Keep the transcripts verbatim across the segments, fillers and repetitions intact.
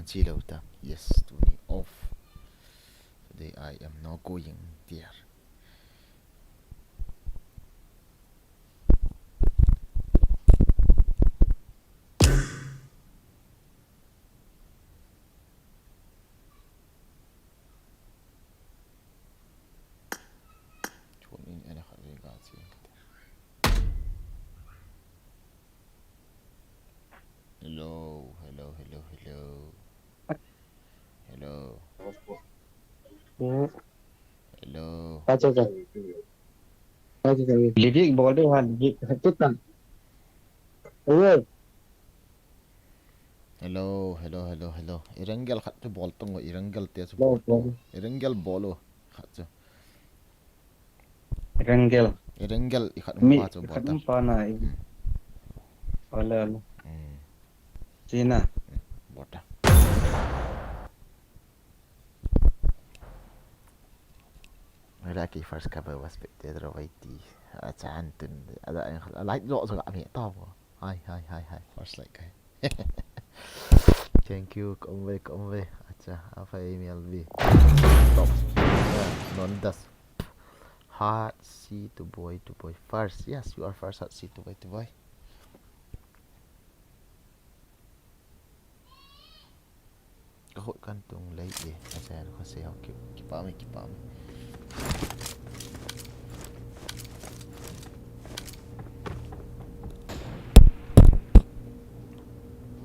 Chilou ta. Yes, tuni off. Today I am not going there. Chun in ana khat le ga chi. Hello, hello, hello, hello. Hello. Hmm. Hello. Acha, acha. Acha, acha. Lyric bol de ha, lyric. Kitta. Hello. Hello, hello, hello, hello. Erangel khat chu bol tong o, Erangel te chu bol tong o. Erangel bol o, khat chu. Erangel. Erangel, i khat um pa chu bol ta. Mi khat um pa na i. Hmm. Ole, ole. Hmm. China. Hmm. Bol ta. Wala ki first cover was spectator of I T. A chan tun, a la, a light lo so ga mi to bo. Hi, hi, hi, hi. First like kai. Thank you, ka um ve, ka um ve. Acha, a fa email vi. Top. Yeah, non das. Heart, C to boy, to boy. First, yes, you are first. Heart, C to boy, to boy. Ka hot kan tung lei e, a chen kho se ho ki, kipah me, kipah me.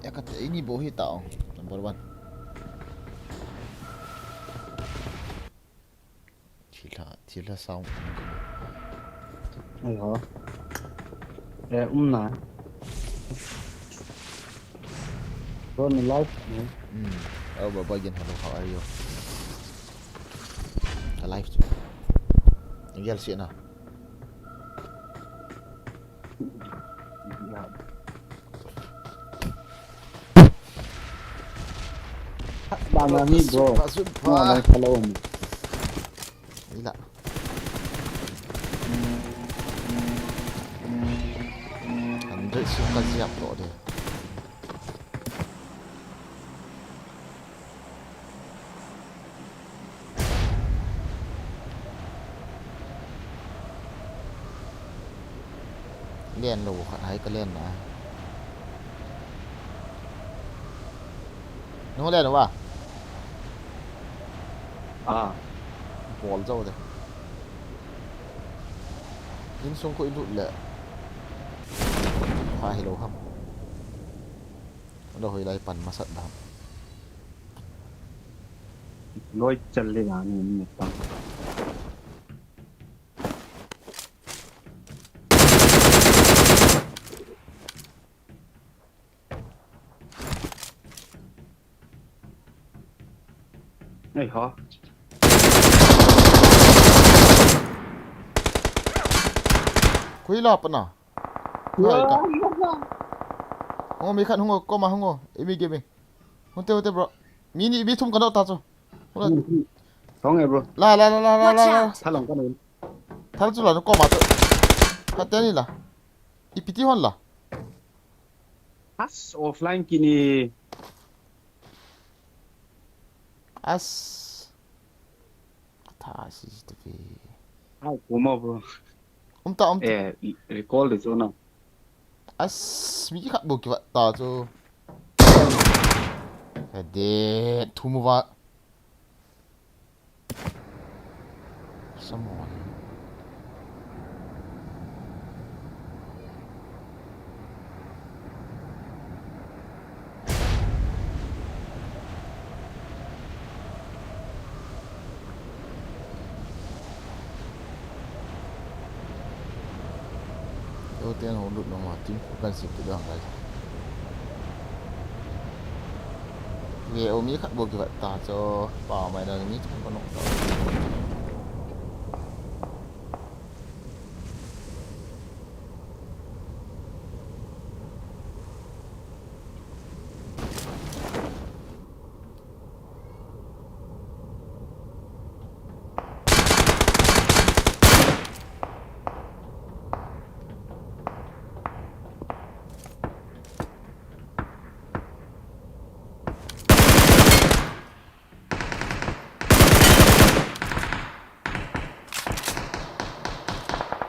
Ya ka te ini bo hi ta ong, number one. Thilha, thilha sound. Hello. Eh, um na. Bro, ni live ni. Hmm. Oh, baba, again, hello, how are you? Ka live chu. Gel si na. Bang ni, bro. Super, super. Bang ni, hello. Ila. Hundred sum ka ziap lo de. Len lo khat hai ka len na. Nung len lo ba? Ah. Bol jo de. Insung khu i lut le. Pha hi lo ham. Lo hoi lai pan masat da ham. Loi chal le na ni ni pan. Ei ho. Khui la pana. Wow. Hai ka. Hung o, mi khat hung o, koma hung o. Imi game. Hung te, hung te, bro. Mi ni, mi thum ka dot ta chu. Hung la. Hung e, bro. La, la, la, la, la, la, la. Watch out. Thalong ka nei. Thal chu la, nu koma chu. Khat te ni la. Ipi ti hon la. As offline kini. As. Tha C C T V. Ai, kuma, bro. Um ta, um ta. Eh, recall de chu na. As, mi khat bou kivat ta chu. Ka de, thum uva. Someone. Yo, ten ho lut nung ma, team khu kan sip tu dang, guys. Ve o, mi khat bou kivat ta chu, pa mai na mi thum ka nok ta.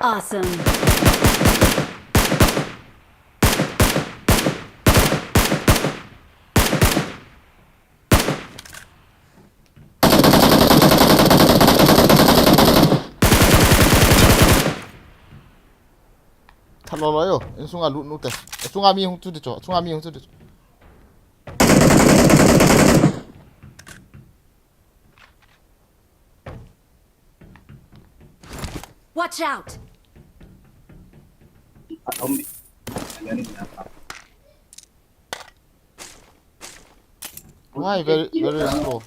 Awesome. Thalolo yo, insunga lut nute. Insunga mi hung chu di cho, insunga mi hung chu di cho. Watch out! Why very, very slow?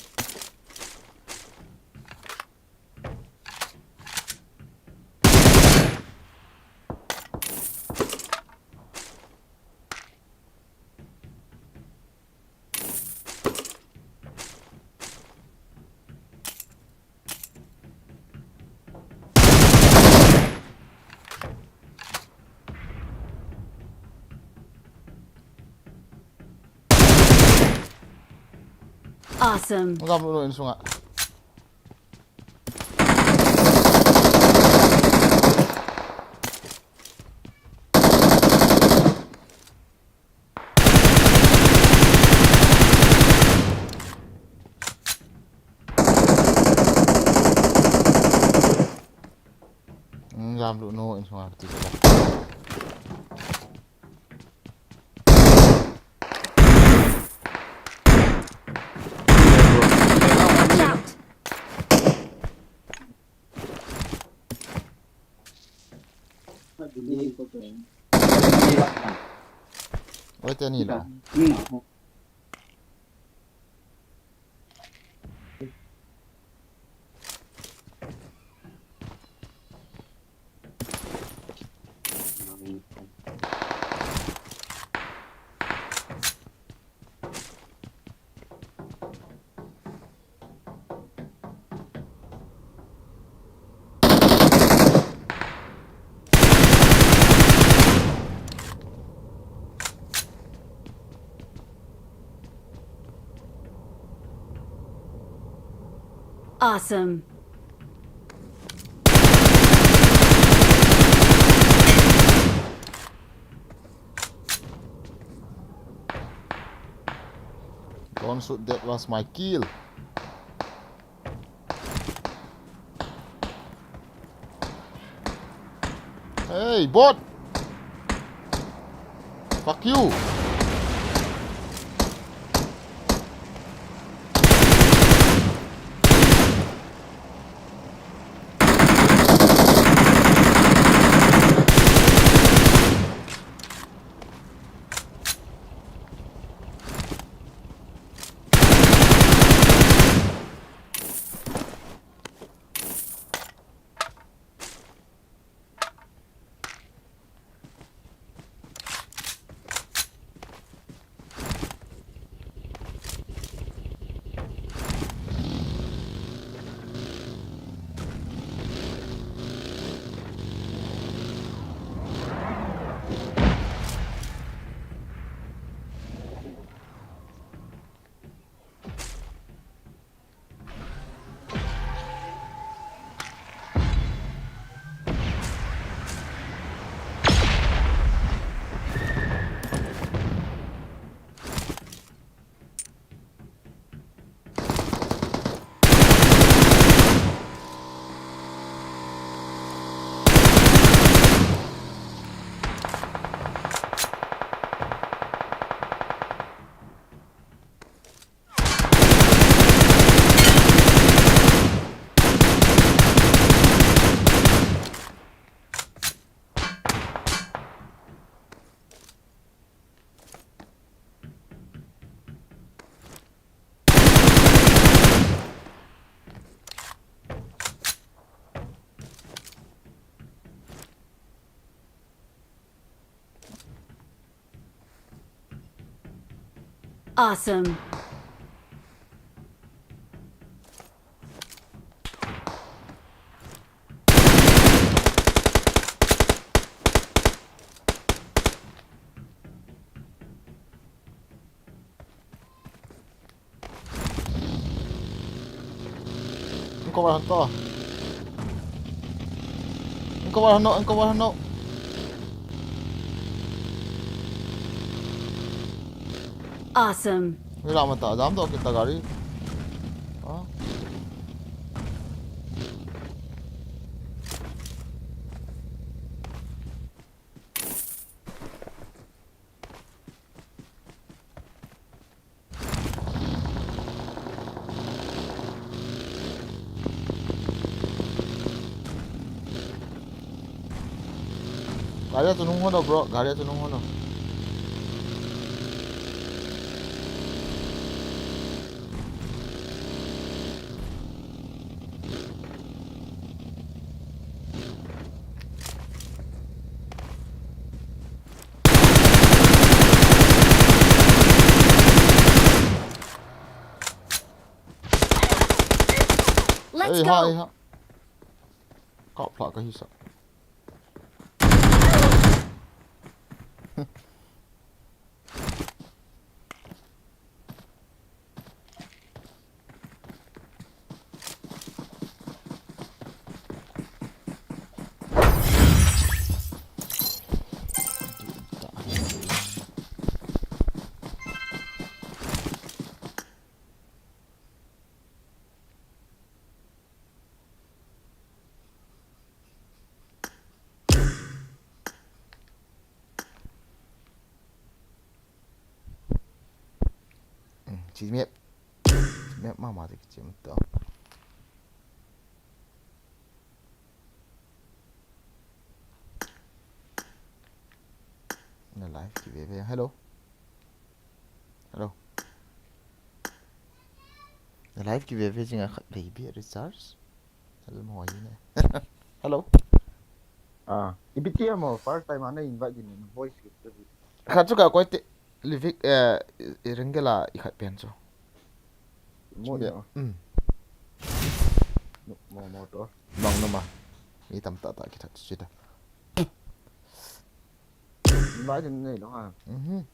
Awesome. Ngam lo insunga. Ngam lo no insunga ti la. Watch out! Oi, teni lo. Awesome. Don't shoot, that was my kill. Hey, bot! Fuck you! Awesome. Engkau a han ta. Cover hano, cover hano. Awesome. Hila mata, jam to kita gari. Ah. Gari a chunung hon o, bro. Gari a chunung hon o. Let's Ei, go. Ha, ei, ha. Kap lah ka hisa. Hmm, chi map. Map mama te kichi mata. Na live ki ve ve. Hello. Hello. Na live ki ve ve jing a khat baby recharge. Hello, mo ye ne. Hello. Ah, ipi ti mo first time ana invite ni voice ki. Khat chu ka koi te livik, eh, i, i ringela i khat pen chu. Mo ya. Mm. Mo, mo to. Bang no ma. Mi tam ta ta ki that chi ta. Invite ni lo ha. Mhm.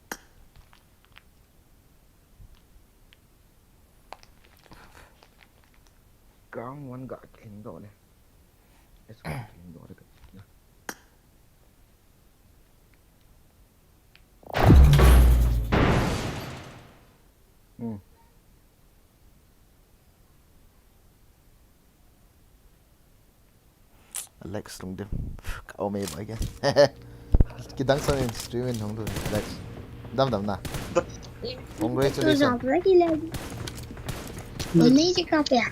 Ground one ga kin do le. Es ga kin do le. Hmm. Alex Lungdim. Ka om e ba again. Kidang san in stream in hung du, Alex. Dam dam na. Congratulations. Lagi lagi. Ini je kau ya.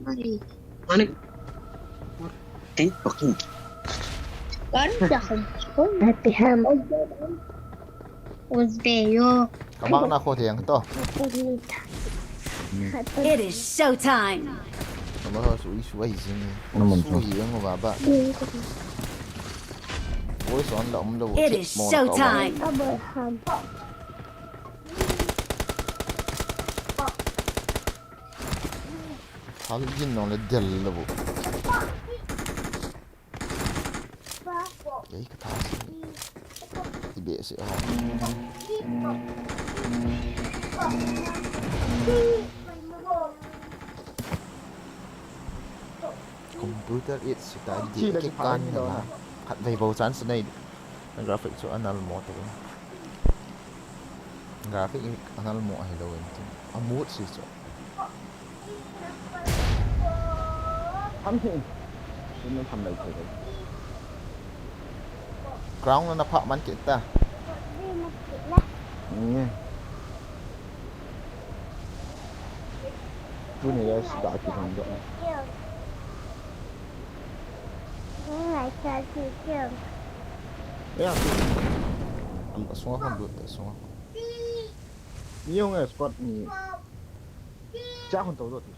Ani. Ten fucking. Kan dah. Happy ham. Uzbeyo. Kamang na ko tiang to. It is showtime. Kamang ho su isu ai jing. Naman su to. Hi ang baba. Oi, son la um lo. It is showtime. Abraham. Hal jin no le del lo. Ei, ka tha si. Ti be si, oh. Computer it si ta di. Chi la ki kan na la. Khat vei bo chan si nei. Graphic chu anal mo to. Graphic hi anal mo ahi lo in tin. A mood si chu. Tham thei. Tun tham lai thei. Ground na pha man kit ta. Ni. Tuni le sida ki thang do. Ya, tu. Ti. Asunga kon lut, asunga kon. Ni jong eh, squad ni. Cha kon to do ti.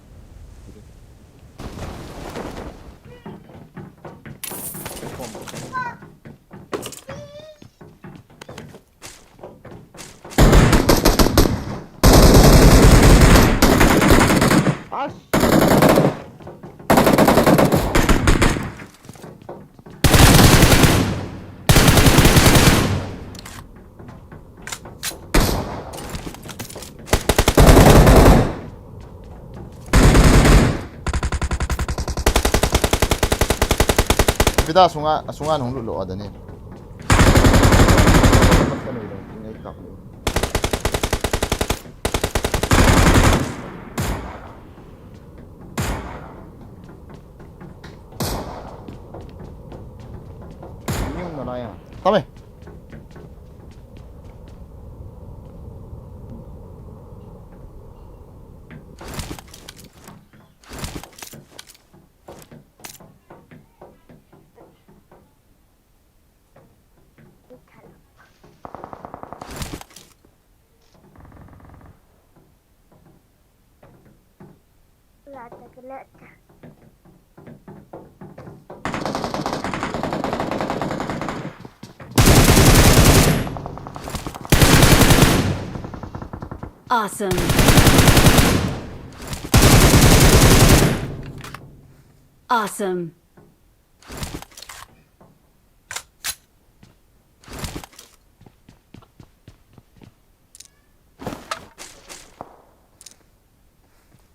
Pida sunga, sunga hung lut lo ada ni. Tame. Awesome. Awesome.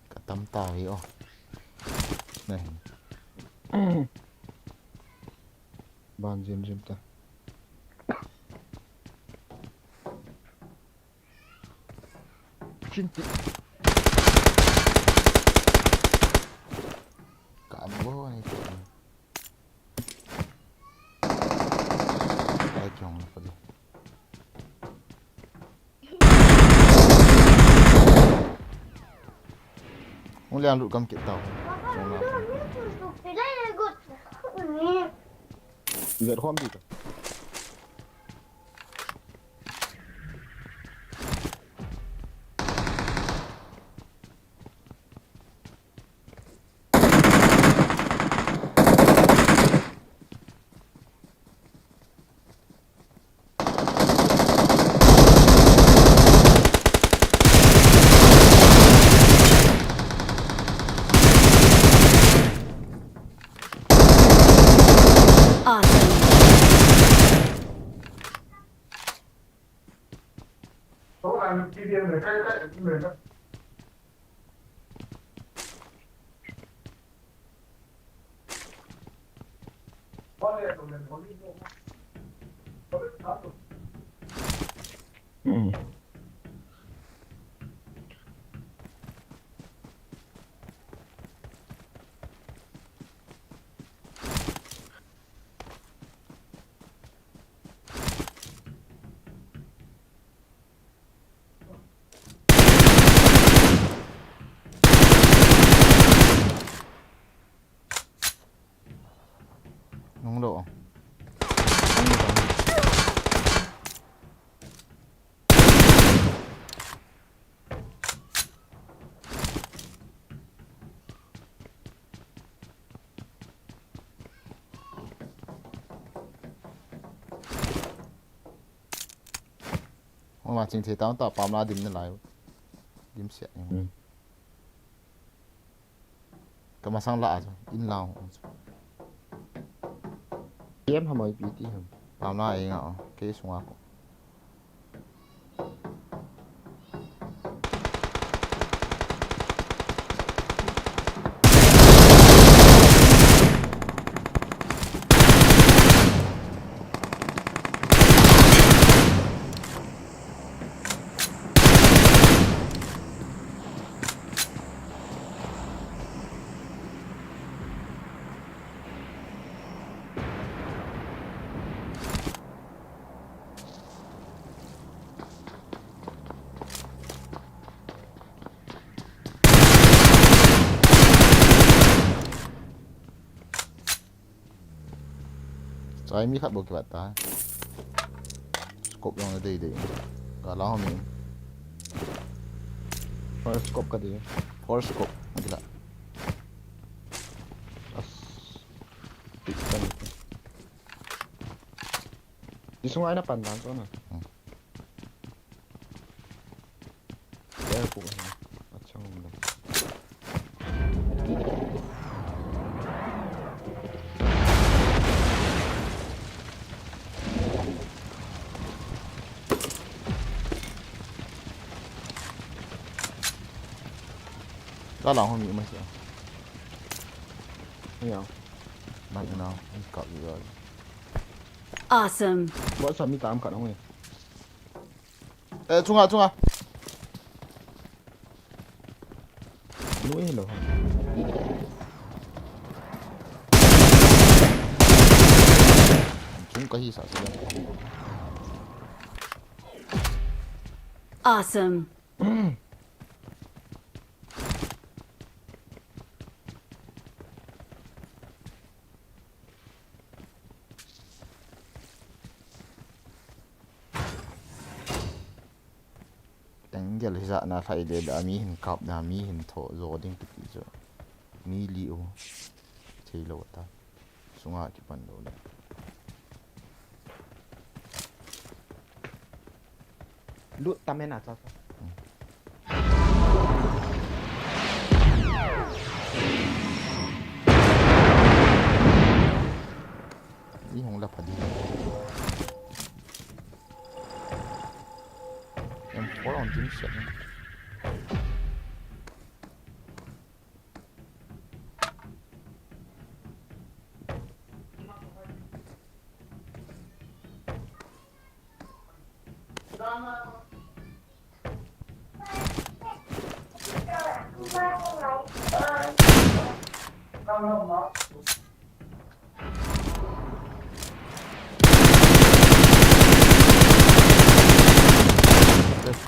Ka tam ta hi o. Nei. Ban jim jim ta. Chin ti. Ka am bo ni ko. Ai kyong na padi. Hung liang lut kam kit tau. Vet khom di ta. Awesome. Nung lo. Homa ching thei tang ta pam la dim na lai. Dim sia. Hmm. Ka masang la a chu, in la a chu. Em ham ai pi ti ham. Pam la e nga o, ke sunga ko. Chai mi khat bou kivat ta. Scope jong na dei dei. Ka la hom in. Four scope ka dei. Four scope. Gila. As. Pick ka ni. Isunga ina pan dan so na. Hmm. Air pu hi. Achang um le. Ka lang ho mi ma sia. Ni ang. Mat na, ang kap yo. Awesome. Buat sa mi tam ka nong eh. Eh, chunga, chunga. Nuh hilo. Chung ka hi sa sa. Awesome. Angle hi jat na lhai le le, a mi hin kap na, mi hin tho jo ding kiti chu. Mi li u. Thei lo ta. Sunga kipan lo le. Lut tam e na cha cha. I hung la pha di. M four on jin sian.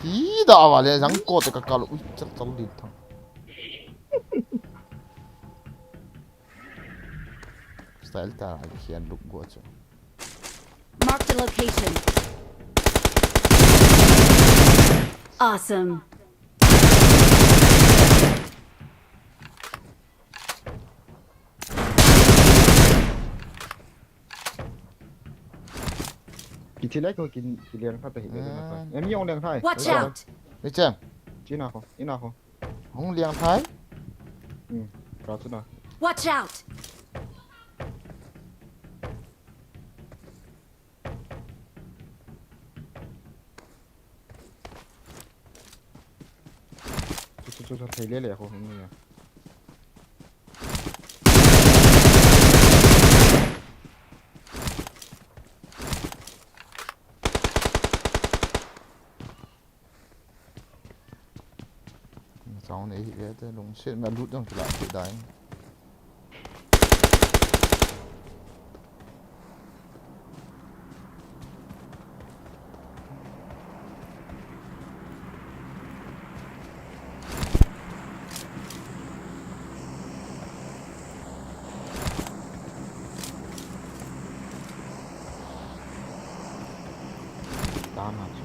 Ti da wa le jang ko te ka kal ui chal chal di thang. Style ta, I can't look good, so. Marked a location. Awesome. Kithi lai ko kin, kiliang kha ta hi le na kha. Ah. Em yong liang thai. Watch out! Ni chem. China ko, ina ko. Hung liang thai. Hmm, ka chu na. Watch out! Chu, chu, chu, chu, thei le le ko hung ni ya. Chong nei hi ve te lungset ma lut jong kila thei dai. Tama chu.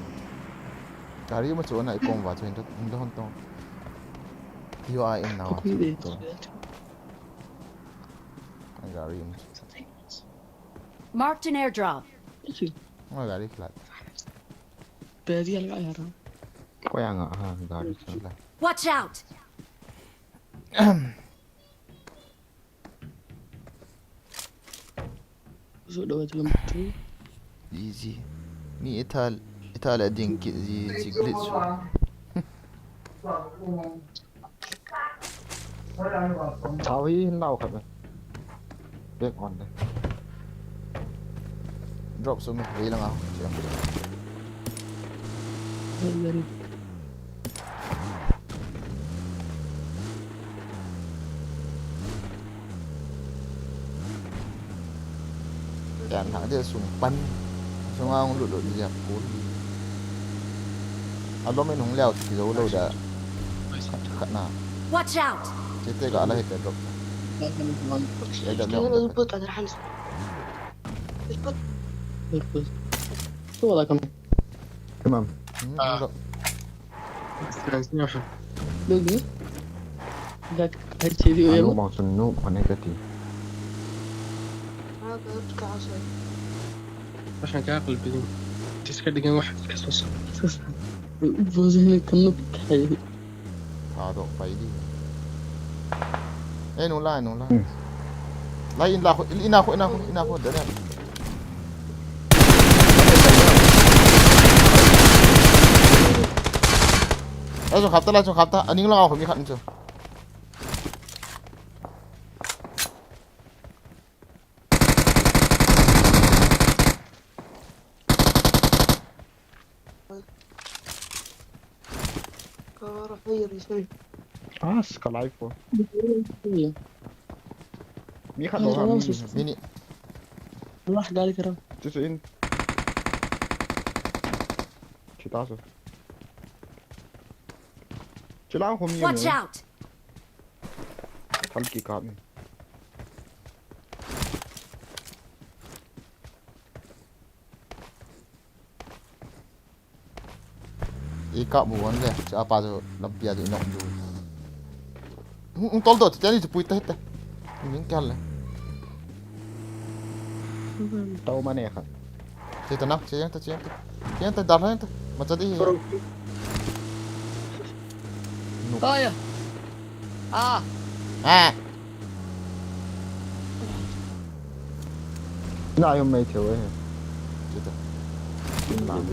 Gari ma chu ana i kong va chu hin, hin hon tong. Tiu a in na wa chu. Ai gari ma chu. Marked an airdrop. Ai gari flat. Pedi alga yara. Ko ya nga ha gari flat. Watch out! Zo do wa chu lam tu. Easy. Mi ithal, ithal a ding kit ji, ji glitch. Chao hi hin lau khat. Back on de. Drop sum, vei lang a. Very, very. Yan hang dia sung pan. Sung ang lut lut dia pun. Alom in hung leo ti zo lo da. Khat na. Watch out! Chete ga la hete drop. Ya da leo. Put ada Hamza. Put. Put. Tu wala kam. Tamam. Hmm, drop. Look ni. Dak hai chili u. Anu yam. Bang sun nu pane kati. Ashan ka qalbi. Tiska digan wah. Bozi ni kanu kai. Tado pai di. Eh, nu lai, nu lai. Hmm. Lai in la khu, in la khu, in la khu, in la khu, da ne. Lai chung khap ta, lai chung khap ta. Aning lang a khu mi khat in chu. As ka life ko. Mi khat lo ha, mi, mi ni. Wah, gali kara. Chu chu in. Chita so. Chila khom ni. Watch out. Thal ki kap ni. I kap bu wan le, cha pa chu lampi a chu i nok ju. Hung, hung tol to, teni chu pui ta hite. Ning kal le. Tau ma ne kha. Che ta na, che yang ta, che yang ta. Che yang ta, dar yang ta. Ma cha di. Bro. Nuk. Oi. Ah. Ah. Na yung may tiyo eh. Kita. Yun lang.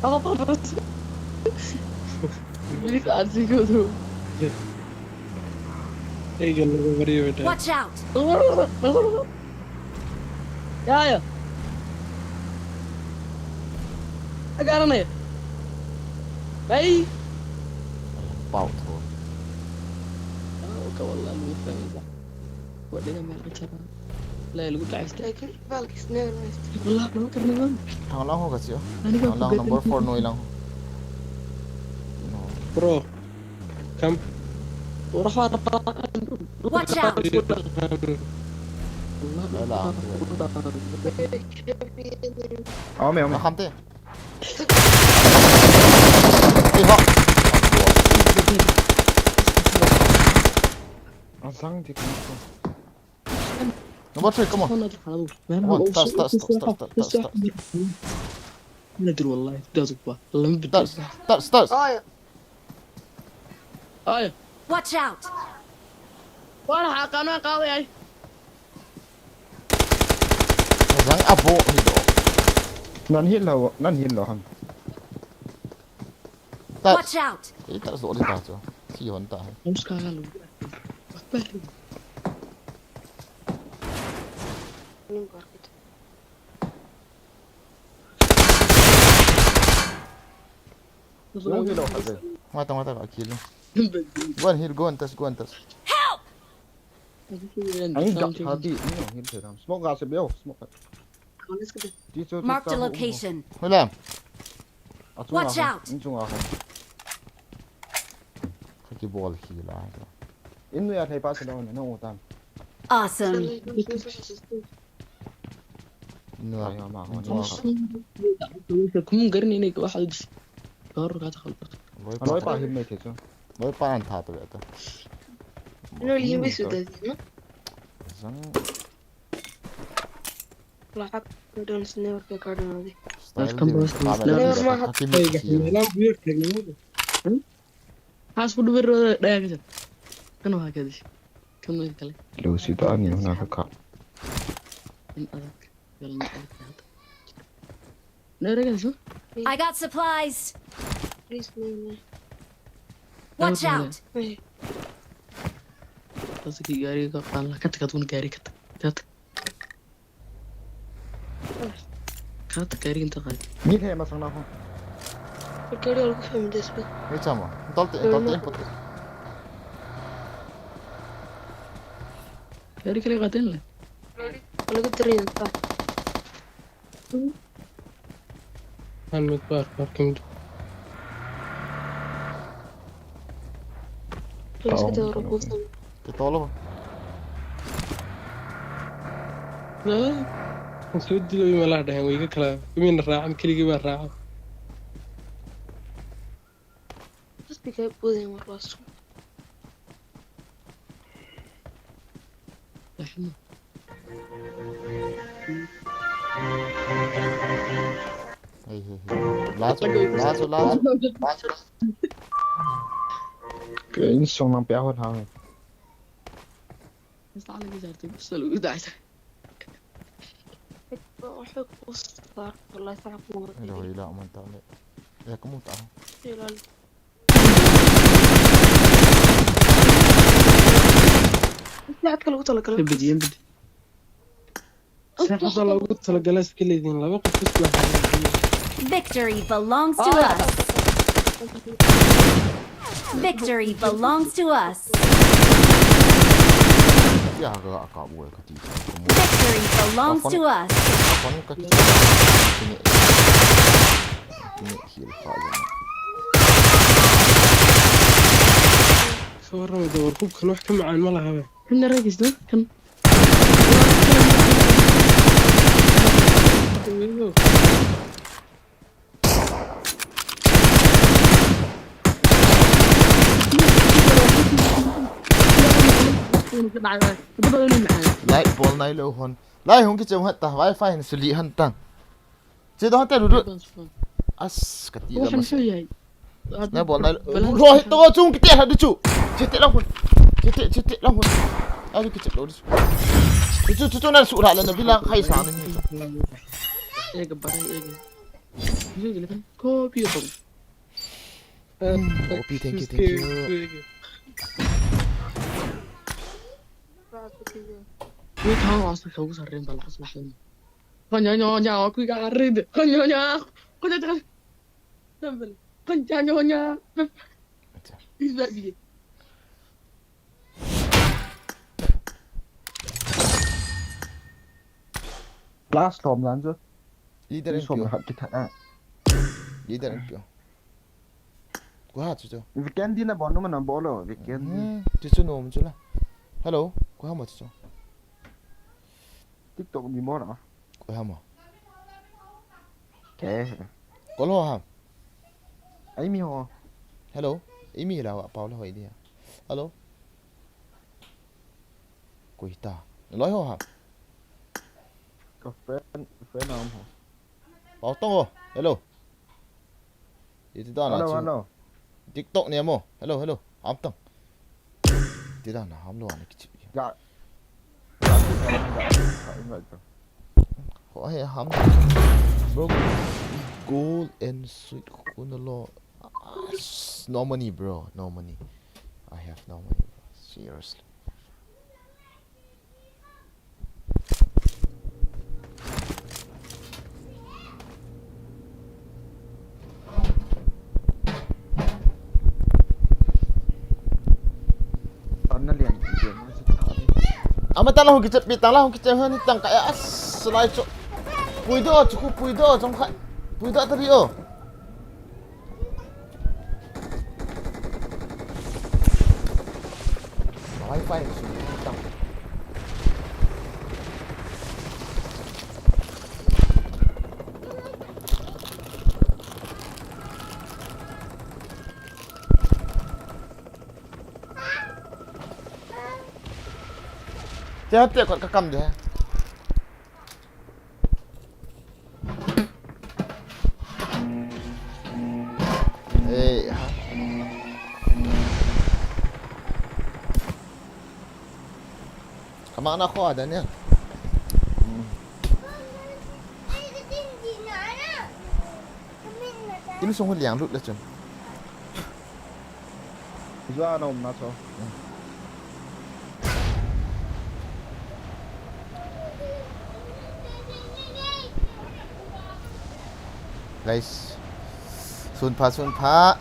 Ako pa, boss. Hindi ka, siguro. Eh, ganun ko pa rin, beta. Watch out! Ya, ya. Agora não é. Vai. Pau, tô. Ah, o cavalo lá muito bem, já. Vou ali na minha cara. Lá, ele tá. Lagi, balik, sini, guys. Wala, wala, karena kan. Thang lang ho kasi, oh. Ano ba? Thang lang number four no ilang. No. Bro. Kam. Watch out! Wala. Oh, me, me. Makam te. Tibak. Asang di ko. Number three, come on. Come on, start, start, start. Nadir wallahi, da zuwa. Start, start, start. Ay. Ay. Watch out. Wala ha kana kawi ay. Zang abo hi do. Nan hil lo, nan hil lo ham. Watch out. Ita so di ta so. Si hon ta. Muska lo. Apa? Go and heal, go and touch, go and touch. Help! Ani dak tha di, ni no heal thei dam. Smoke ga se beo, smoke. Mark the location. Hola. Watch out! Inchung a ho. Kaki ball heal a. Inu ya thei pa se dam na u tam. Awesome. Nua. Ai, ama, ama. Kum garni ne ko hal. Kar ka ta hal. Loi pa him mai the chu. Loi pa an tha to ya ta. No, li mi su da, no? Zang. La hak, don snever ke kar na di. Style di. Kamera di. Haki mi. Has food wir daya ka. Kano ha ka di. Kano kale. Lo si ta ani na ka ka. In adak. Gal na adak. Nere ka so? I got supplies. Please, no, no. Watch out. Hey. Bas ki gari ka pala kat kat un gari kat. Kat. Kat gari inta kat. Ni he masang na ho. Gari algo fem despe. Ni chama. Tolte, tolte input. Gari kale katen le. Algo train ta. Han mit bar parking. Please, kita orang bosan. Kita tolong. Nah, maksud dia lebih malah dah yang ikut kalau kami nerah, kiri kiri nerah. Terus tiga puluh yang masuk. Hey, hey, hey. Laso, laso, laso. Ke insong nang pia hon hang. Sala ke jarte, sala ke jarte. Wallahi, sala ke jarte. Ila, ila, mantap le. Ya, kamu tahu. Ila. Lahat ka lagu talaga. Bidi, bidi. Sa ka lagu talaga la skill din la ko kusla. Victory belongs to us. Victory belongs to us. Ya, ka, ka, buai ka ti, ka mo. Victory belongs to us. Ka phone ka ti. Kini. Kini hil kha ya. Sora da warku kan wax ka macaan ma laha. Kan ragis da kan. Lai bol nai lo hon. Lai hung ki cheu hat ta, wifi hin suli han tang. Che do te lu du. As ka ti la mas. Na bol nai lo. Lo hi to chung ki te ha du chu. Che te la hon. Che te, che te la hon. A du ki che lo du chu. Chu chu chu na su la la na bila khai sa ni. Ega barai ega. Copy ko. Copy, thank you, thank you. Wait, how was the house are in the last one? Kanya nya nya ku ga rid. Kanya nya. Kanya nya. Kanya nya nya. Acha. Is that me? Class lom lan chu. Leader Ni in som pure. Hat ki that a. Leader in pure. Ku ha chu chu. Weekend din na bon no man bol lo weekend. Hmm, chu chu nom chu la. Hello, ku ha ma chu chu. TikTok ni mo na. Ku ha ma. Ke. Ko lo ha. Ai mi ho. Hello. Imi la wa pau la hoi dia. Hello. Ku ta. Loi ho ha. Ka friend friend am ho. Pau tong ho. Hello. Iti da na Hello chu. Hello. TikTok ni mo. Hello hello. Ham tang. Ti da na ham lo ani kichi. Ga. Ga. Ho he ham. Bro. Gold and sweet coconut lo. Ah, s- No money, bro. No money. I have no money, bro. Seriously. Tan na lian ki je ma si ta ni. Ama tang la hung kichep pi, tang la hung kichep han tang ka ya as lai cho. Pui do chu ku pui do chong khai. Pui do ta ri o. Wifi su tang. Te te kot ka kam de. Ei ha. Kama na ko ada ne. Ini sungguh liang lut lah chun. Jua na um na cho. Guys. Sun pha, sun pha.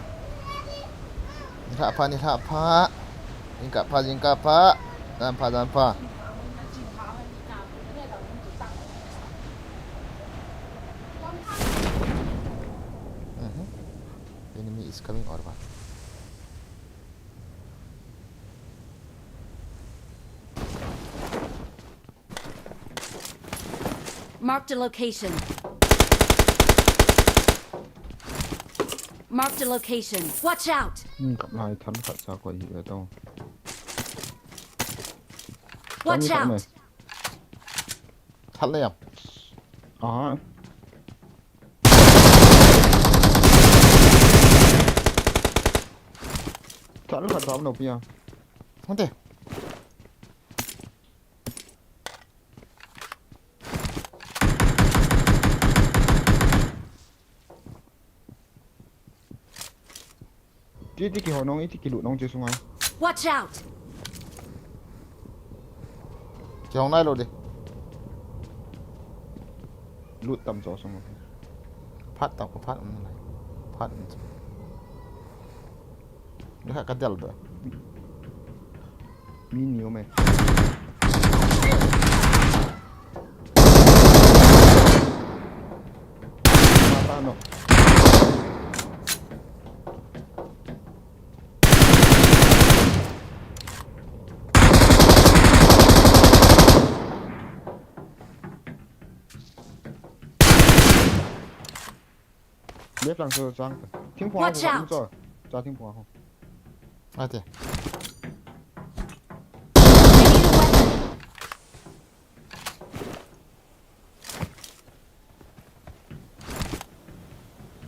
Ni lha pha, ni lha pha. Jing kah pha, jing kah pha. Jan pha, jan pha. Mhm. Enemy is coming or what? Marked a location. Marked a location. Watch out! Hmm, kap lai than khat sa ko hi ve to. Watch out! Thal le yam. Ah. Thal khat sa no pia. Hante. Ti ti ki ho nong, i ti ki lut nong che sunga. Watch out! Ki hong nai lo de. Lut tam cho sunga. Phat tau, phat um lai. Phat um chu. Ni kha ka del do. Mi ni um e. Mata no. Left lang so chang. Thingphung a Watch hung out! Cho. Cha thingphung a hung. Ate. I need a weapon.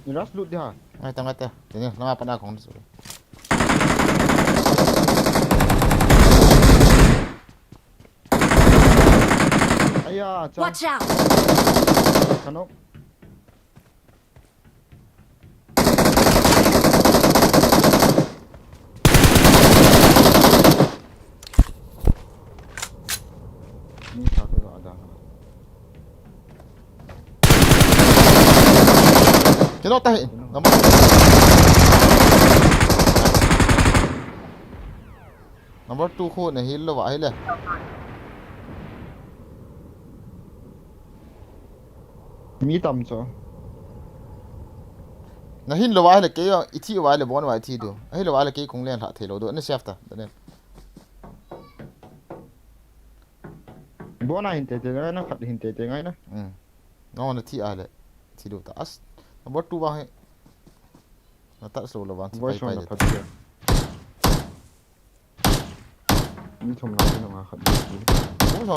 Ni rush lut dia. Ngai ta, ngai ta. Tini, lama pana kong su. Aya, cha. Watch out! Kano. Ni sa ko ada. Kino tahi. Number, number two khu na heal lou va ahile. Mi tam chu. Na hin lou va ahile kei, i thi va ahile bon va i thi du. Ahi lou va ahile kei kong len lha thei lou du. Na safe ta, Daniel. Bon a hin te te ngai na, khat hin te te ngai na. Hmm. Nang na thi ahile. Thi du ta as. Number two va hi. Na ta slow lou va thi. Voice pai pai na de. Phat dia. Mi thum lang, mi thum lang khat. Ui, so.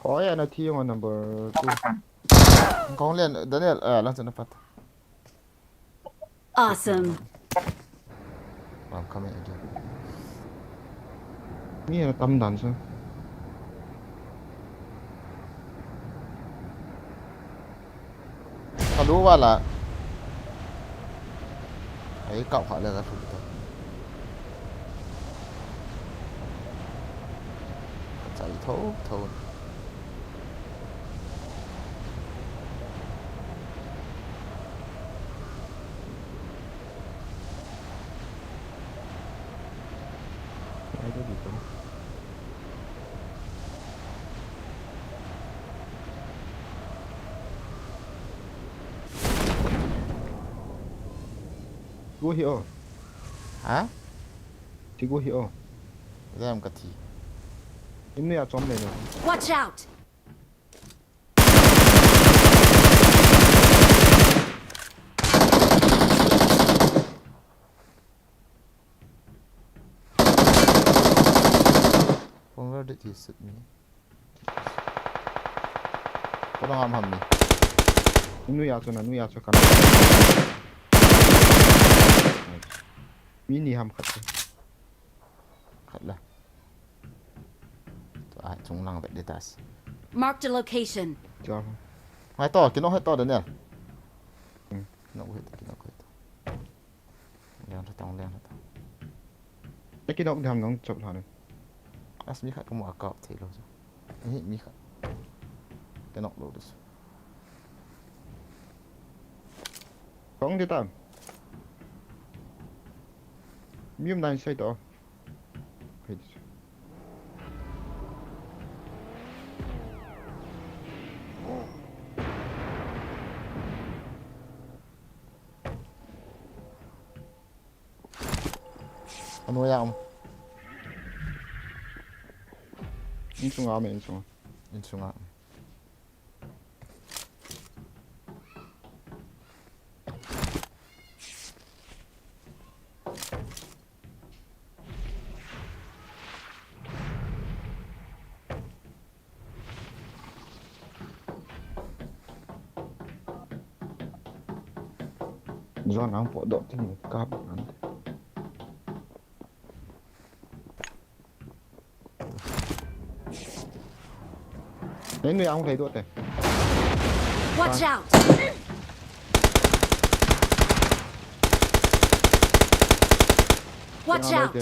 Khoi ana thi ma number two. Kong len, Daniel, eh, lang chana pat. Awesome. I'm coming again. Mi ana tam dan sa. Kalu wala. Ai, kau kha le ka thu ta. Ka chai tho, tho. Ai, ka di tho. Go hi o. Ha? Ti go hi o. Jam ka thi. Innu ya chom le na. Watch out! Kong ra de ti sit ni. Ko dang am ham ni. Innu ya chu na, nu ya chu kan. Mi ni ham khat. Khat la. To ai chung lang vet de tas. Marked a location. Chua. Hai to, kino hai to Daniel. Hmm. Kino hai to, kino hai to. Leng tha tong, leng tha tong. Te kinok dam nong chop lha ne. As mi khat ko mo account thei lou chu. Hi mi khat. Kinok lou chu. Kong di tam. Mi um nine sai to. Hai di chu. Ano ya um. Insunga me, insunga. Insunga. Zon ang po do tin ka ba nan. Nei nui ang thei do te. Watch out! Watch out!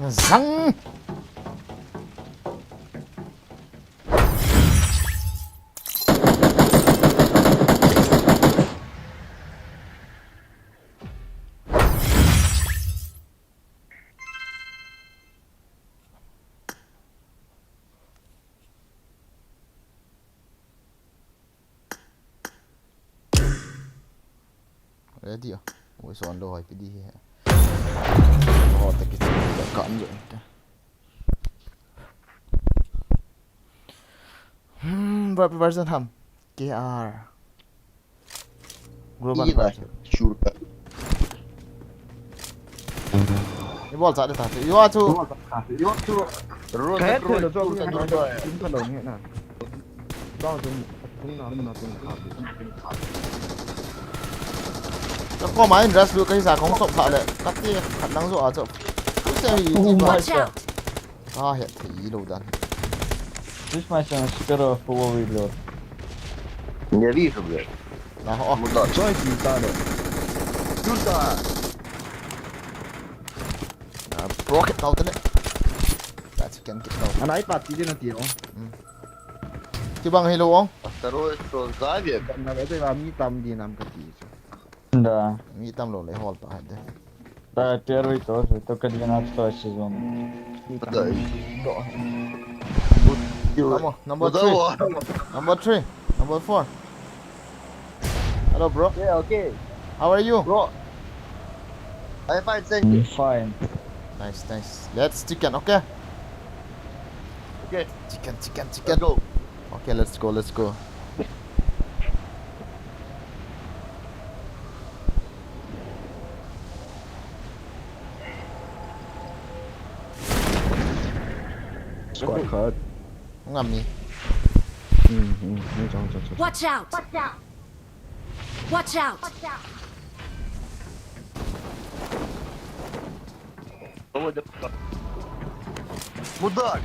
Zang. Ready ah. Ui, son lo hai pi di hi. Oh, ta ki chi ka kan jo. Hmm, ver-, version ham. K R. Global Ih, version. Sure. Ni bol cha de ta. Yo chu. Ro, ka he thei lo, chu, ro, ro, ro, ro, ro, ro, ro, ro. Ka koma in rush lu ka hisa kong sop pha le. Ka ti khat nang zo a chu. Ku se hi ti ba. Watch out! Ka he thei lo dan. This my son is scared of power reload. Не вижу, блядь. Na ho. Мудак. Что это не так? Сюда! Na rocket tau te le. That's can get tau. Ana iPad ti de na ti o. Ti bang hello ong. А второе, что за век? Kana ve te ba mi tam di nam ka ti chu. Да. Mi tam lo le hol ta hai de. Да, первый тоже, только двенадцатого сезона. Да. Come on, number three. Number three. Number four. Hello, bro. Yeah, okay. How are you? Bro, I fine, thank you. I'm fine. Nice, nice. Let's chicken, okay? Okay. Chicken, chicken, chicken. Let's go. Okay, let's go, let's go. Squad khat. Ngam ni. Hmm, hmm, hmm, chong, chong, chong. Watch out! Watch out! Мудак!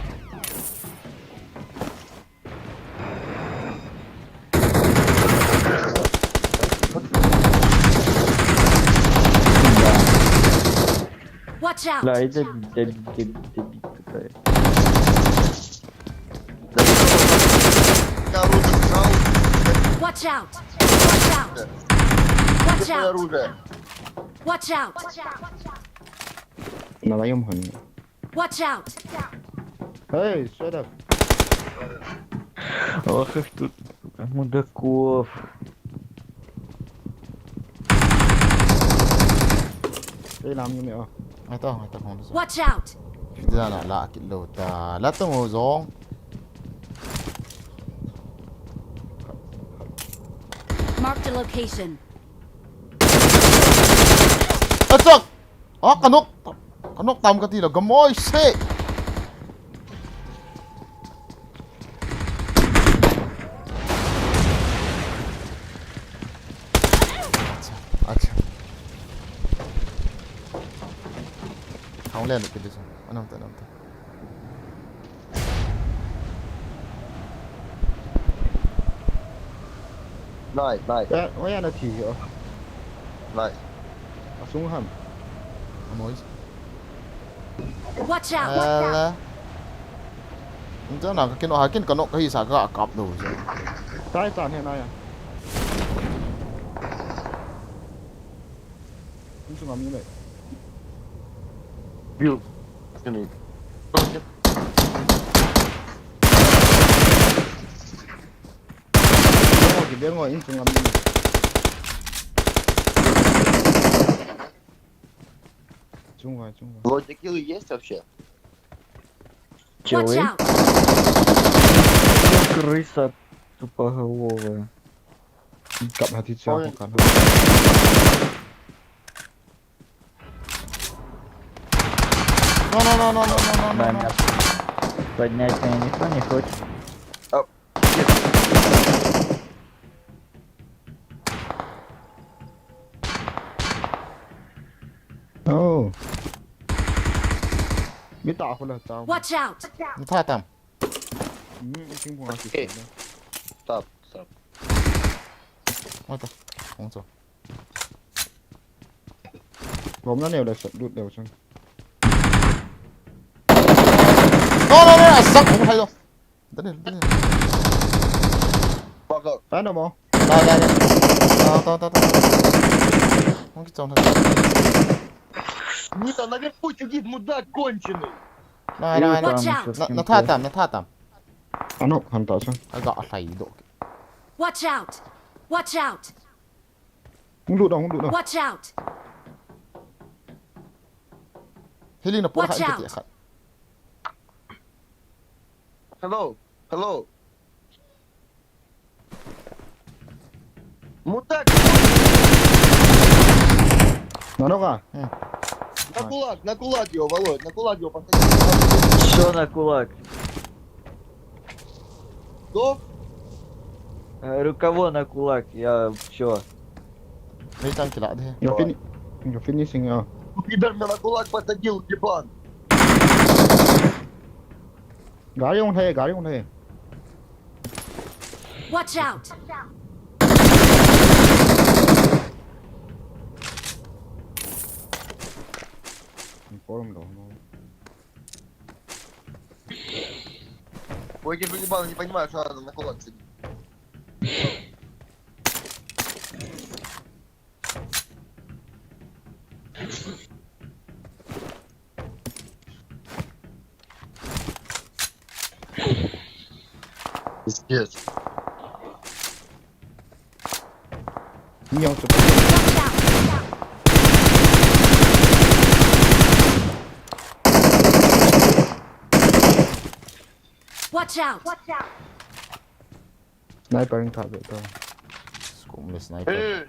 Watch out! Бля, и добить, добить, добить, добить какая. Watch out! Watch out! Watch out! Оружие. Watch out! На моем хане. Watch out! Эй, что так? Ох, их тут, сука, мудаков. Эй, нам не мео. Ai to, ai to, hong. Watch out! Fitna la, la, kit lo ta. La to mo zong. Mark the location. Achak! Ah, kanok! Kanok tam kati la, gamoi se! Acha. Acha. Hong len kiti sa. Anam ta, anam ta. Nai, nai. Ya, oh ya, na thi, oh. Nai. Asung ham. Amoy. Watch out! Watch out! Ala. Nta na ka kino hakin kanok ka hisa ka kap do. Tai tan he na ya. Insung ami le. View. Sini. Bengo, bengo, insung ami le. Chung vai, chung vai. Вроде килл есть вообще. Чего? Watch out! Крыса тупоголовая. Кап на ти ча. Ой. Пока. No, no, no, no, no, no, no, no, no. Поднять меня никто не хочет. А, нет. Oh. Mi ta khu la ta. Watch out! Mi ta tam. Hmm, ting khu a ki. Okay. Stop, stop. Oi ta. Hong cho. Lom na neo le sat lut leo chang. No, no, no, no, sak, hung hai lo. Daniel, Daniel. Fuck up. Ano mo? Dai, dai, dai. Ta, ta, ta, ta. Hung kichong tha. Миша, наверху сидит мудак конченый. Dai, dai, dai. Watch out! Na, na tha tam, na tha tam. Ano, han ta sa. Aga ahlai do. Watch out! Watch out! Hung lut down, hung lut down. Watch out! Healing na pura. Watch out! Khat. Hello, hello. Мудак. Nano ka? Hmm. На кулак, на кулак его, Володь, на кулак его подходи. Всё на кулак. Сдох? Э, рукаво на кулак, я всё. Hei, tang kila de. You're fini-, you're finishing, ah. Пидор меня на кулак посадил, ебан. Gari hung lhai, gari hung lhai. Watch out! Forum lo, no. Ой, я же ебал, не понимаю, что надо на кулак садить. Пиздец. Не, он тут. Watch out! Sniper in top, bro. Scope le sniper.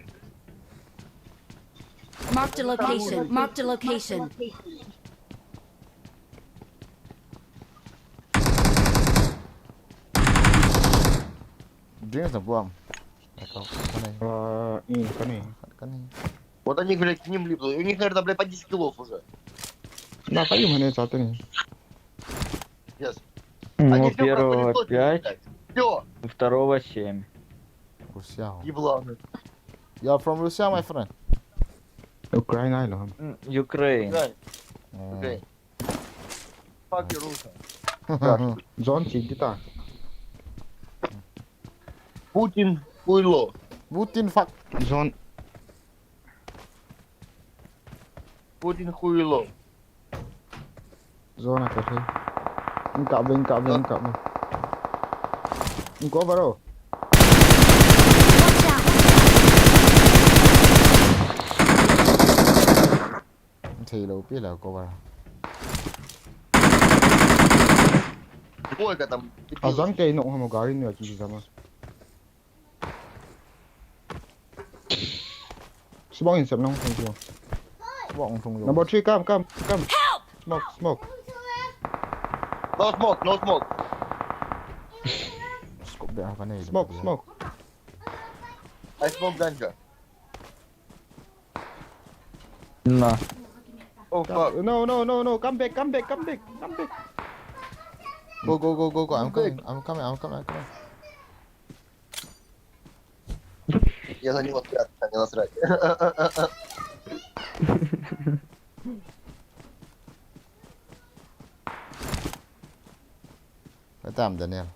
Marked a location. Marked a location. Drinks на план. Kanei. А, и, kanei. Kanei. Вот они, блядь, к ним липнут. У них, наверное, блядь, по десять киллов уже. Да, пойдём, они за теми. Yes. Ну, они всё первого просто пять, блядь. Всё. У второго семь. Russia. Ебланы. You are from Russia, my friend? Ukraine, I know. М, Ukraine. Ukraine. М. Ukraine. Fuck you, Russia. Zone chi kita. Путин хуйло. Путин fuck. Zone. Путин хуйло. Zone a ka thei. Inka ve, inka ve, inka ve. Inko baro. Thei lo pi la ko baro. Oi, ka tam. Azang kei no hamo gari ni a chi zama. Smoke in, smoke, thank you. Smoke, thank you. Number three, come, come, come. Help! Smoke, smoke. No smoke, no smoke. Scope de apa ni? Smoke, smoke. I smoke ganja. No. Oh, fuck. No, no, no, no. Come back, come back, come back, come back. Go, go, go, go, go. I'm coming, I'm coming, I'm coming, I'm coming. Я за него спрятался, не насрать. Там, Даниил.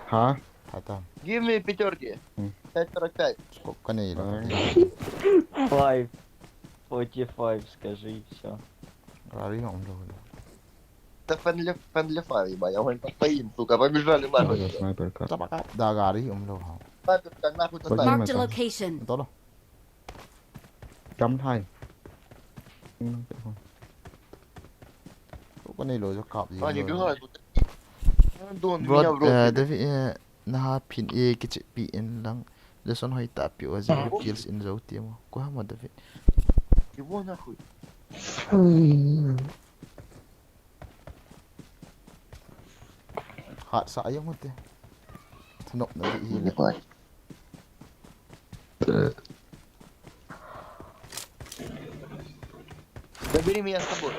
А? А там. Give me пятёрки. М. Пять сорок пять. Сколько не или? А. Five. Forty-five, скажи, и всё. Говори, он должен. Это friendly, friendly fire, ебать, а мы постоим, сука, побежали нахуй. Ой, снайперка. Табака, да, гори, умло. Снайперка, нахуй, ты снайпер. Marked a location. Тало. Там хай. М, телефон. Сколько не лезет, кап, а, не бегай, тут. Дон, меня в рот, э, тебе. Дави, э, на пин, э, кичи, пи, ин, ланг. Лесон хай, тапи, озе, а, kills, ин, зоу, тему. Куама, Дави. Его нахуй. Hat sa ayong ute. Tunok na di hile. Забери меня с собой.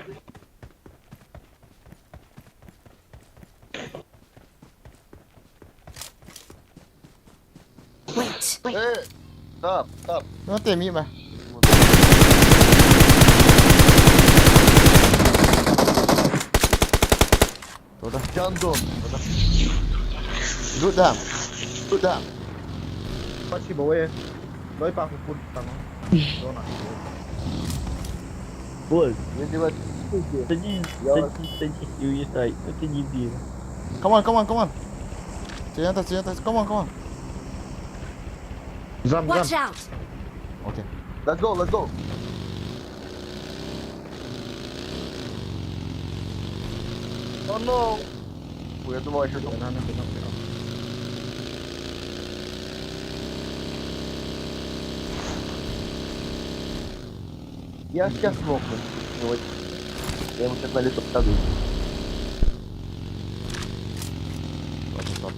Wait, wait. Э, стоп, стоп. Ну, ты мимо. Вот. Brother. John Doe. Brother. Loot them. Loot them. Pachi bawe. Loi pa ku put tang. Dona. Bol. Ye diwa. Tadi, tadi, tadi, you inside. Tadi dia. Come on, come on, come on. Chinta, chinta. Come on, come on. Jump, Watch jump. Out! Okay. Let's go, let's go. Oh no. Ui, ya tuvo que no, no, no, no. Ya, ya smoke. No, ya muchas veces tocado. What the fuck?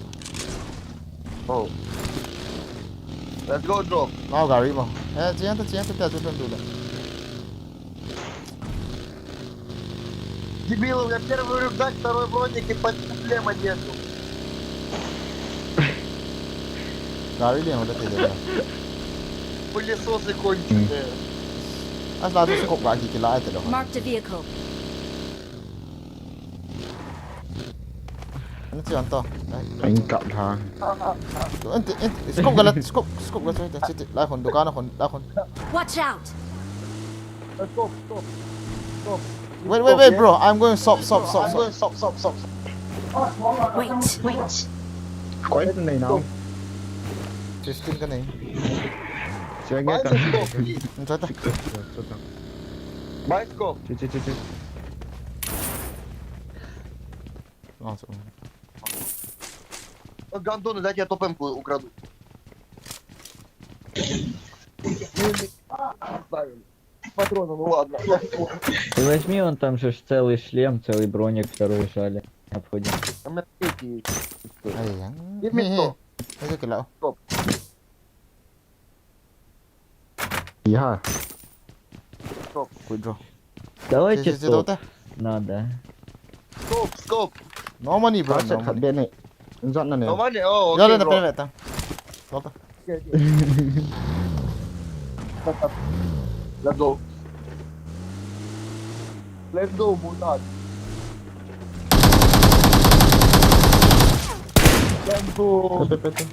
Oh. Let's go, drop. Now, gari mo. Eh, siguiente, siguiente, te ayudo en duda. Дебил, у меня первый рюкзак, второй броник и под шлема нету. Gari le, hoda te de. Пылесосы конченые. As la to scope ga ki kila te lo. Marked a vehicle. Ano siya to? Ay. Ay, kap ha. Ente, ente, scope galat, scope, scope galat, scope, scope, lai khon, dukan khon, lai khon. Watch out! Stop, stop, stop. Wait, wait, wait, bro. I'm going stop, stop, stop, stop. I'm going stop, stop, stop, stop. Wait, wait. Koi nahi na. Fifteen ka nahi. Siya nga ta. Enjoy ta. Buy scope. Che, che, che, che. А, всё. Гандоны, дайте я топем украду. Патроны, ну ладно. Ты возьми, он там же ж целый шлем, целый броник, второй жали. Необходимо. А у меня третий есть. Ай, я. Give me scope. Ай, я кидал. Scope. Я. Scope. Withdraw. Давайте scope. Надо. Scope, scope. No money, bro, no money. Jot na ne. No money, oh, okay, bro. Jot na. Okay, okay. Let's go. Let's go, Mutat. Let's go. Pepe, pepe.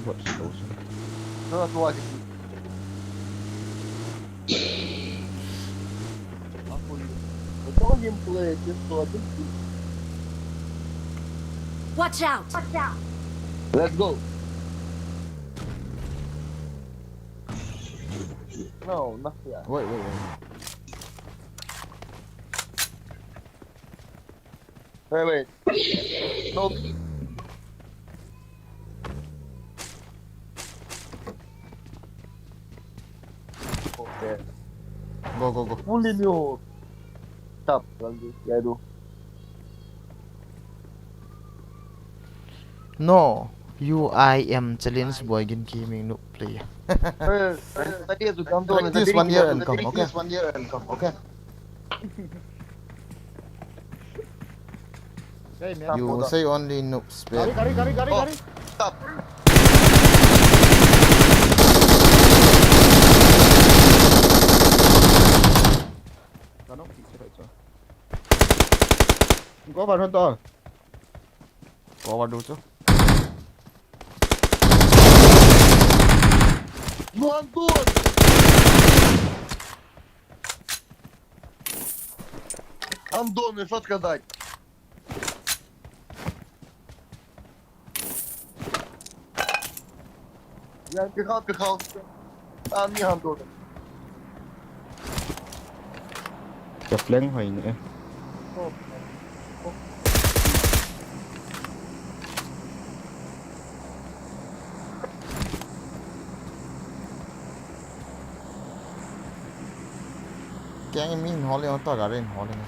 Buat slow sangat. Sana tu aja. Aku ni. Betul ni play dia tu aja. Watch out! Watch out! Let's go. No, not yet. Wait, wait, wait. Wait, wait. Nope. Okay. Go, go, go. Fully new. Stop. I'll do. Yeah, I do. No, you I am challenge boy gin gaming noob player. Hey, hey, hey, hey, hey, this one year and come, okay? This one year and come, okay? Hey, man. You say only noob spam. Gari, gari, gari, gari, gari. Stop. Go, Varun, to. Cover do chu. You are good. Андон, что сказать? Я пихал, пихал. А, не Андон. Ka flank hoi ne. Keng min hole on to garin hole ne.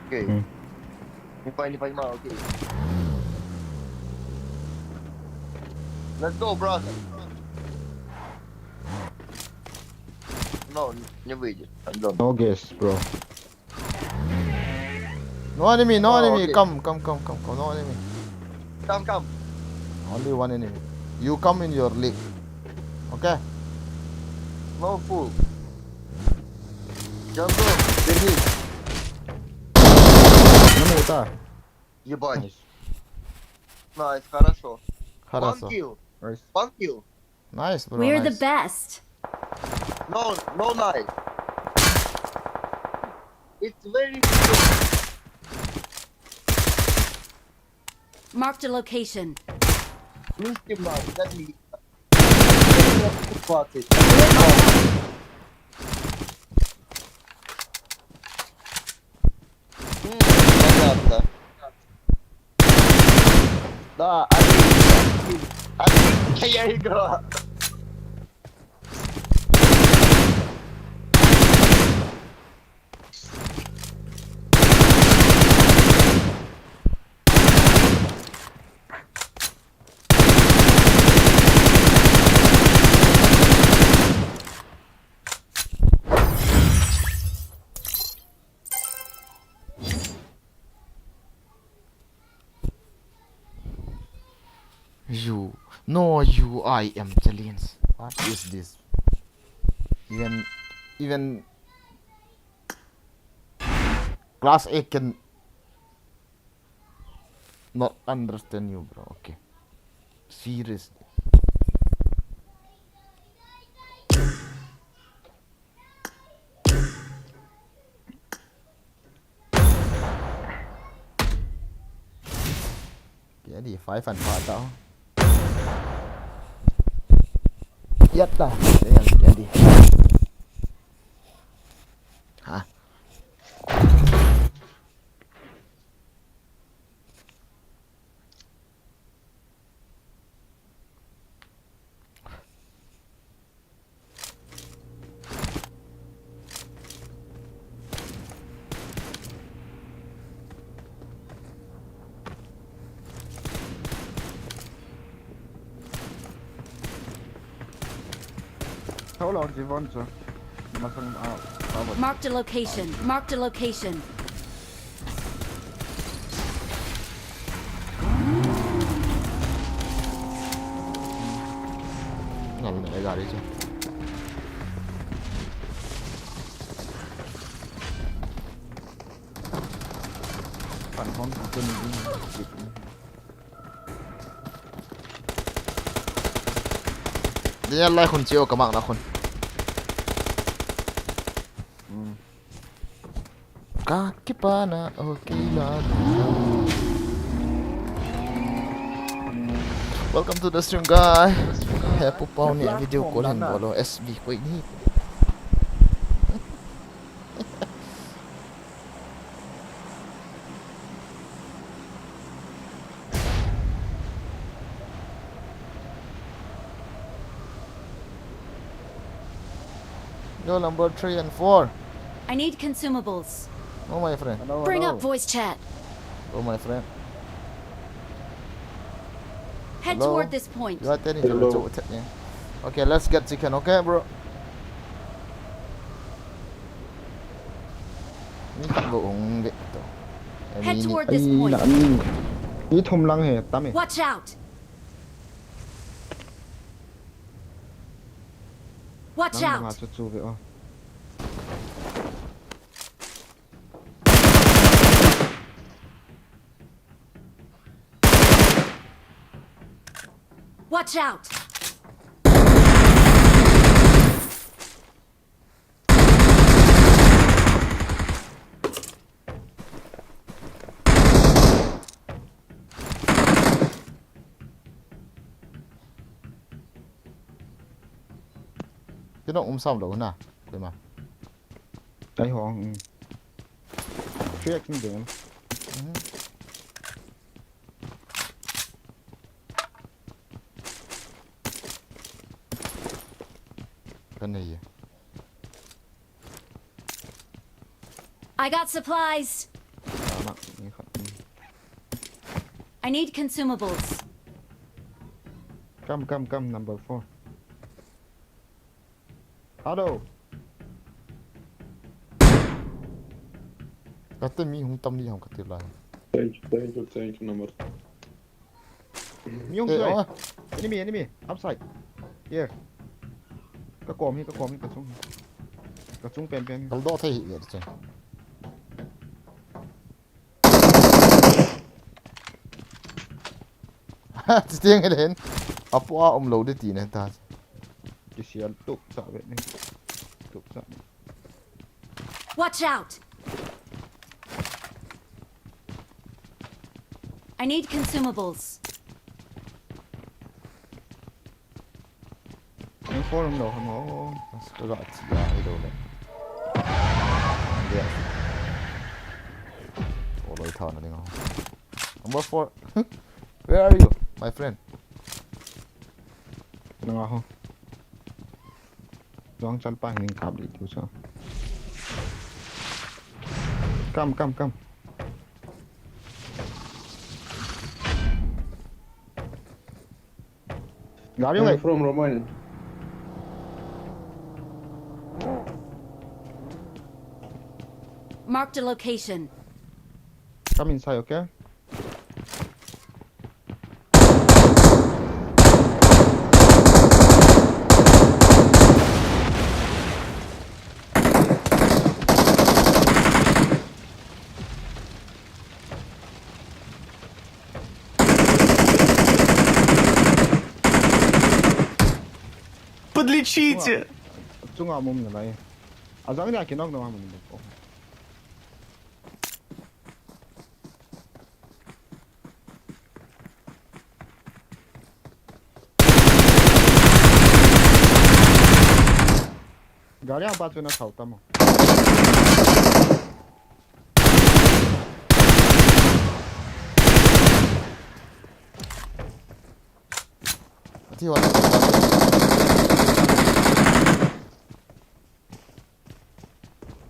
Okay. Hmm. Не пой-, не понимаю, окей. Let's go, brother. No, не выйдет. I don't. No gas, bro. No enemy, no enemy. Oh, okay. Come, come, come, come, come. No enemy. Come, come. Only one enemy. You come in your league. Okay? No fool. Jump, bro. They need. Ебанись. Найс, хорошо. Хорошо. One kill. Nice. One kill. Nice, bro. We're the best. No, no nice. It's very good. Marked a location. Мишки, мать, забей. Хватит. М, понятно. Да, отлично. Отличная игра. You, no, you, I am challenge. What is this? Even, even class A can not understand you, bro. Okay. Seriously. Kedi five and four tao. Yatta. Kedi. Ha. Hold on, Jivon, sir. Masang, ah, forward. Marked a location. Marked a location. Ngal na gari chu. Pan hon tu ni. Daniel lai khun cheo ka mak na khun. Hmm. Ka kipana, okay la. Welcome to the stream, guy. He pu pau ni video call hin bolo S B koi ni. Yo, number three and four. I need consumables. Oh, my friend. Hello, hello. Bring up voice chat. Oh, my friend. Hello? Head toward this point. You are telling me to attack me. Okay, let's get chicken, okay, bro? Ni khat bou hung ve to. Head toward this point. Ai, na mi. Ni thum lang he, tam e. Watch out! Watch out! Lang nga chu chu ve o. Watch out! Kino um sam lo na, koima. Ai ho, um. Three X ni ding. Mhm. Ka nei e. I got supplies. Tama, ni khat, ni. I need consumables. Come, come, come, number four. Hello. Kate mi hung tam ni ham kate lai. Thank you, thank you, thank you, number. Mi hung. Eh, joi. Oh. Enemy, enemy. Upside. Here. Ka kom hi, ka kom hi, ka chung hi. Ka chung pen pen hi. Kal do thei hi, ya, che. Ha, chitiang hi den. Apu a um lo de ti ne ta. Kisial tuk cha ve ni. Tuk cha. Watch out! I need consumables. Ang forum lo, ano? Mas kaga chia ito le. Yes. Olo ita na ding ako. Number four. Where are you, my friend? Ano nga ako? Duang chan pa, hindi kabli tu sa. Come, come, come. Gari, hmm, from Roman. Marked a location. Come inside, okay? Подлечите! Chunga mum na lai. Azang ni aki nok na mum na. Gari ang patso na sauta mo. Ati wala.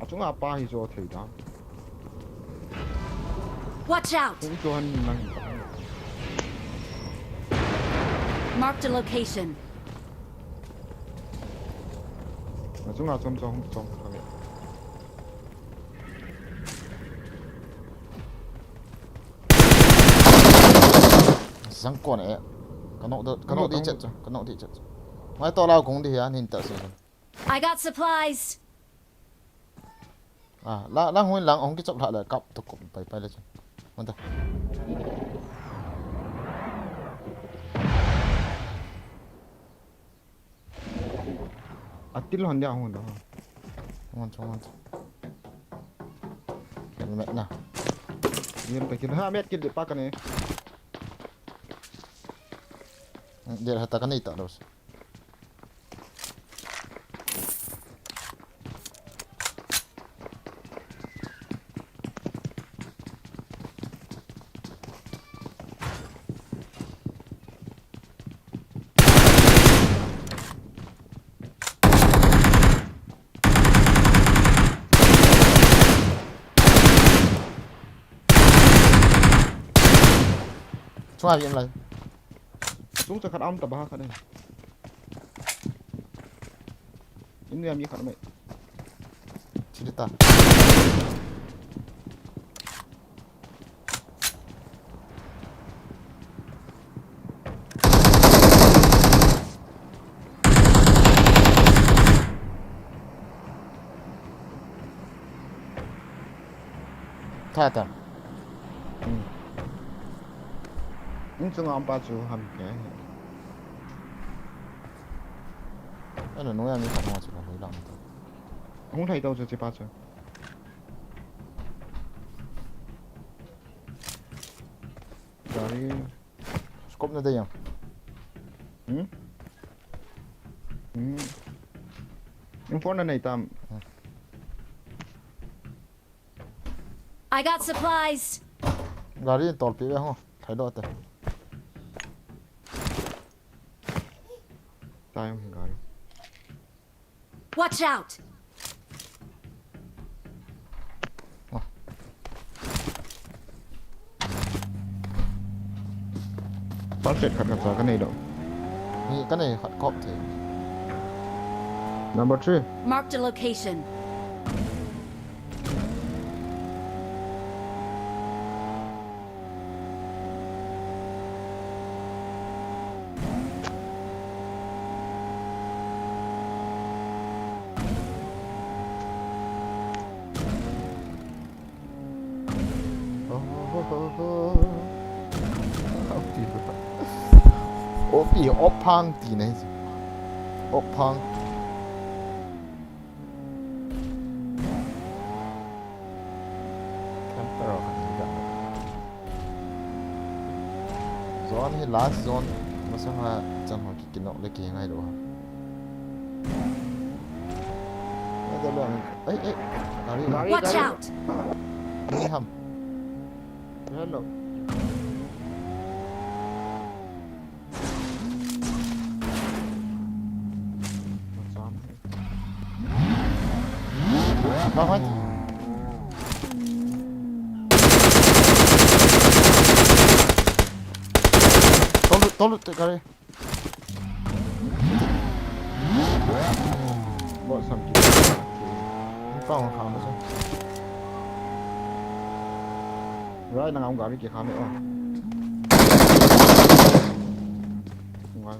Achunga pa hi jo thei da. Watch out! Kung jo han nang. Marked a location. Achunga chom chom chom. Sang kon e. Kano de, kano de chet, kano de chet. Mai to lau kung di ya nin ta se. I got supplies. Ah, la, la hung lang, hung kichop la, la, kap to kop, pai, pai le chun. Manta. Atil hon dia hung da. Hung, hung, hung. Helmet na. Yun ta kil, ha, met kil di pa kane. Dia hata kane ta dos. Chunga vi em lai. Chung cha khat am ta ba khat ne. India mi khat mai. Chili ta. Tha ta. Hmm. Inchunga um pa chu ham ke. Ano, nung ya mi khat nung a chu la hui lang ta. Hung thei tau chu chi pa chu. Gari. Scope na dei yang. Hmm? Hmm. Yung phone na nai tam. Hmm. I got supplies. Gari tol pi ve ho. Thai do te. Tai yung gari. Watch out! First aid khat khat sa ka nei lo. Ni ka nei khat kop the. Number three. Marked a location. Opi, op phang ti nei. Op phang. Camper ho kan ni dan. Zone hi last zone. Masang ha chan ho kikinok le kingai lou ha. Ai, ai, ai. Gari, gari. Watch out! Ni ham. Hello. What's on? Wrong one. Don't loot, don't loot the gari. Bot sam kit. Hung pang hung kham bot sam. Rai, nang ang gari kikham e, oh. Ngai.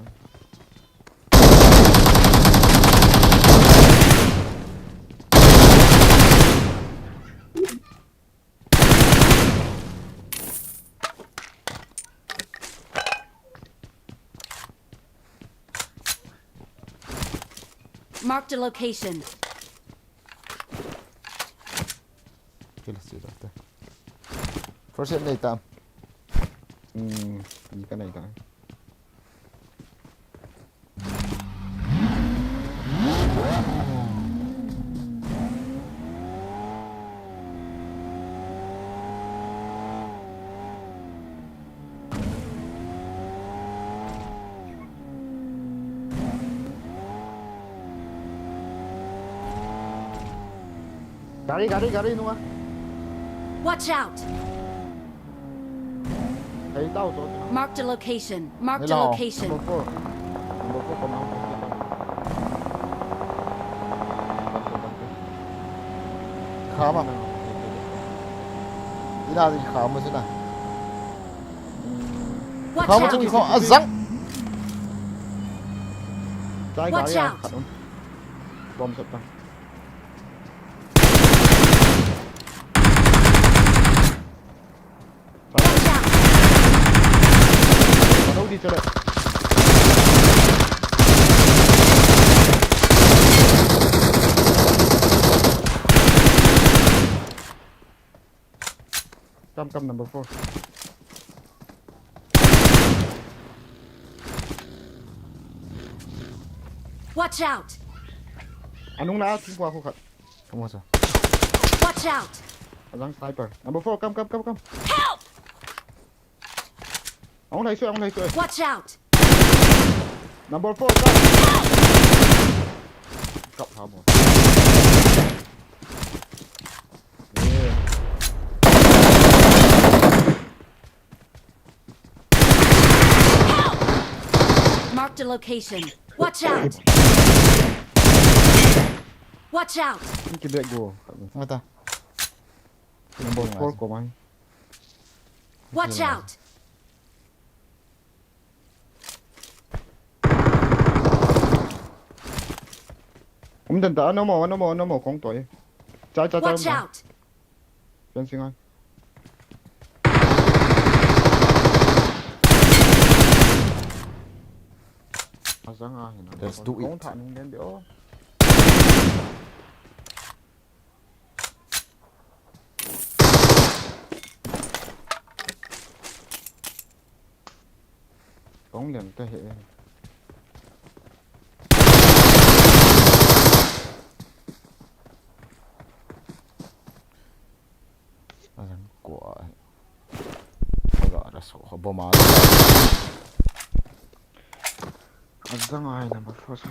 Marked a location. Kila sila ta. First aid nei tam. Hmm, ni ka nei ta. Gari, gari, gari, nunga. Watch out! Hei tau to. Marked a location. Marked a location. Number four. Number four, come on. Khama. Ina di khama sina. Watch out! Khama tu kho azang. Watch out! Bomb shot ta. Watch out! Patau di chale. Come, come, number four. Watch out! Anung na, thingkua khu khat. Kamu sa. Watch out! Alang sniper. Number four, come, come, come, come. Help! Ahung lai sui, ahung lai sui. Watch out! Number four, come. Help! Kap ha mo. Yeah. Help! Marked a location. Watch out! Watch out! Ni ki back go. Mata. Number four ko mai. Watch out! Um, dan ta, no more, no more, no more, kong toi. Cha, cha, cha. Watch out! Fencing ai. Azang a hin. Let's do it. Kong tha nung den de o. Kong lian ta he. Azang ko a. Aga ra so ho bom a. Azang ai number four sa.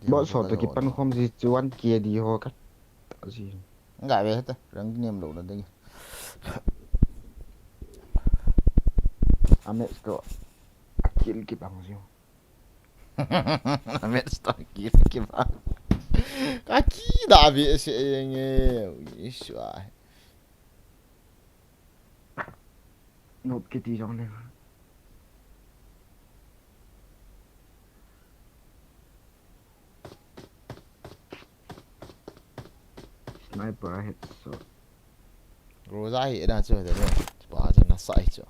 Bot so to kipan khom ji chuan K D ho ka. Ji. Nga ve ta, rang nem lo na ding. Amet to. Kill kibang ji. Amet to kill kibang. Ka ki da ve se nge. Isua. Not kiti jong le. Sniper headshot. Groza hi ena chu de ne. Pa chu na sai chu.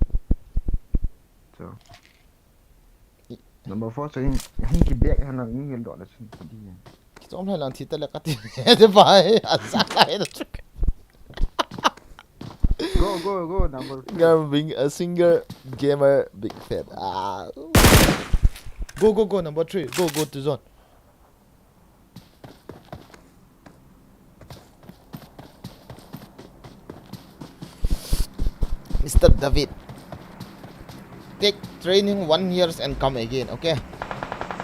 Chu. Number four chu hin, hin ki back han hin hil do la chun di. Kichom lai lang thi ta le ka ti. De bai. A sa ka he da chu. Go, go, go, number four. Gamer being a single gamer big fan. Ah. Go, go, go, number three. Go, go to zone. Mister David. Take training one years and come again, okay?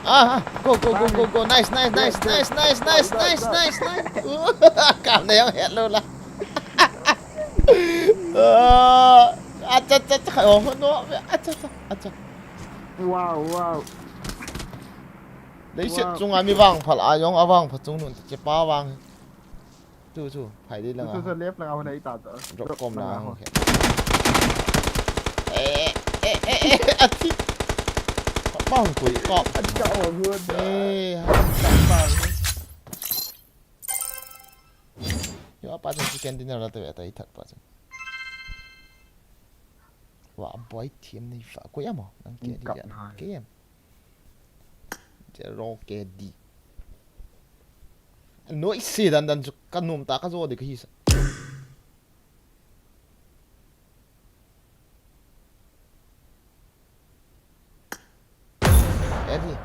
Ah, ah, go, go, go, go, go. Nice, nice, nice, nice, nice, nice, nice, nice, nice. Kam na yang hello la. Ah, acha, acha, acha. Oh, no. Acha, acha, acha. Wow, wow. Leiset chunga mi vangpha la jong avangpha chungnung ti che pa vang. Chu, chu, phai di langa. Chu, chu, left langa hung nei ta ta. Drop kom langa hung he. Eh, eh, eh, eh, athi. Pa hung koi kop. Acha, oh, good. Eh, ha. Yo, apa chen chicken dinner la te ve ta i that pa chen. Wa boy thiam nei fa ko ya mo. Nang ke di ya. Ke ya. Zero K D. Noise dan dan chu ka nom ta ka zo de ka hi sa. Eddie.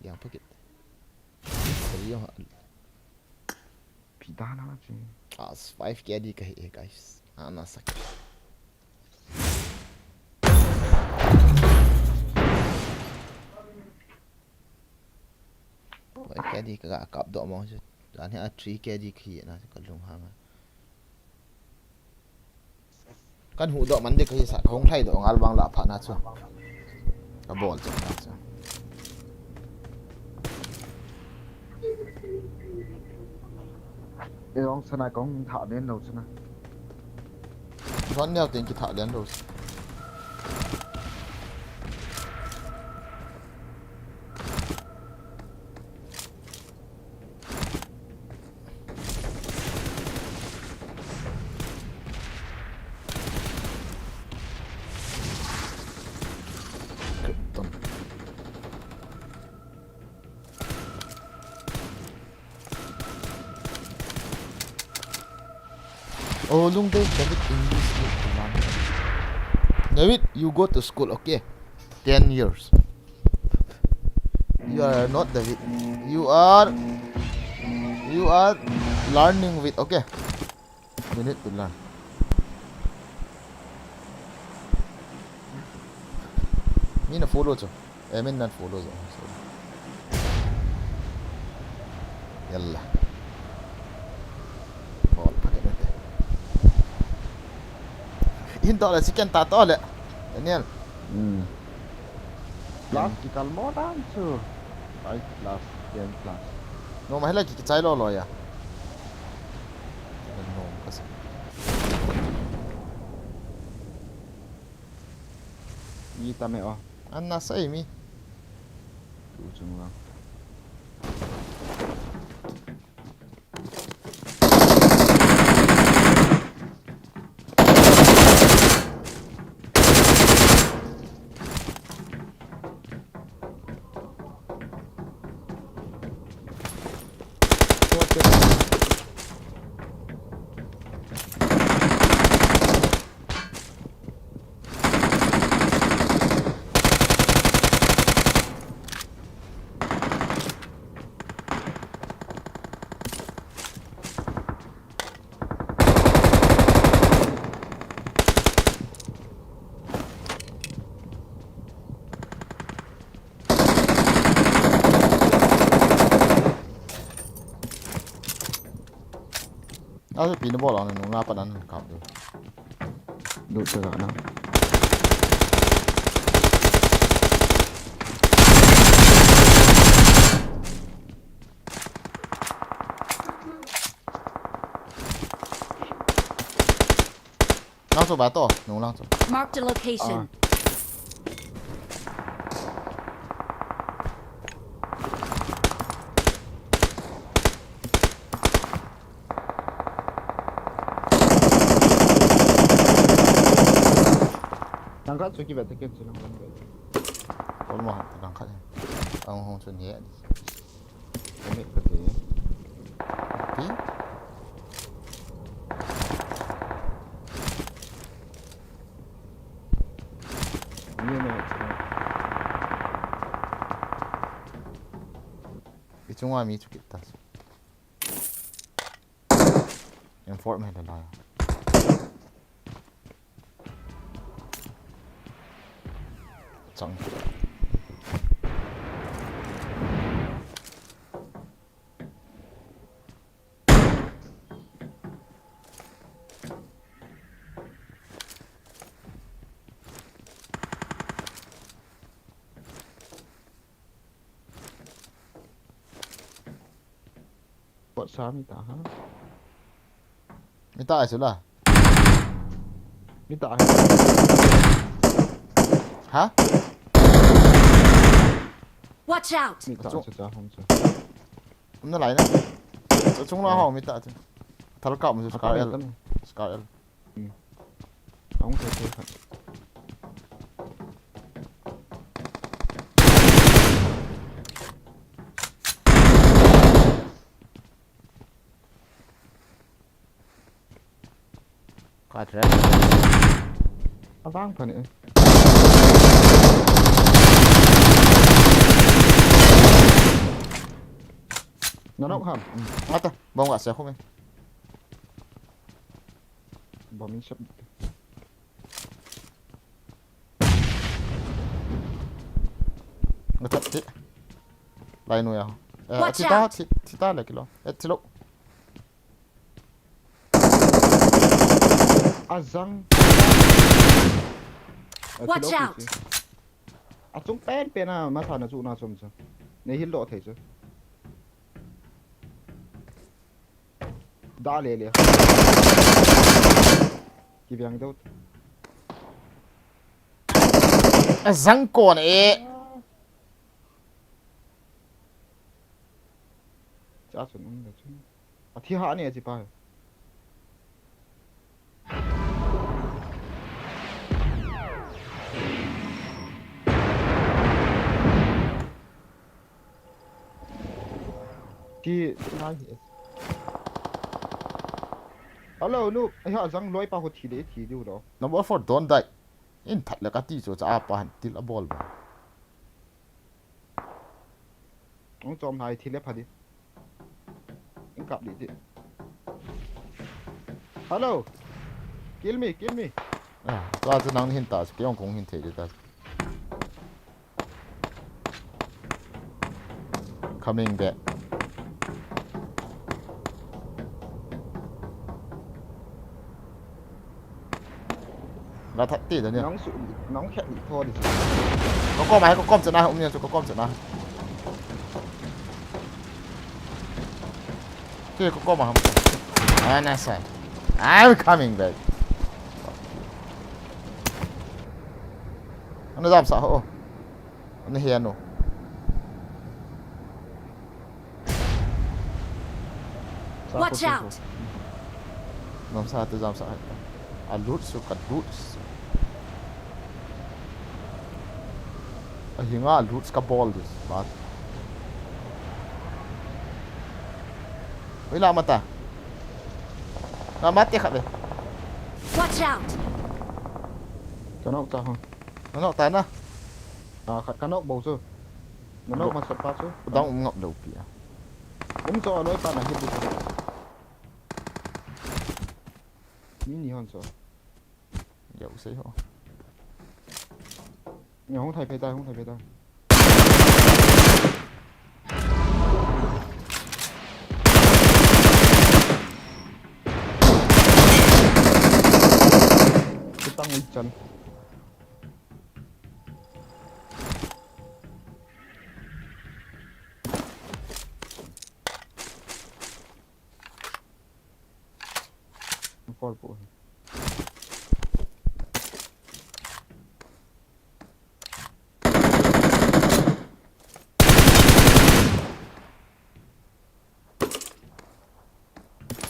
Yang pocket. Rio. Pidana chi. As five K D ka hi, guys. Ana sak. Five K D ka ga kap do mo chu. Jan hi a three K D khi na ka lung hanga. Kan hu do man de ka hi sa ka hung thlai do ngal bang la pha na chu. Ka bol chu na chu. E ong sana kong tha den lo sana. Zon neo ten ki tha den lo. Oh, lung Dave, David English ni kuman. David, you go to school, okay? Ten years. You are not David. You are, you are learning with, okay? You need to learn. Mina follow cho. Eh, min nan follow zo. Sorry. Yalla. Bol pakai nate. Hin to le chicken ta to le. Daniel. Hmm. Plus ki kal mo dan chu. Five plus, ten plus. No, ma hela ki kichai lo lo ya. No, kasi. Mi tam e o. An na sai mi. Tu chung lang. Asa pina bol ang nung napa nan kap do. Do ta na. Lang chu ba to, nung lang chu. Marked a location. Ah. Rat chu kivet te ken chu lang lang ve. Kol mo ha, lang khat. Ang hong chu ni. Kami ka ti. Ti. Ni ni. Ichunga mi chu kit ta. Inform hai la. Chang. Buat sa mi ta ha. Mi ta ai sula. Mi ta ai. Ha? Watch out! Mi ta ai sa hong sa. Um na lai na. Sa chung la ho mi ta ai. Thal kap mu Scar L. Scar L. Hung thei thei khat. Khat re. Avang phan e. Nanok ham. Mata, bong wa sa khu me. Bombing shot. Nga tat ti. Lai nu ya. Eh, Watch out! Ti ta, ti, ti ta le kilo. Eh, ti lo. Azang. Eh, ti lo Watch out! Ki si. Achung pen pen a, ma tha na chu na chom chu. Nei hil lo thei chu. Da le le. Ki biang dot. A zang kon e. Cha chun um da chun. A thi ha ne chi pa. Ti nai hi. Hello, nu. Ai ha, zang loi pa ho thi le, thi diu lo. Number four, don't die. In that le ka ti chu cha pa han til a bol ba. Ong chom nai thi le pha di. In kap di ti. Hello. Kill me, kill me. Ah, tua chu nang hin ta, ke ong kong hin thei di ta. Coming back. Nga that ti da ni. Nong su, nong khet ni tho di. Ko kom ai, ko kom chana, um ni chu ko kom chana. Ti ko kom a ham. Ah, na sai. I'm coming back. Ano jam sa ho. Ana he ano. Watch out! Nom sa te jam sa. A loot su ka loot su. A hinga loot ka bol dis. Ba. Oi la mata. Na mate khat le. Watch out! Ka nok ta ha. Ka nok ta na. A khat ka nok bou chu. Nanok ma sat pa chu. Dang um ngap lou pi a. Um cho loi pa na hit di. Ni ni hon cho. Yau sei ho. Ni hung thai phei tai, hung thai phei tai. Kitang ui chan. Kol pu.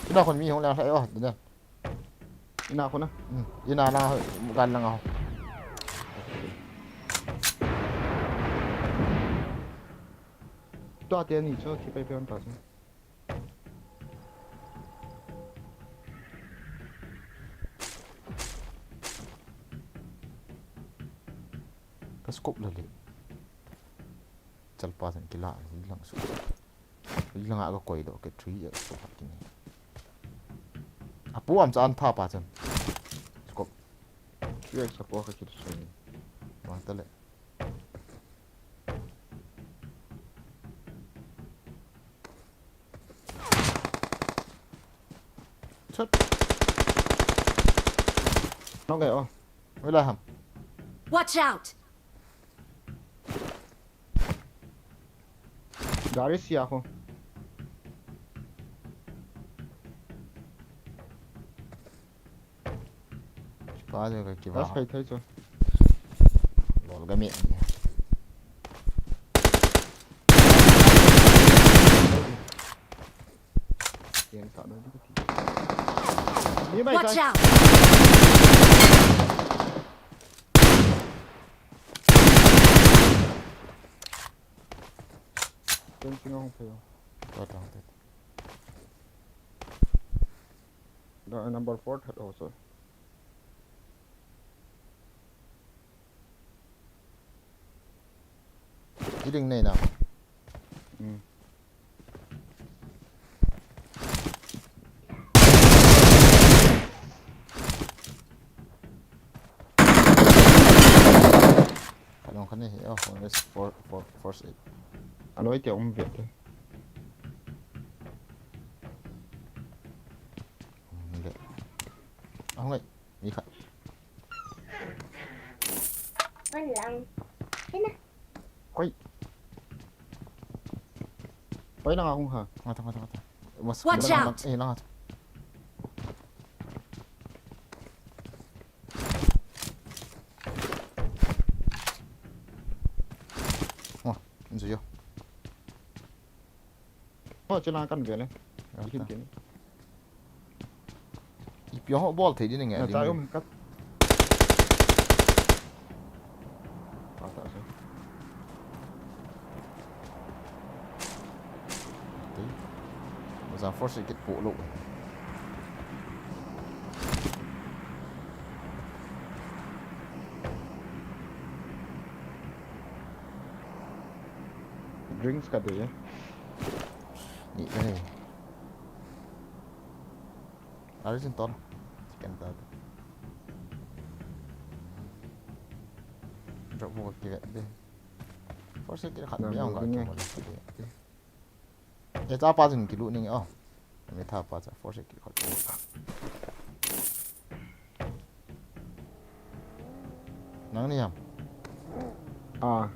Ina khun mi hung lang thei o, ina. Ina khun a? Hmm, ina lang, gan lang a. Tua te ni chu, thi pai pai on ta chu. Ka scope la le. Chalpa chan kila, lang su. Lang a ka koi do ke three ya scope kini. Apu am chan tha pa chan. Scope. Ye sa po ka kit su. Wang ta le. Chut. Nong ke o. Oi la ham. Watch out! Gari sia ko. Chupa jo ka kiva. Gas kai thai cho. Lol ga mi. Yen sa do di ka ti. Ni mai Watch sai. Out! Fencing ahung phei o. Tua tang te. Da number four that also. Iring nei na. Hmm. Khat nung khat ni hi, oh, hong is four, four, four, eight. Aloi te um ve te. Um, le. Ah, hong ai. Mi khat. Kan lang. Kena. Koi. Koi lang akong ha. Ngata, ngata, ngata. Mas, Watch lang, out! Lang, eh, lang, ngata. Wah, injury yo. Oh, chulang kan ve le. Ngata. Ikim kin. Ipi ho bol thei di nge. Na, lim chai um kat. Ata se. Tei. Mazang force kit po lo. Drinks ka de. Ni, eh. Ari sin tol. Chicken ta. Drop mo ki de. Force kit khat. Drop mi ang mo ka ni. Ki mo ni. Ye cha pa jin kilu ning o. Mi tha pa cha force kit khat. Nang ni ham. Ah.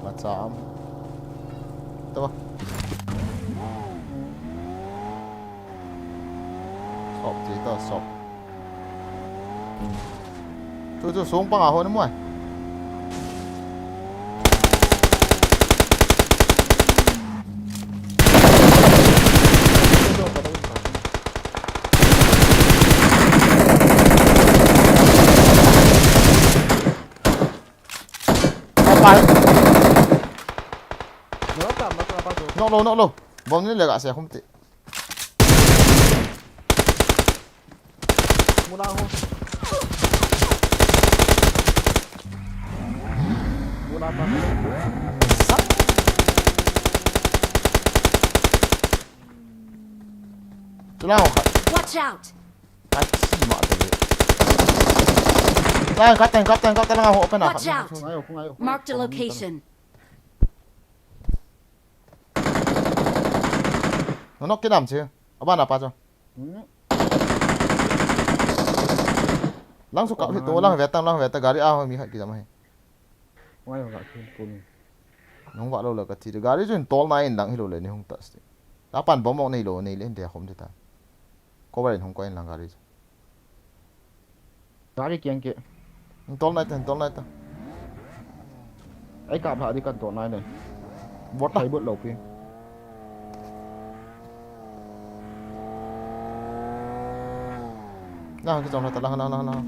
Macham. Tava. Sop, sop. Chu, chu, sung panga hon mo. Knock lo, knock lo. Bom ni le ga se khum ti. Muna ho. Muna pa. Tuna ho khat. Watch out! Ka chi ma te. Tang, ka tang, ka tang, ka tang, ho open a. Watch out! Marked a location. No, no, kidam che. Abana pa cho. Hmm. Lang chu kap hi to, lang ve tang, lang ve ta, gari a mi khat kijam hi. Wai ho ga thil pun. Nung va lo la ka thi. Gari chu in tol na in lang hi lo le ni hung ta sti. Ta pan bom mong nei lo nei le in dia khom de ta. Cover in hung ko in lang gari chu. Gari kiang ke. In tol nai ta, in tol nai ta. Ai kap ha di kan tol nai le. Bot ta. Ai bot lo pi. Lang, kijong lang ta, lang, lang, lang, lang.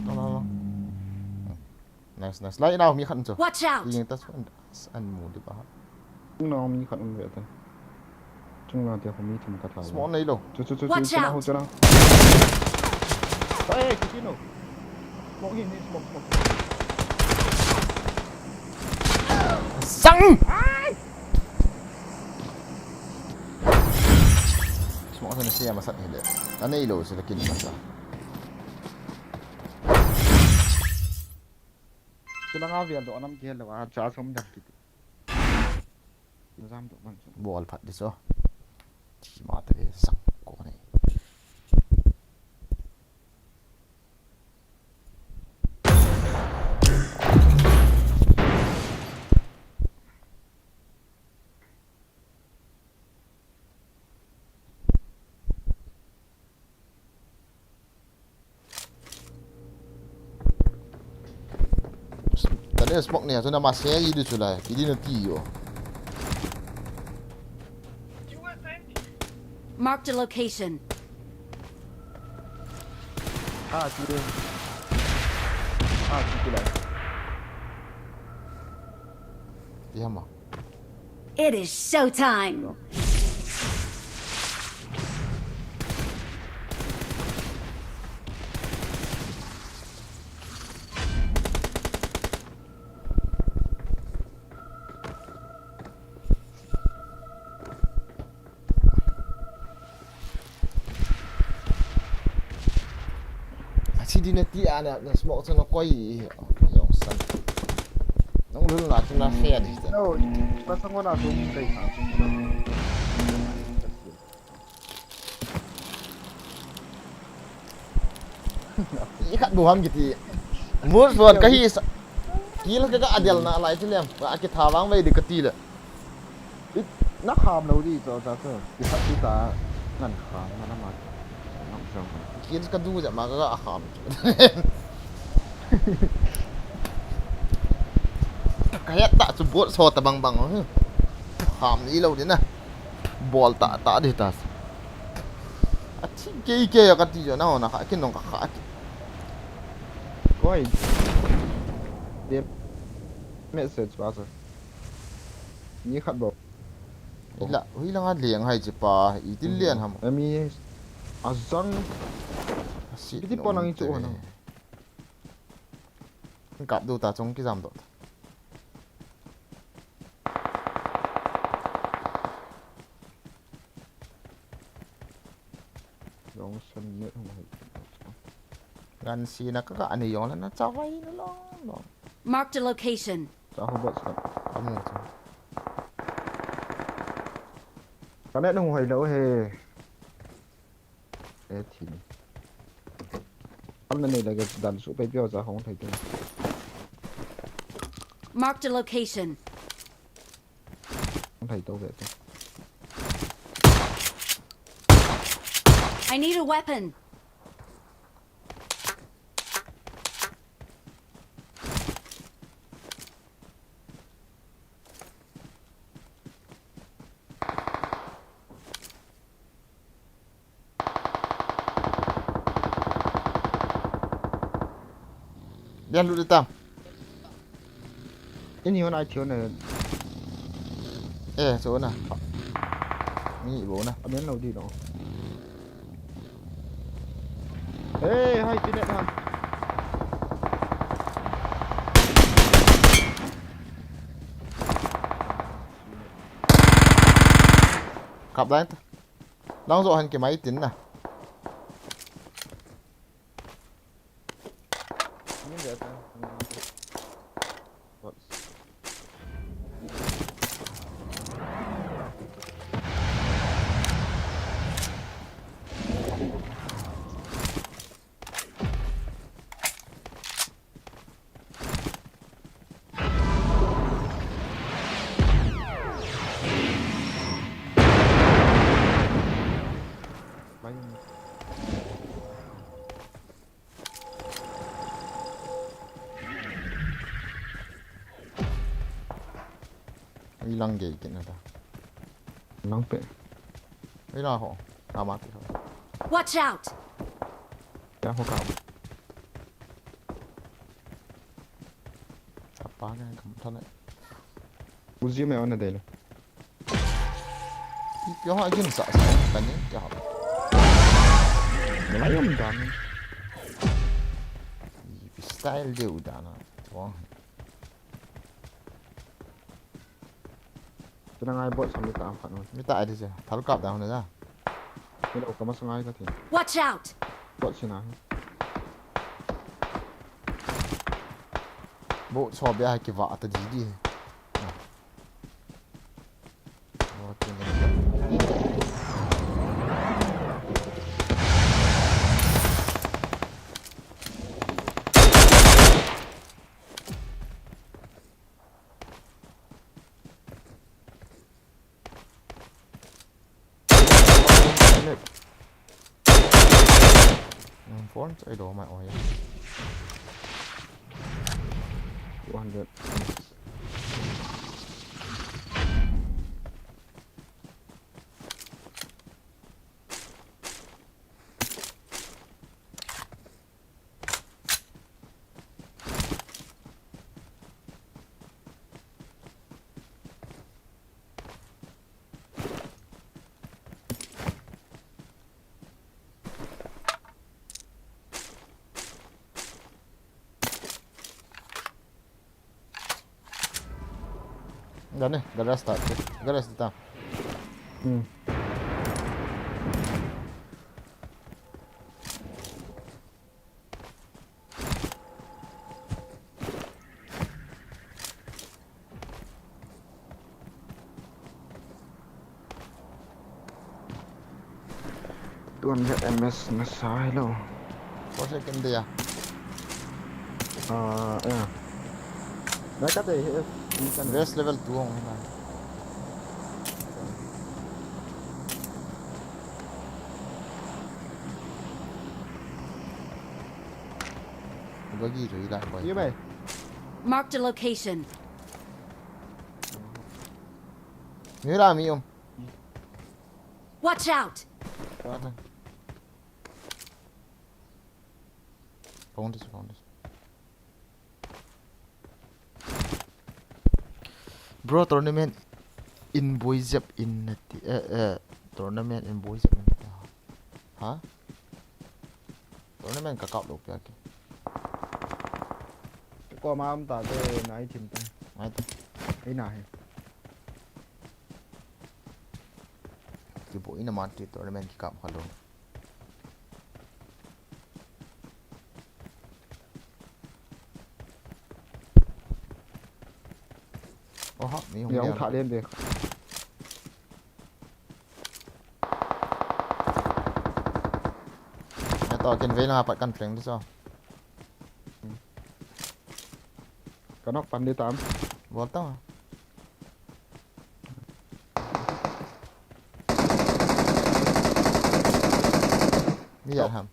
Lang, lang, lang. Nice, nice. Lai, nao mi khat chu. Watch out! Ti ta chu an, an mu di ba. Nao mi khat um ve ta. Chung na dia mi thum ka tha. Smoke nei lo. Chu, chu, chu, chu, Watch chu na out! Ho, chu na. Ai, ai, kiti no. Smoke hi, ni smoke, smoke. Sang! Smoke sa na siya masat hile. Anei lo sila kin masa. Sila nga vial do anam kihel lo a cha som dam kiti. Jam do ban. Bol phat di so. Chi ma te sak ko nei. Tale smoke ni a chu na ma se i di chu lai. I di na ti yo. Marked a location. Ah, ti. Ah, ti lai. Ti hama. It is showtime! Achi di na ti ana, na smoke chu na koi, yong san. Nung lul na chu na fe di ta. No, pa sang na tu kai ha. I khat bu ham kiti. Mur suan ka hi sa. Kil ka ka adel na lai chu lem. Ka ki tha vang vai di ka ti le. It, na kham lo di, cho, cho, cho. Ki khat ti ta, ngan kham, ngan ma. Ngan kham. Kin ka du ja ma ka, ka kham. Ka het ta chu bot so ta bang bang. Kham ni lo di na. Bol ta, ta di ta. A thi ke ke ka ti jo na ho na kha, kin nong ka kha. Koi. Dem. Message ba sa. Ni khat bo. Ila, hui langa leng hai chi pa, i tin lian ham. Ami azang. Asi, kiti pa nang i chu te. Kap do ta chung ki jam do ta. Long san ne hung hai. Gan si na ka ka ani yong la na chawai na long long. Marked a location. Cha ho bot sa. Amu cha. Ka ne nung hoi lo he. E thi. Am na nei la ga dan su pe pio cha hong thai tu. Marked a location. Hong thai to ve tu. I need a weapon. Bian lut ta. Ini hon ai thiu na. Eh, so na. Ni bo na. Amen lo di lo. Hey, hai, ti ne han. Kap lai ta. Lang zo han ki mai tin na. Ilang gei kit na ta. Lang pe. Ilang ho. Kama ti ho. Watch out! Kya ho ka? Apa ka kam thale. Uzi me ona dele. Pi pi ho agin sa sa kani kya ho. Mayom dan. Pi style de udana. Wah. Chuna ngai bot sam ni ta khat no. Mi ta ai di je. Thal kap da hon ja. Ni lo kama sangai ka thi. Watch out! Bot sina. Bot so bia ki va ta di di. Bot ni. Phone choi do mai oi. Two hundred. Dane, garage ta, garage ta. Hmm. Two hundred M S na sai lo. Four second dia. Ah, ya. Nai ka te, eh, ni kan. West level two hong na. Bagi tu ila koi. Ye bai. Marked a location. Ni la mi um. Watch out! Found this, found this. Bro, tournament in Boizep in nati, eh, eh, tournament in Boizep in nati. Ha? Tournament ka kap lo pia ke. Ko ma am ta te nai thim ta. Nai ta. Ei na he. Kiboina mati tournament kikap kha lou. Oho, mi hung. Yang dia. Tha len de. Atoh kin vei langa pat kan pleng di so. Ka nok pan di tam. Bol tang. Mi ya ham.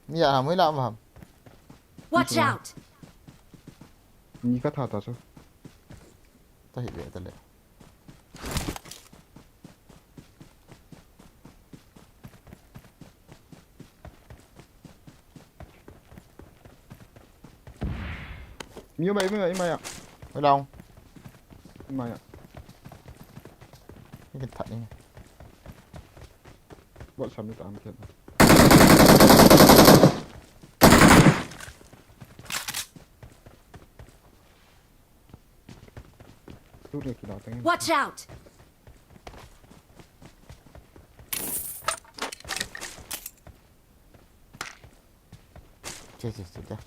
Mi ya ham, mi la ham. Watch out! Ni ka tha ta so. Ta hi le ta le. Mi mai, mi mai, mai ya. Mai long. Mai ya. Ni kin that ni. Bot sam ni ta am ken. Tu ni kila teng. Watch out! Che, che, che, che.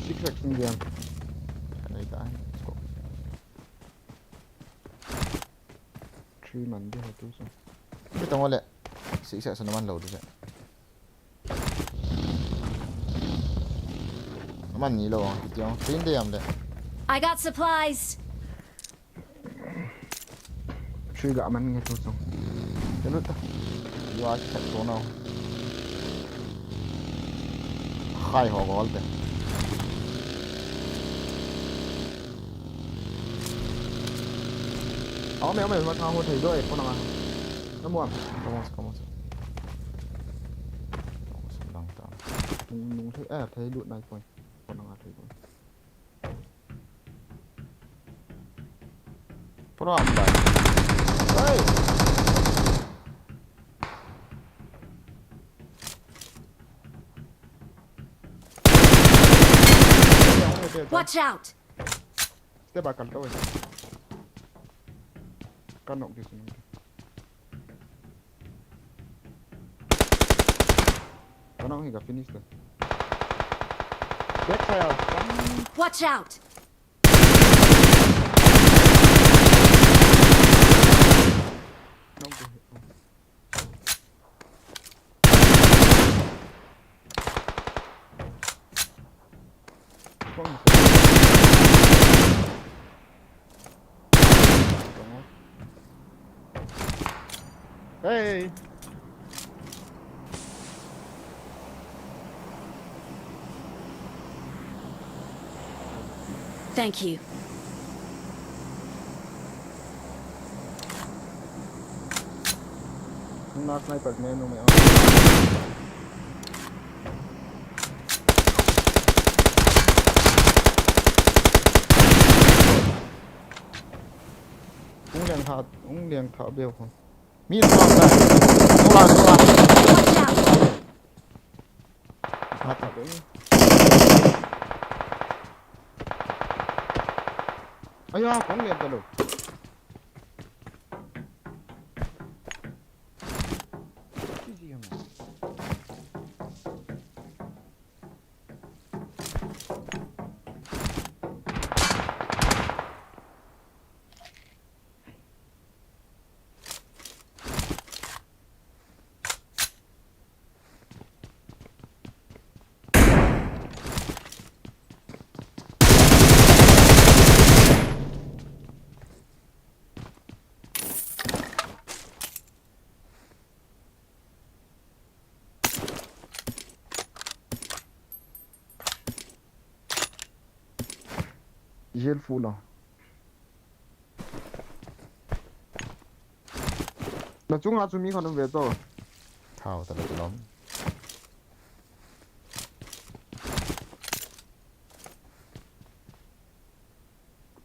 Six X in game. Anai ta, let's go. Three man di ha tu so. Ni tong le. Six X na man lo di se. Man ni lo ang, kiti ang. Train de yam de. I got supplies. Sui ga man nge tu song. Telu ta. Wa chat to now. Ai ho gol te. Ame, ame, ma thang ho thei doi, ko na nga. Na mo. Come on, come on. Come on, lang ta. Nung, nung thei, eh, thei lut nai point. Ko na nga thei point. Pura andar. Hey! Watch out! Step back, kalta. Kanok di sini. Kanok hi ka finish ta. Back fire. Watch out! Hey. Thank you. Nung na sniper me nu me. Ung liang tha, ung liang tha beu ko. Mi tha ta. Tula, tula. Watch out! Tha ta beu. Aya, kong liang ta lo. Jel full a. Na chunga chu mi khat um ve to. Thao ta le lom.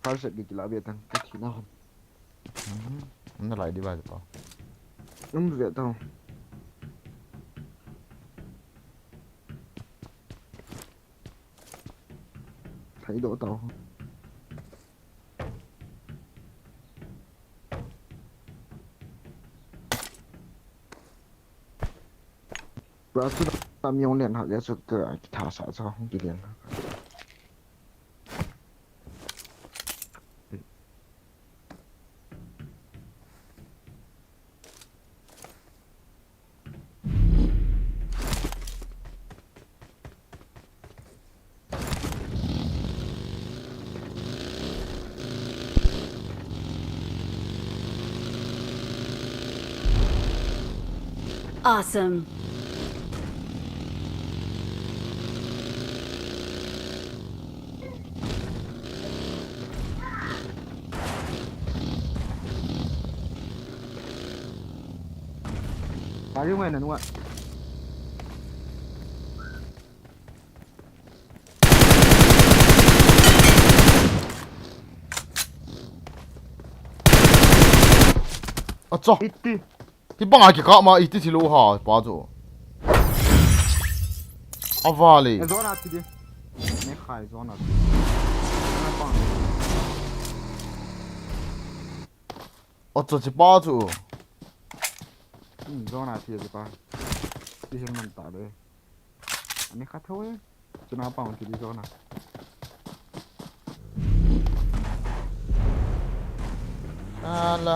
First aid kila ve tang, ka thi na hon. Mhm. Um na lai di ba pa. Um ve tang. Thai do tao. Ba chu ta mi ong len ha le chu ka ki tha sa cha hong ki len. Awesome. Pari mai na nua. Acha. Iti. Hi banga kikap ma iti thilo ha pa chu. Avale. E zona ti di. Ne khai zona ti. Acha chi pa chu. Hmm, zona ti chi pa. Ti hin man ta de. Ani kha thoi. Chuna pang ti di zona. Ala.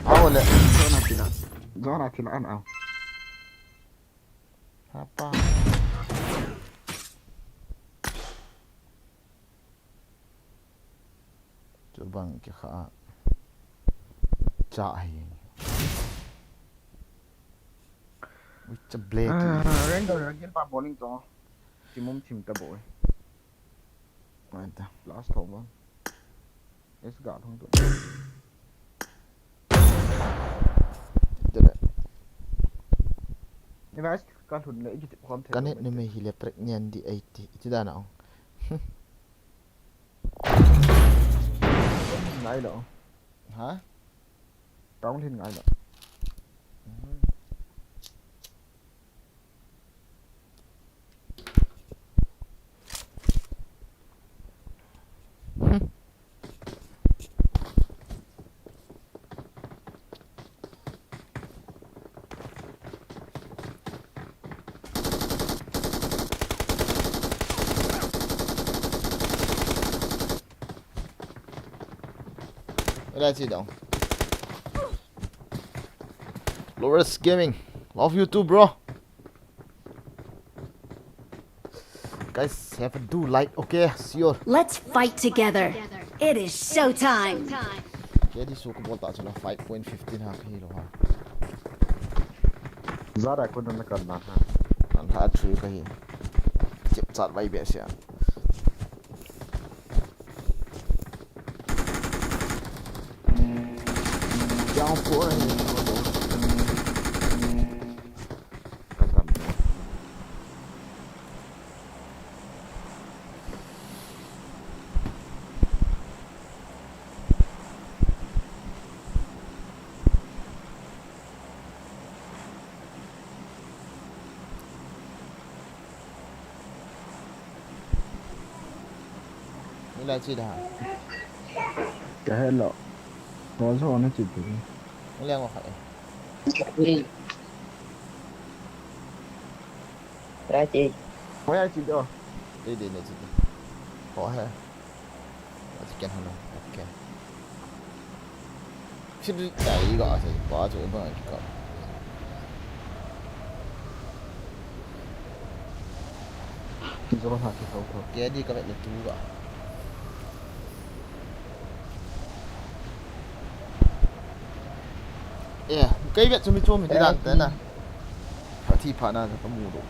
Au le. Zona ti la. Zona ti la an au. Apa. Chubang kikha. Cha hi. Which a black. Random ragil pa bowling to. Timum thim ta boy. Right there. Last thong bang. Es ga thong to. Dele. Ni guys, ka thun le ikiti khom the. Ka net ni me hi le pregnant di eighty. Iti da na ong. Ngai lo. Ha? Tong lhin ngai lo. That's it, though. Loris Gaming, love you too, bro. Guys, have a do like, okay? See you. Let's fight together. It is showtime. Kedi su ko bol ta chula five point fifteen ha kahi lo ha. Zara ko na kan na ha. An ha three kahi. Chip chat vai be sia. Down four. Ni la chi da. Ka he lo. Ko so na chi tu. Ni le ngo kha e. Ra chi. Ko ya chi do. Dei dei na chi. Ko he. Ati ken hana. Okay. Siri tai ga sa pa chu ba ki ka. Zoro ha ki ko ko. Kedi ka vet le tu ga. Eh, kai vet chu mi chu mi dan ta na. Pha thi pha na ka mu do.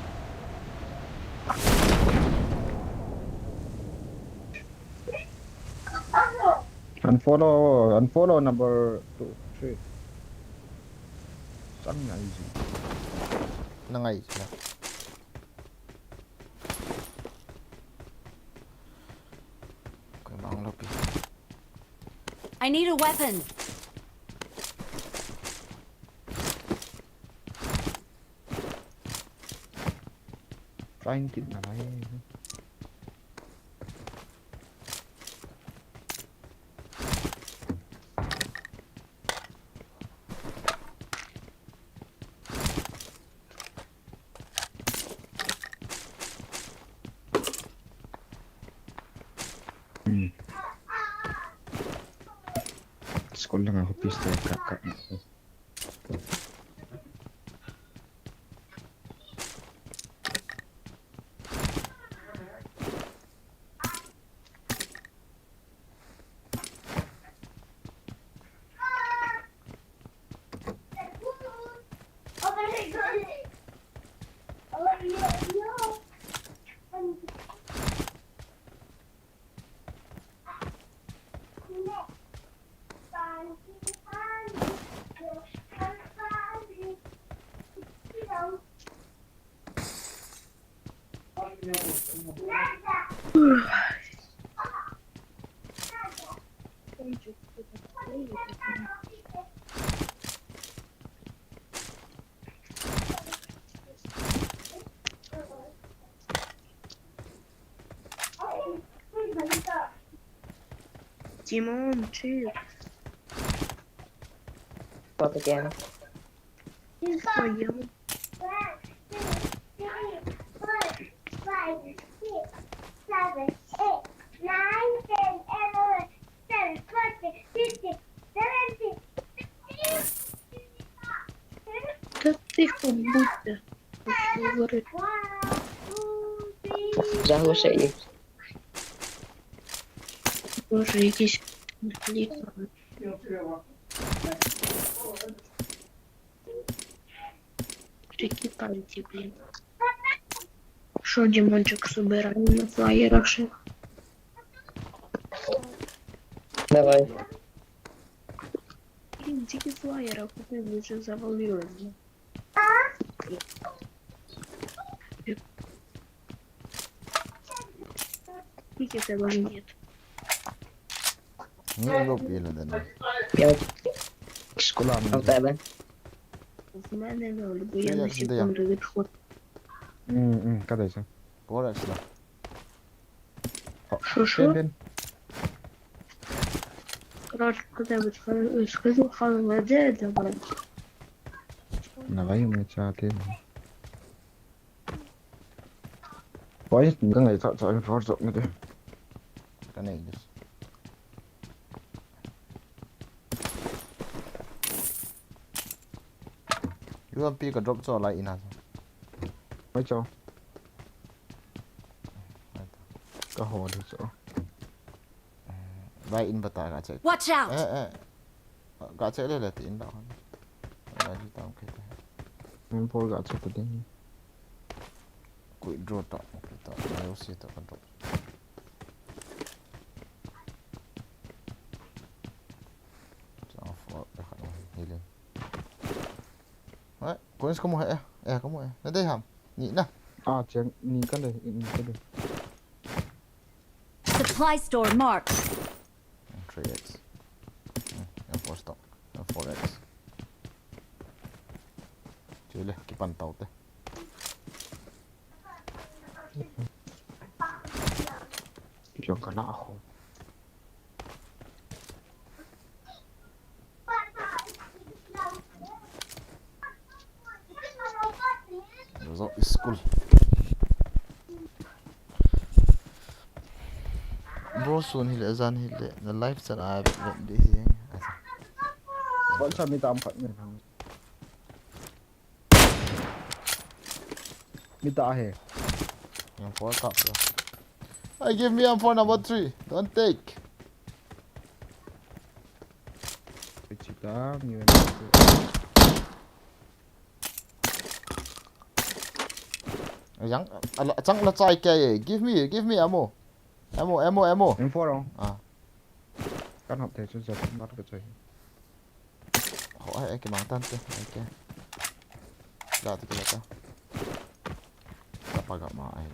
Unfollow, unfollow number two, three. Chang ngai ji. Na ngai ji na. Koi mang lo pi. I need a weapon. Trying kit na lai. Hmm. School lang ako, pistol, kaka. Timon, chill. What again? Oh, you. Да тихо будь. Заглушение. Боже, якийсь конфлікт. Какие кайфы, блин. Что, Димончик, собираем на флайерах, что? Давай. Блин, дикий флайер, а куда я уже завалилась, блин. Видите, этого нет. Ну, лоб или да, да. Я Скула. Там тебе. В мене ноль, бо я на секунду відходжу. М, м, кадай се. Короче, да. Шо, шо? Короче, кадай відходжу, скажу, хавай, де, давай. Давай, мы чаты. Ой, никогда не так, так, форс не. Кадай здесь. U M P ka drop cho lai in a. Mai cho. Ka ho di cho. Lai in bata ka check. Watch out! Eh, eh. Ka check le le ti in da. Lai di tam ke. Min por ka check ta ding. Kui draw ta. Kita. Lai usi ta ka drop. Chang for ka khat healing. Ai, coins kamu he, eh, eh, kamu he. Na dei ham. Ni na. Ah, cheng, ni ka dei, ni ka dei. Supply store marked. Three X. Hmm, M four stock. M four X. Chule, kipan tau te. Jong kana ho. Result is school. Bro, sun hile, jan hile, na live chat a vet vet di hi. Kon sa mi tam khat mi. Mi ta he. Yang four kap ya. I give me M four number three. Don't take. Chita, mi wen. Yang, ala, chang la chai ke ye. Give me, give me ammo. Ammo, ammo, ammo. M four ong. Ah. Kan hop the chu jat mat ka chai. Ho ai, ai, kimang tan te, ai ke. La te ke la ta. Tapa gama ai.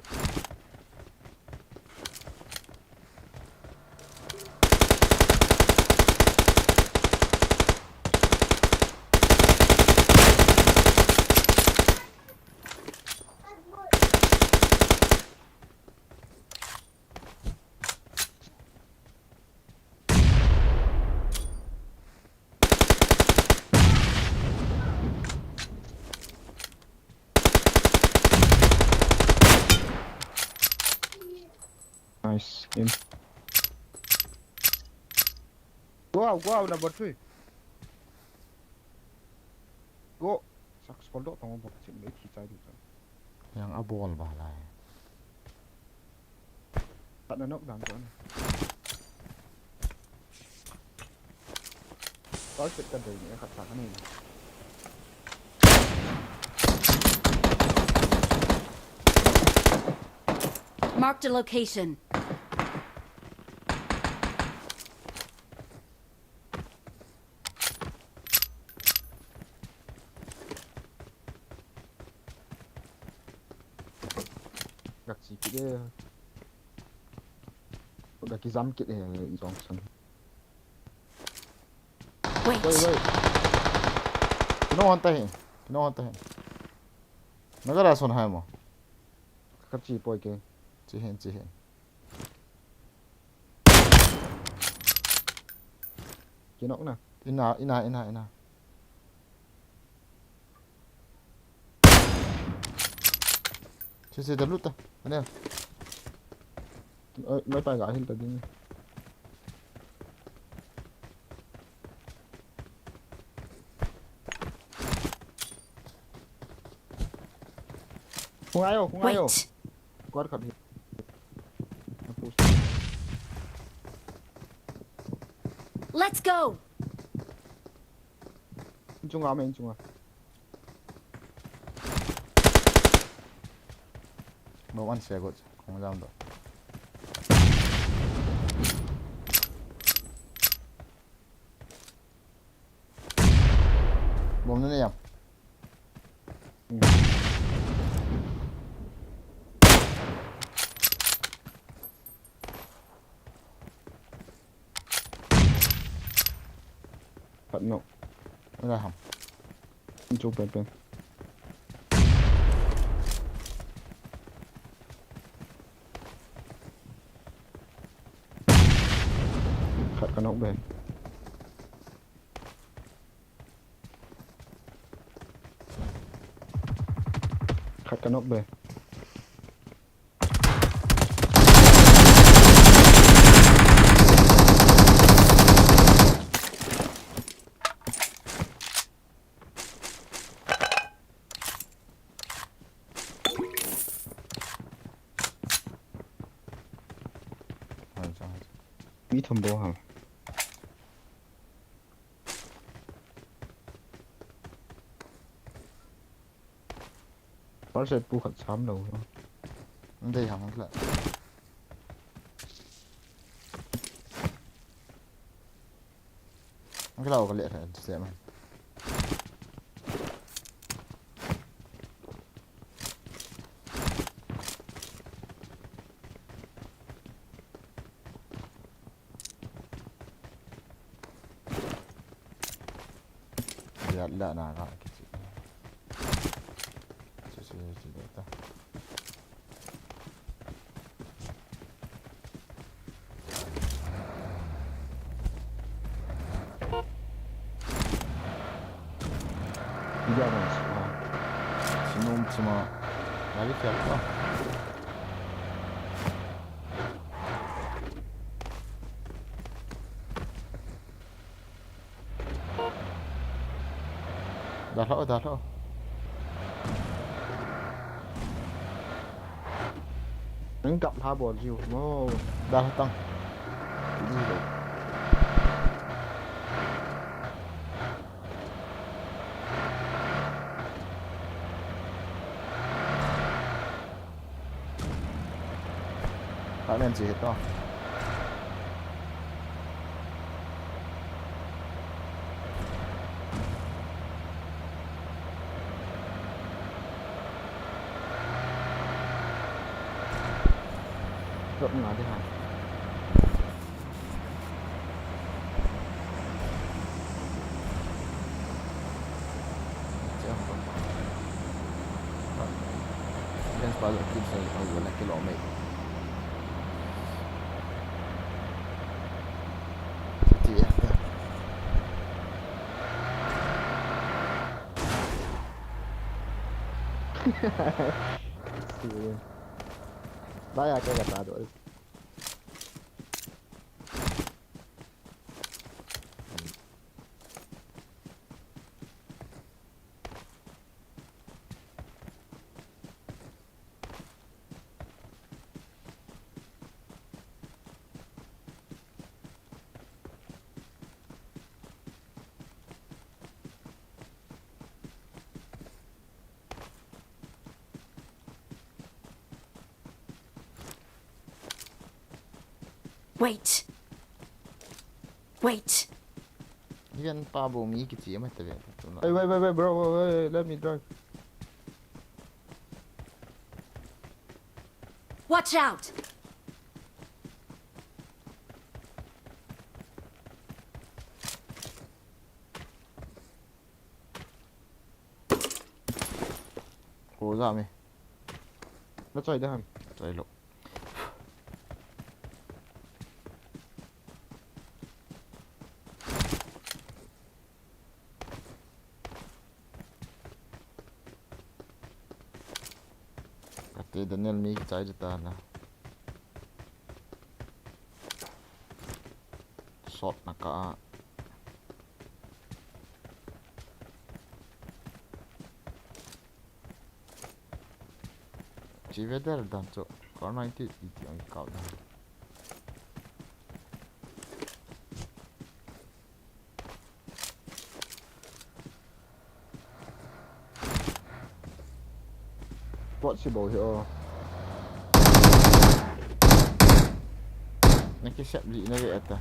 Nice. Go out, go out, number three. Go. Sak skol do tong bo kachin me thi chai du chan. Yang a bol ba lai. Khat na knock down ko na. Koi pet ka dei ni khat sa ka ni. Marked a location. Gak si kit e. Gak ki jam kit e jong san. Wait. Wait, wait. Kino hanta hin. Kino hanta hin. Nagara son hai mo. Kap chi poi ke. Chi hin, chi hin. Kinok na. Ina, ina, ina, ina. Che, che, da luta. Ane. Oi, mai pa ga hin ta ding. Hung ayo, hung ayo. Wait. Kuat khat hi. Let's go. Inchunga me, inchunga. Bomb an se got, kong jam do. Bomb na ne jam. Khat nok. Ala ham. Chu pen pen. Khat ka nok be. Khat ka nok be. Mi thum bou ham. First aid pu khat sam lou. Dei ham la. Ang kala ko le se man. Dia la na ka kichi. Su su su ta. Dia na su. Sinum suma. Lagi siapa? Dalha, dalha. Nang kap ha bol jiu mo. Dalha tang. Di lo. Kha len chi he to. Drop nga di ha. Dance pa lo kill sa lo wala kill o mai. Ti ya. Ba ya ka ta do. Wait. Wait. Yan pa bo mi kiti ama tabe. Hey, wait, wait, wait, bro, wait, wait, let me drive. Watch out! Ho ja mi. Na choi da ham. Choi lo. Kati Daniel mi chai ta na. Shot na ka. Chi weather dan chu, kar ninety, iti ang kau dan. Pot si bou hi o. Nakisep lih nave ta.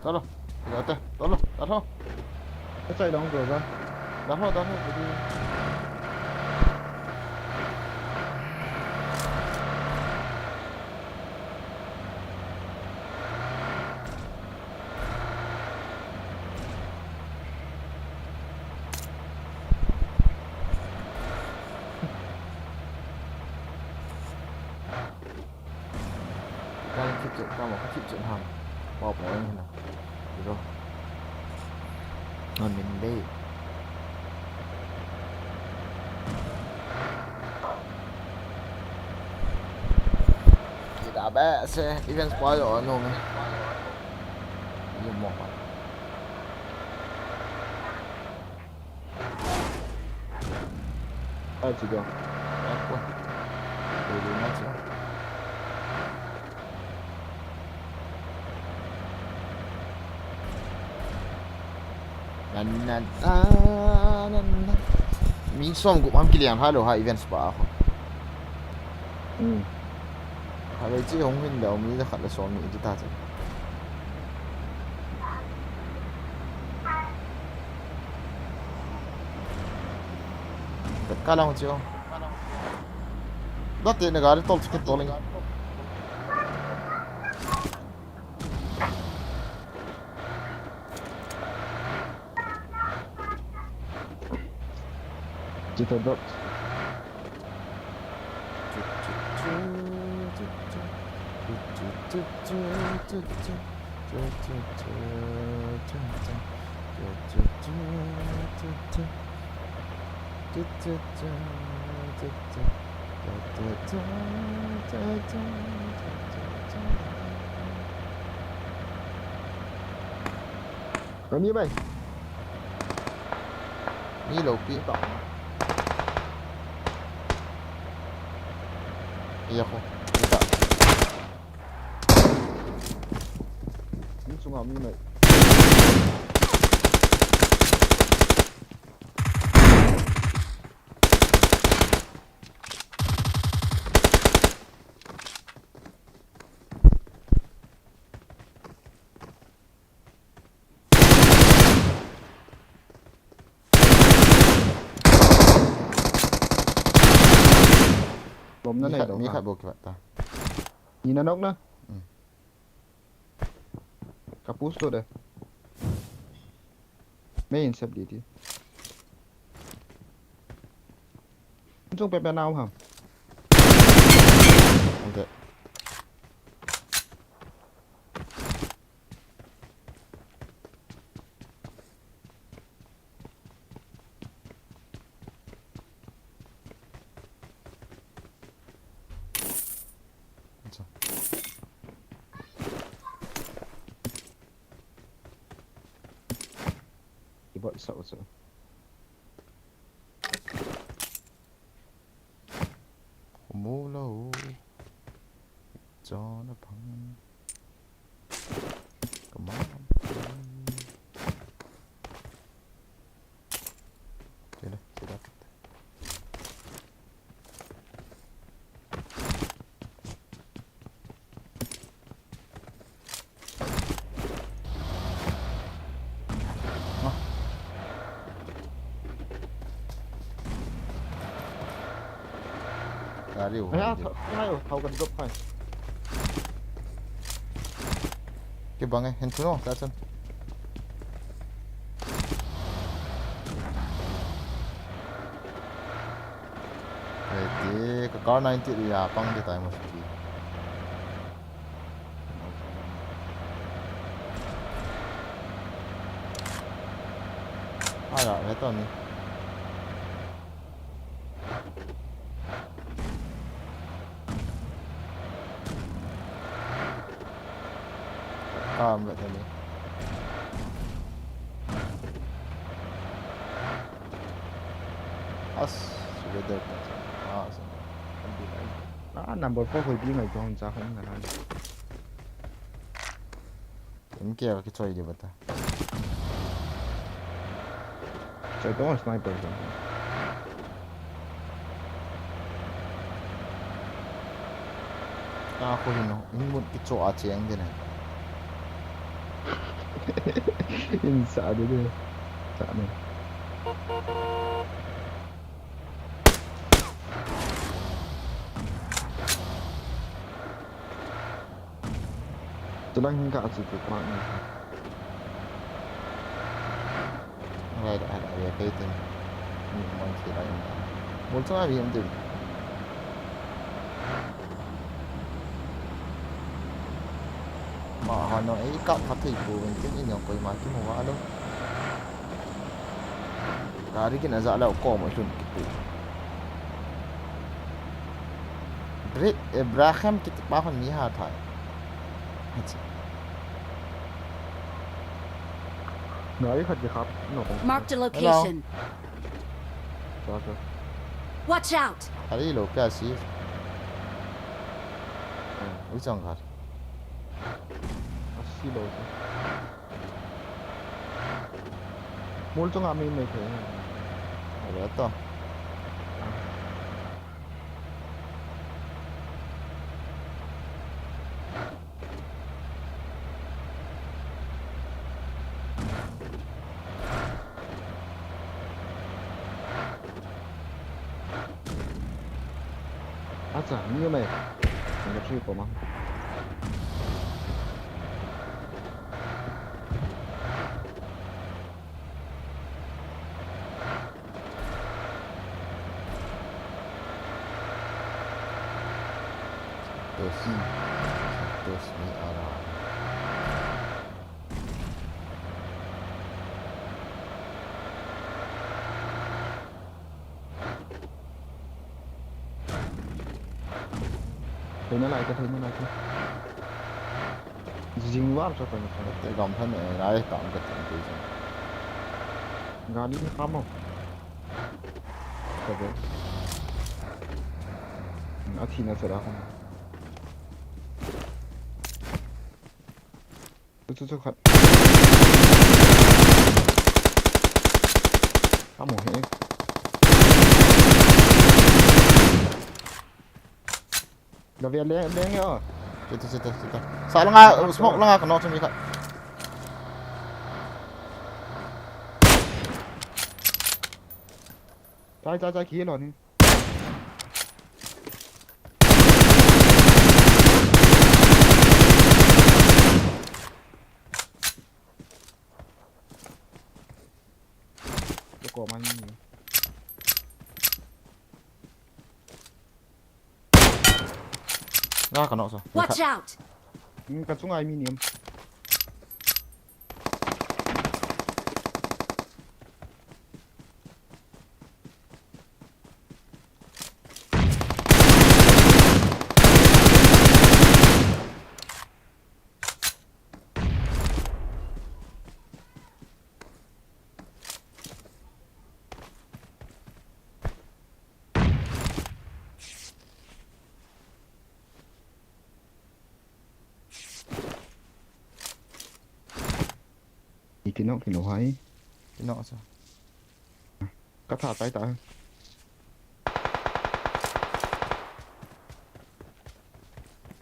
Talo. Talo te. Talo. Talo. Ka chai dong ko ba. Talo, talo. Ka thip chet, ka mo ka thip chet ham. Pau pau ni na. Iro. Non min le. Kita ba se events pa yo no me. Yo mo pa. Ai, chi dong. Ai, kua. Dei dei na chi. Nan, nan, nan, nan, nan. Mi som gup ham kiliam ha lo ha events pa a ho. Hmm. Khatvei chi hung hin leo mi jakhat le som ni chu ta chu. Ka lang chu. Da te na gari tol chu ke tol. Kita drop. Kami bai. Ni lo pi. Iya ko. Kita. Ni sunga mi mai. Lom na mi nei khat, lo mi ha. Khat bou kivat ta. Ni na nok na. Hmm. Ka push to de. Main sab di di. Chung pe pe nau ham. Okay. Acha. Ibot sa usa. Khomolou. Chona phang. Come on. Chale, chale. Gari u. Aya, thau, thau, thau kan drop khai. Kibang e, hin chu no, ta chun. Ready, ka car ninety ri a pang de tai mo si. Aya, ve to ni. Ka am ve to ni. As, weather ta sa. Ah, sa. Kan di lai. Ah, number four koi bi ngai to hon cha hon na na. M K ka kichoi di bata. Choi to sniper ko. Ka khu hin, in mut kicho a cheng din e. In sa de de. Sa ne. Tulang hin ka achi tu park ni. Alright, alright, alright, okay, then. Ni mon si la in. Mol chang a bi em din. Ma ha no, ei kap kha thei ko, ven tin in yong koi ma ki mo wa lo. Gari kin aja la ko mo lhun ki pu. Bri-, Ibrahim kiti pa hon mi ha thai. Gari khat ki khap, no. Marked a location. Sa, sa. Watch out! Ari lo kya si? Hmm. Ui chang khat. Asi lo si. Mol chunga mi mai the. Ari to. Acha, mi mai. Ni chui ko ma. Tos. Tos ni ara. Thei nalai, ka thei nalai ka. Jing var sa ka na sa. Te gam than e, nai tam ka tam te jing. Gali ni kamo. Ka be. A thi na sa da ka. Chu, chu, chu, khat. Kamo he. Ga ve le, le nge o. Chita, chita, chita. Sa langa, smoke langa ka knock mi khat. Chai, chai, chai, khi lo ni. Ko man ni. Nga ka knock sa. Watch out! Hmm, ka chunga mi ni em. Iti nok kilo hai. Iti nok sa. Ka tha tai ta.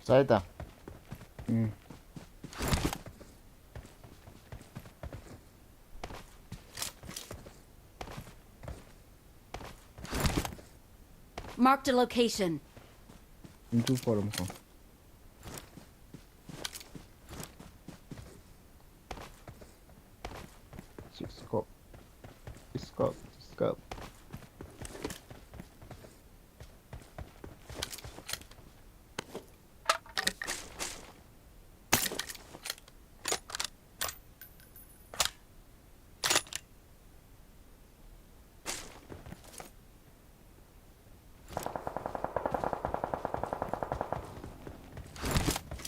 Sai ta. Hmm. Marked a location. Into forum ko. Six scope. Six scope. Six scope.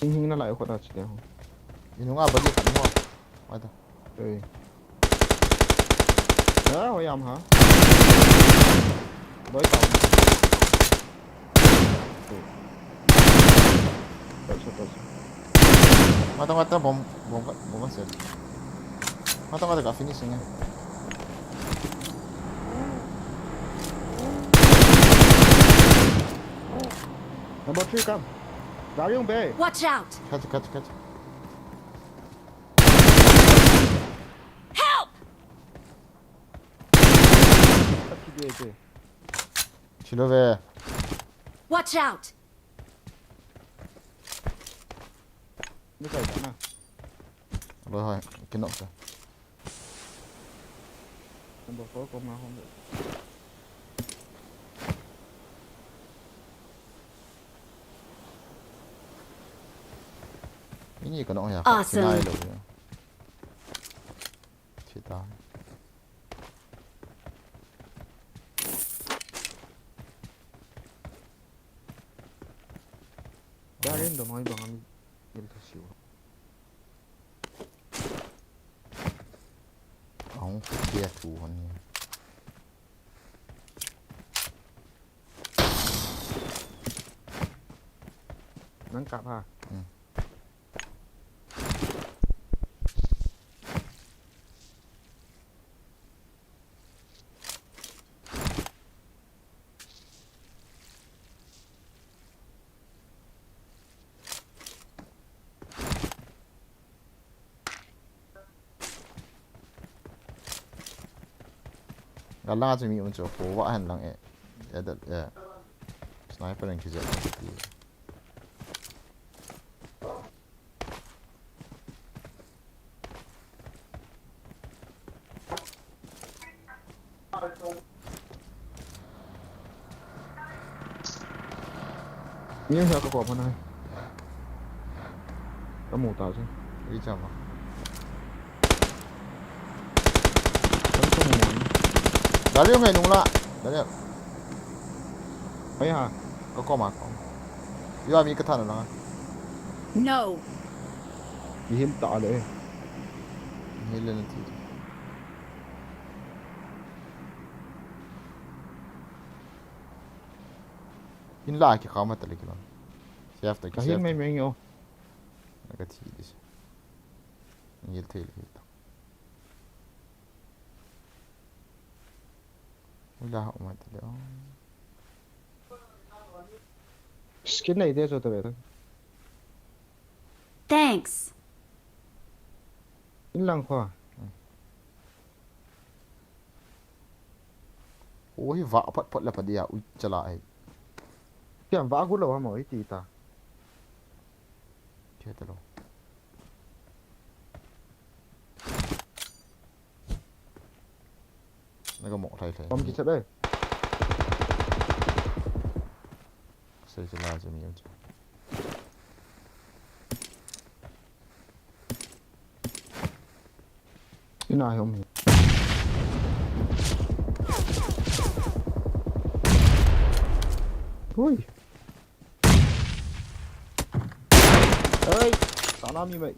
Hing hing na lai khot a chi te ho. Inunga bagi khat mo. Wai ta. Ei. Ya, ho yam ha. Doi ta. Ei. Doi sa, doi sa. Mata, mata, bom, bom, bom sa. Mata, mata ka finishing eh. Number three, come. Gari hung be. Watch out! Catch, catch, catch. Help! Kat ki be be. Chilo ve. Watch out! Ni kai ta na. Lo hai, kinok ta. Number four ko ma hung be. Ini kinok ya. Awesome. Kinai lo ya. Chita. Gari ndo mai bang ami. Gil ta siu. Ahung kia tu hon ni. Nang kap ha. Hmm. Gal langa chu mi um chu, po vah hen lang e. E dat e. Sniper in kijet ti. Ni hia ka ko phana. Ka mu ta chu. Ui chama. Kan ko mu. Dali ngai nung la. Dali. Ai ha. Ka ko ma ko. Yo ami ka thana la. No. Ni him ta le. Ni le na ti. In la ki khama ta le ki la. Chef ta ki Ka him mai mai yo. Ka thi dis. Ngil thei le ta. Ula ha umai ta le. Skin nei de so ta be. Thanks. In lang kho. Ui va pat pat la pa dia ui chala ai. Tiam va gu lo ha mo i ti ta. Che ta lo. Naga mo thai thai. Bom ki chat ai. Sei chala chu mi chu. Ina hi um hi. Hui. Oi, sana mi mai.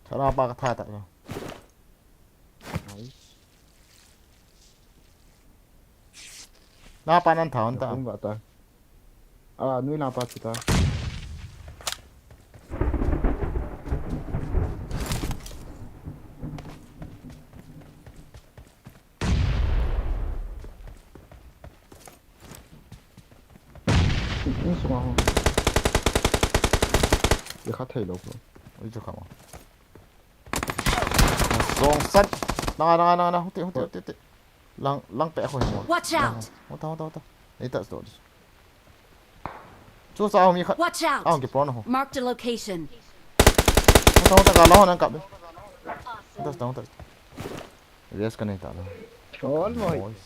Thara pa ka tha ta lo. Nice. Na pa nan tha hon ta. Kum ba ta. A, nui na pa chi ta. Insunga ho. Ye kha thei lo ko. Ui chu kha ma. Song sat. Na na na na. Hute hute hute hute. Lang lang pe ho mo. Watch out! Hota hota hota. Nei ta sto. Chu sa mi kha. Watch Ang out! ki pon ho. Marked a location. Hota hota ka la ho nan kap. Hota hota hota. Rest ka nei ta la. Chol moi. Boys.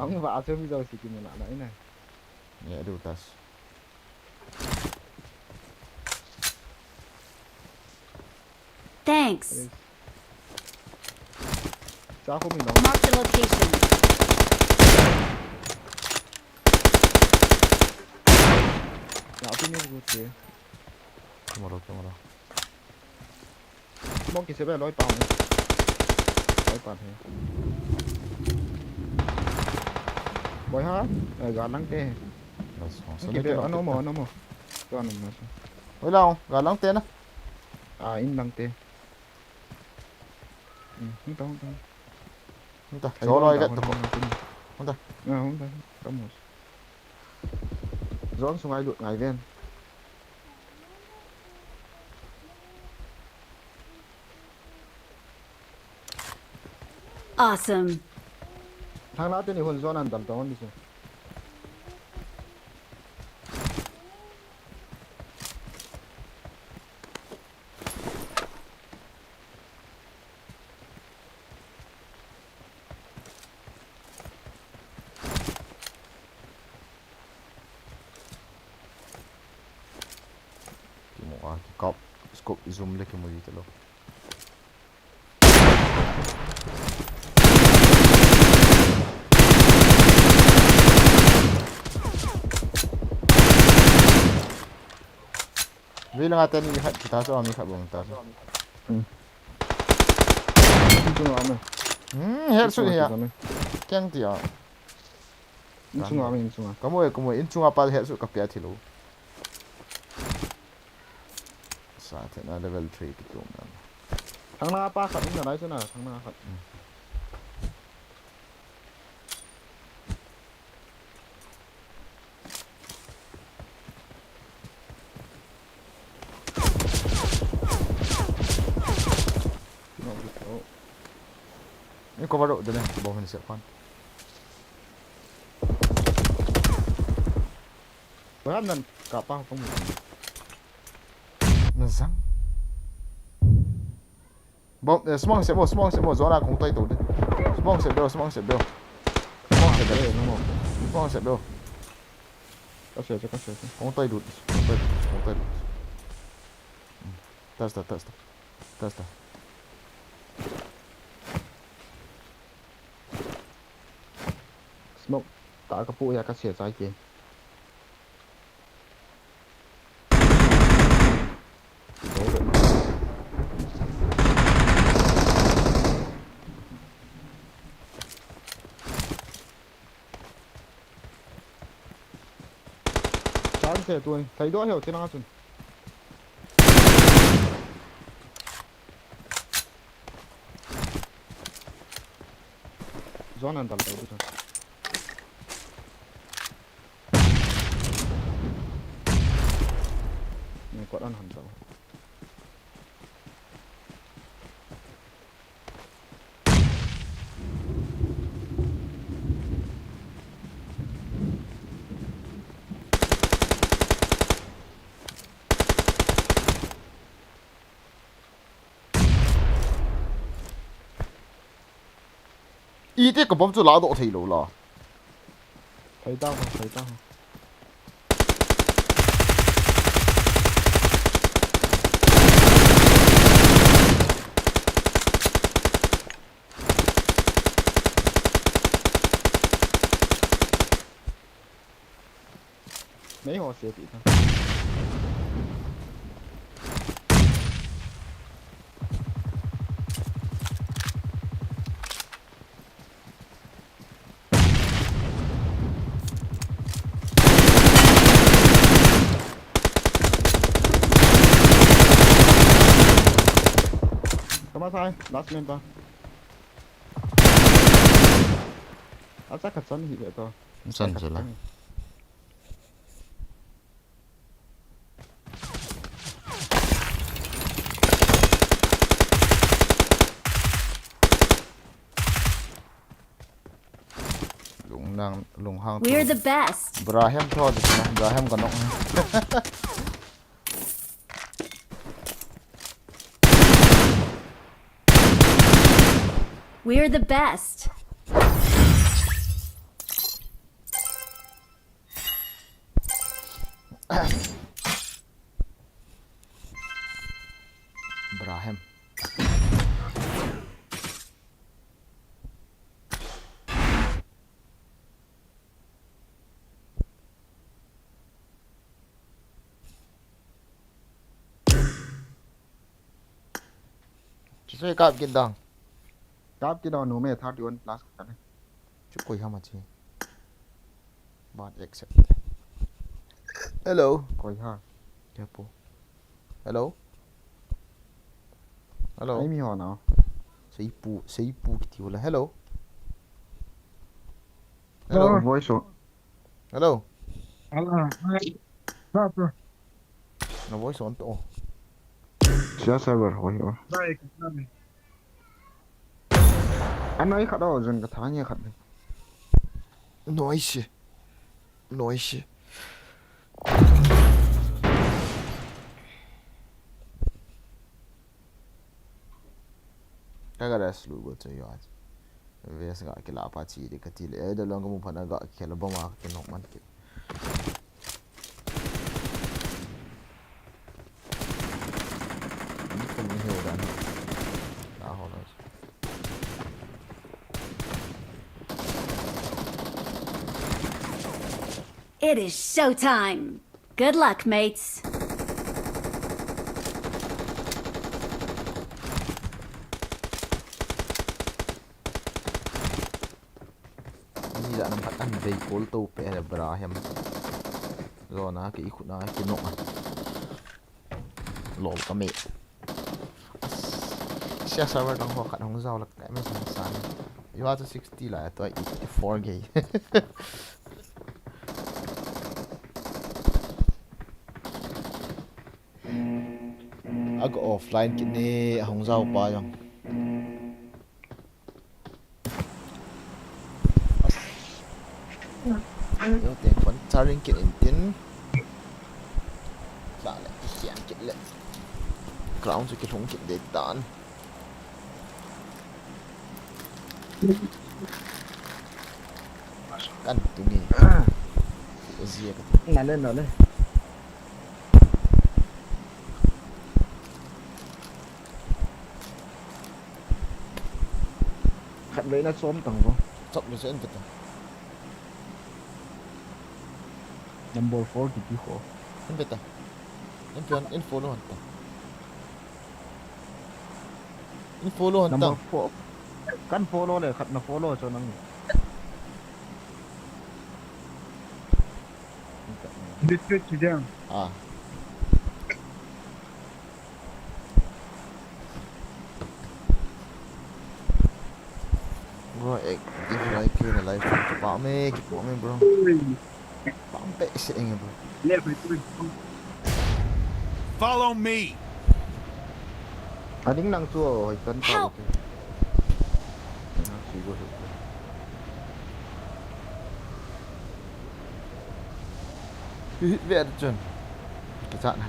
Ang va chu mi jo si ki mu na na ina. Ye du tas. Thanks. Cha ko mi no. Marked a location. Ya pi ni gu che. Kamaro kamaro. Mo ki se be loi pa mo. Loi pa he. Boi ha. Ai ga lang te. Nice. Ki be ano mo ano mo. Oi lang, ga lang te na. A, in lang te. Hmm, hung ta, hung ta. Hung ta, jo loi vet ta ko. Hung ta. A, hung ta. Ka mu. Zone sunga i lut ngai ven. Awesome. Thang la te ni hun zone an dam ta hon di se. Kimu a, kikap, scope zoom le kimu di talo. Vei langa teni mi khat kita chu, mi khat bom ta chu. Hmm. Inchunga me. Hmm, her su ya. Inchunga me. Keng ti a. Inchunga me, inchunga. Ka mu e, ka mu e, inchunga pa her su ka pia thilo. Sa te na level three ki tum na. Thang na pa khat um na lai chu na, thang na khat. Hmm. Ni cover doh de le, bomb hin sep pan. Ram nan ka pa ko mu. Na zang. Bomb, eh, smoke sep bo, smoke sep bo, zone a kong tai to de. Smoke sep bo, smoke sep bo. Smoke sep bo. Eh, no, no. Smoke sep bo. Ka se, ka se. Kong tai lut, kong tai lut, kong tai lut. Hmm. Test ta, test ta. Test ta. Smoke ta ka pu ya ka se chai ke. Chance tu, thei do heo chena chun. Zone an dal dal. Ni kot an han dal. Iti ka bomb chu ladoh thei lou la. Thei ta ho, thei ta ho. Mei ho se ti ta. Kama sai, last member. Acha khat chan hi ve to. Chan chu la. Lungnang, lunghang. We're the best. Brahem tho, Brahem ka nok. We're the best. Brahem. Chisoi kap kit dang. Kap kit dang, numei thirty one plus ka ne. Chu koi ham achi. Ban accept. Hello. Koi ha. Hello. Hello. Ai mi ho na. Seipu, Seipu kiti ho la. Hello. Hello. Hello. Voice ho. Hello. Hello. Hi. Bro, bro. Na voice on to. Sia server ho hi o. Bye, bye. Anoi khat o, jun ka thang ye khat. Noise. Noise. Ka ga rest lu go chu yo. Vest ga kila pa chi de ka ti le. Eh, da long ka mu pha na ga khel bom a ka nok man ki. Ni ko ni he dan. Na ho na. It is showtime. Good luck, mates. Ni da nam khat an vei kol to pe le bra hem. Zo na ki khu na ki nok a. Lol ka me. Sia server dang ho khat hung jao lak ka me san san. You are to sixty la to eighty-four gay. Aga offline kit ni hung jao pa jong. Yo te phone charging kit in tin. La le, kisian kit le. Ground chu kilhung kit de tan. Kan tu ni. Ko zia ka. Na le, na le. Khat vei na chom tang ko. Chop le chen ta. Number four kiti ko. In beta. In pion, in follow han ta. In follow han ta. Number four. Kan follow le, khat na follow cho nang. Biscuit kidang. Ah. Bro, eh, if I play the live stream, kipa me, kipa me, bro. Pam pe se eng, bro. Left, right, right. Follow me. Ading nang chu hoi kan pa. Help. Nang si go. Hit ve chun. Ka chat na.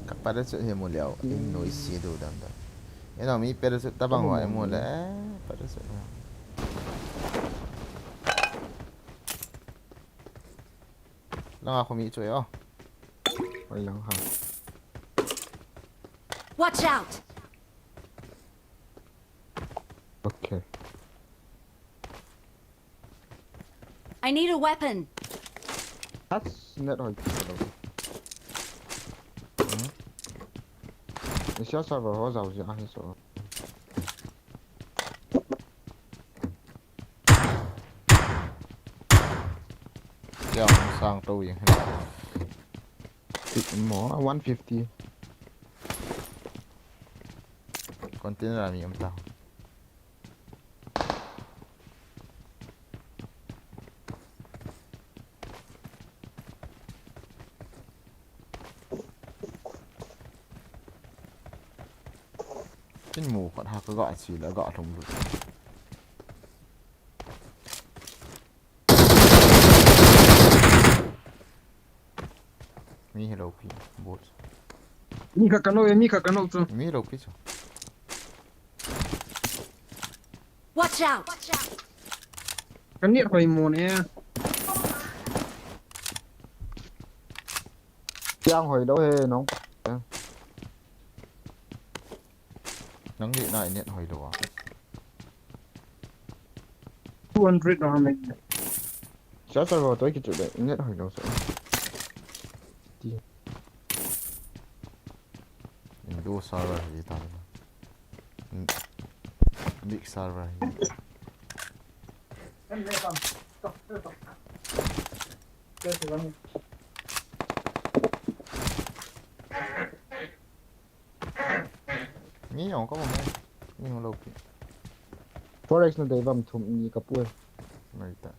Ka parachute hi mu leo, in noise do dam dam. Eno mi parachute tabang wa mu le, parachute. Langa khomi chu yo. Oi lang ha. Watch out! Okay. I need a weapon. That's not how you do it. Hmm? It's your server, how's out your hands so? Kya sang to ye. Mo one fifty. Container ami am ta. Tin mu khat ha ka ga chi la ga thum lu. Mi hello pi, bot. Mi kha kano, mi kha kano chu. Mi hello pi chu. Watch out! Kan ni hoi mo ne. Yang hoi lo he nong. Nang ni na net hoi lo a. Two hundred na me. Sa sa ro to ki chu de net hoi lo sa. Ti. Indo server hi ta. Big server hi. Ni jong ka bang e. Ni hung lou pi. Forex na dei vam thum ni ka pui. Mai ta.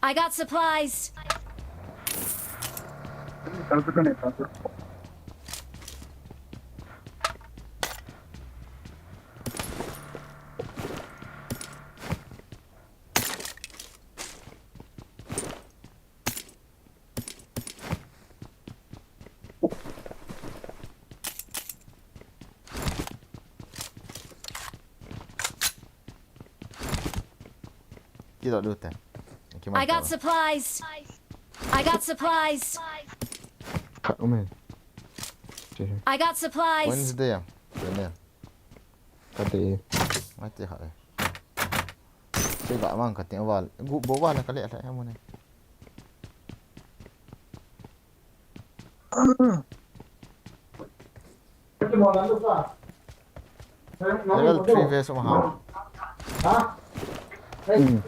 I got supplies. Kilo dute. I got supplies. I got supplies. Khat um e. Che. I got supplies. Wednesday ya. Wednesday. Ka te. Ai te ha e. Te ga mang ka te val. Gu bo val ka le la ya mo ne. Level three vest um ham. Hmm.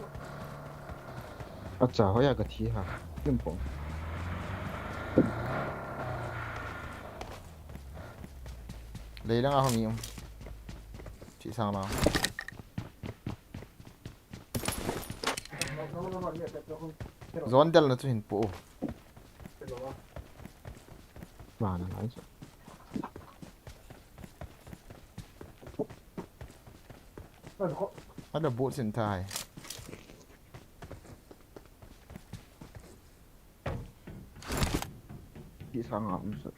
Acha, hoiya ka thi ha. Kim pong. Leilang a hung um. Chi sang la. Zon del na chu hin pu. Vana lai chu. Ada bu sin thai. Ki sang am sa.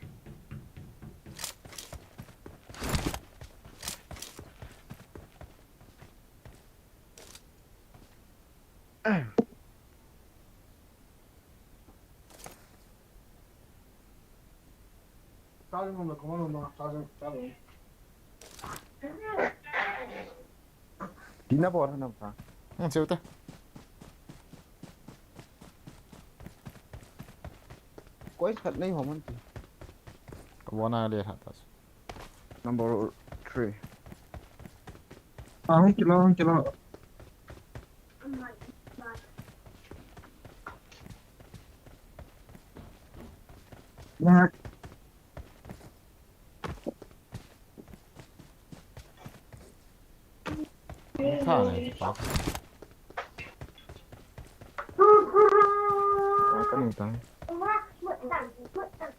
Charging on the command on the charging, charging. Dina bor na pa. Hmm, cheu ta. Koi khat nei ho man ti. Ka bona le ha ta. Number three. Ah, hung kilo, hung kilo. Nah. Tha ne, tha. Ka ning tang.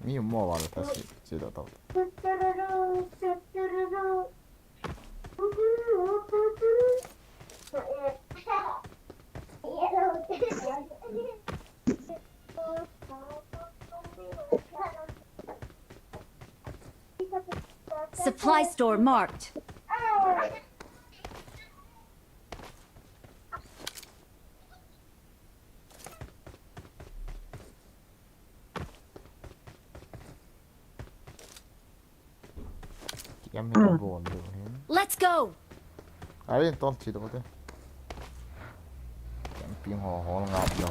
Mi mo wa ta si, si da ta. Supply store marked. Kiam hi ka bon du hin. Let's go. Ai, tol chi do te. Camping ho hol ngap do.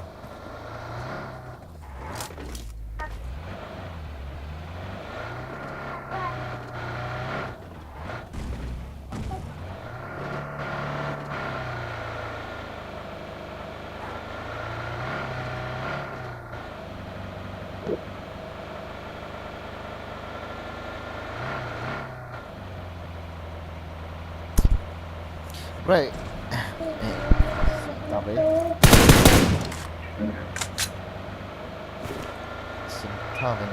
Right. Stop it. Stop it.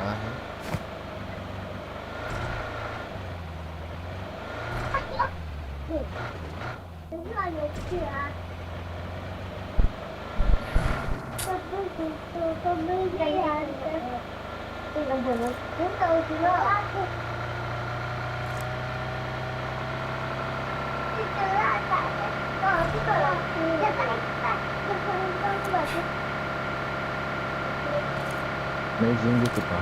Amazing di kita.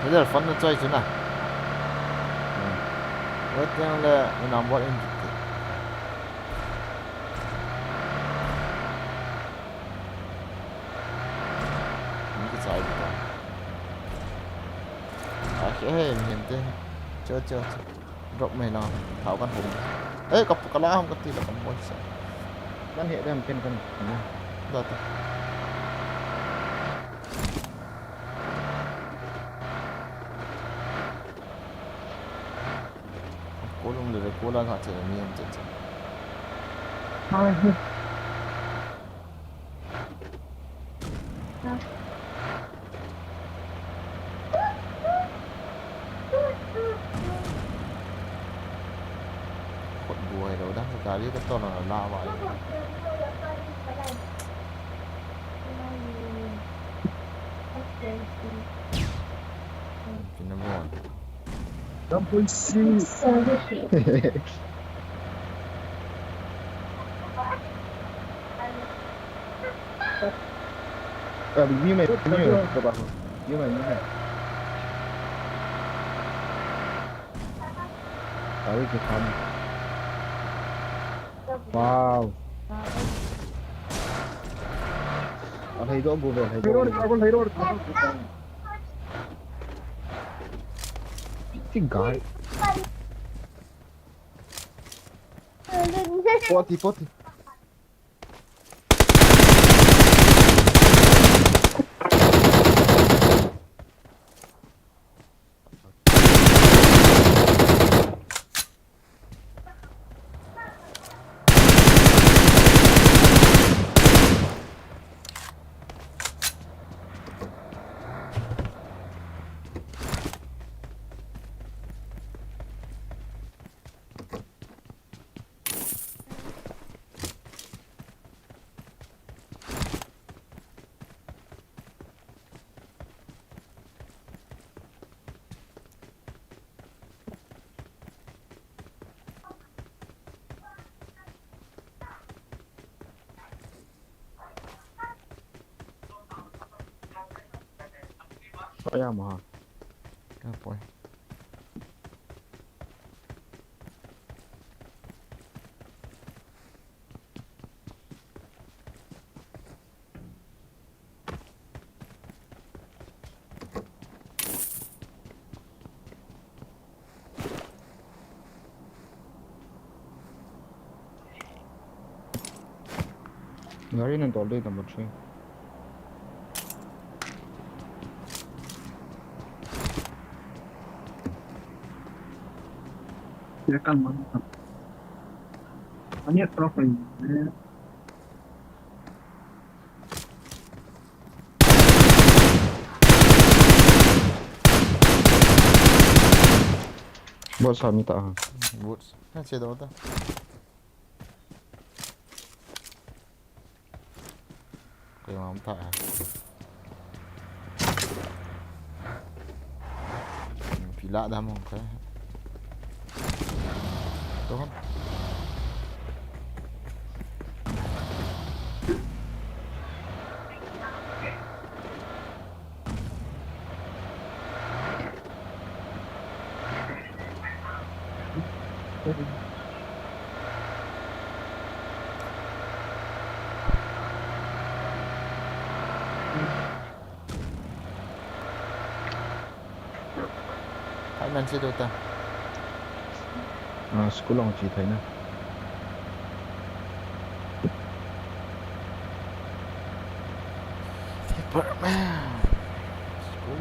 Hidel phone na choi chu na. Wait lang le, number in. Ni ki chai ta. A, he, he, mi hinte. Cho, cho, cho. Drop mai lang. Thao kan hum. Eh, ka, ka la ham ka ti la kan bol sa. Kan he dem ken kan. Da ta. Kolum le, kola nga che mi ham che che. Khut bu hai lo da, gari ka to na la wa. Pin na bon. Number six. Ah, ni mai, ni mai, ni mai, ni mai. Tawi ki tham. Wow. Alhai do go ve, alhai do go ve. Ti gai. Poti, poti. Aya maha. Ka poi. Gari nan tol dei number three. Ye kan man. Ani a tol ko. Bot sa mi ta ha. Bot. Ha, che do ta. Koi mam ta ha. Pila da mong kai. Tuhan. Thai man si tu ta. Ah, school long chi thai na. Department. School.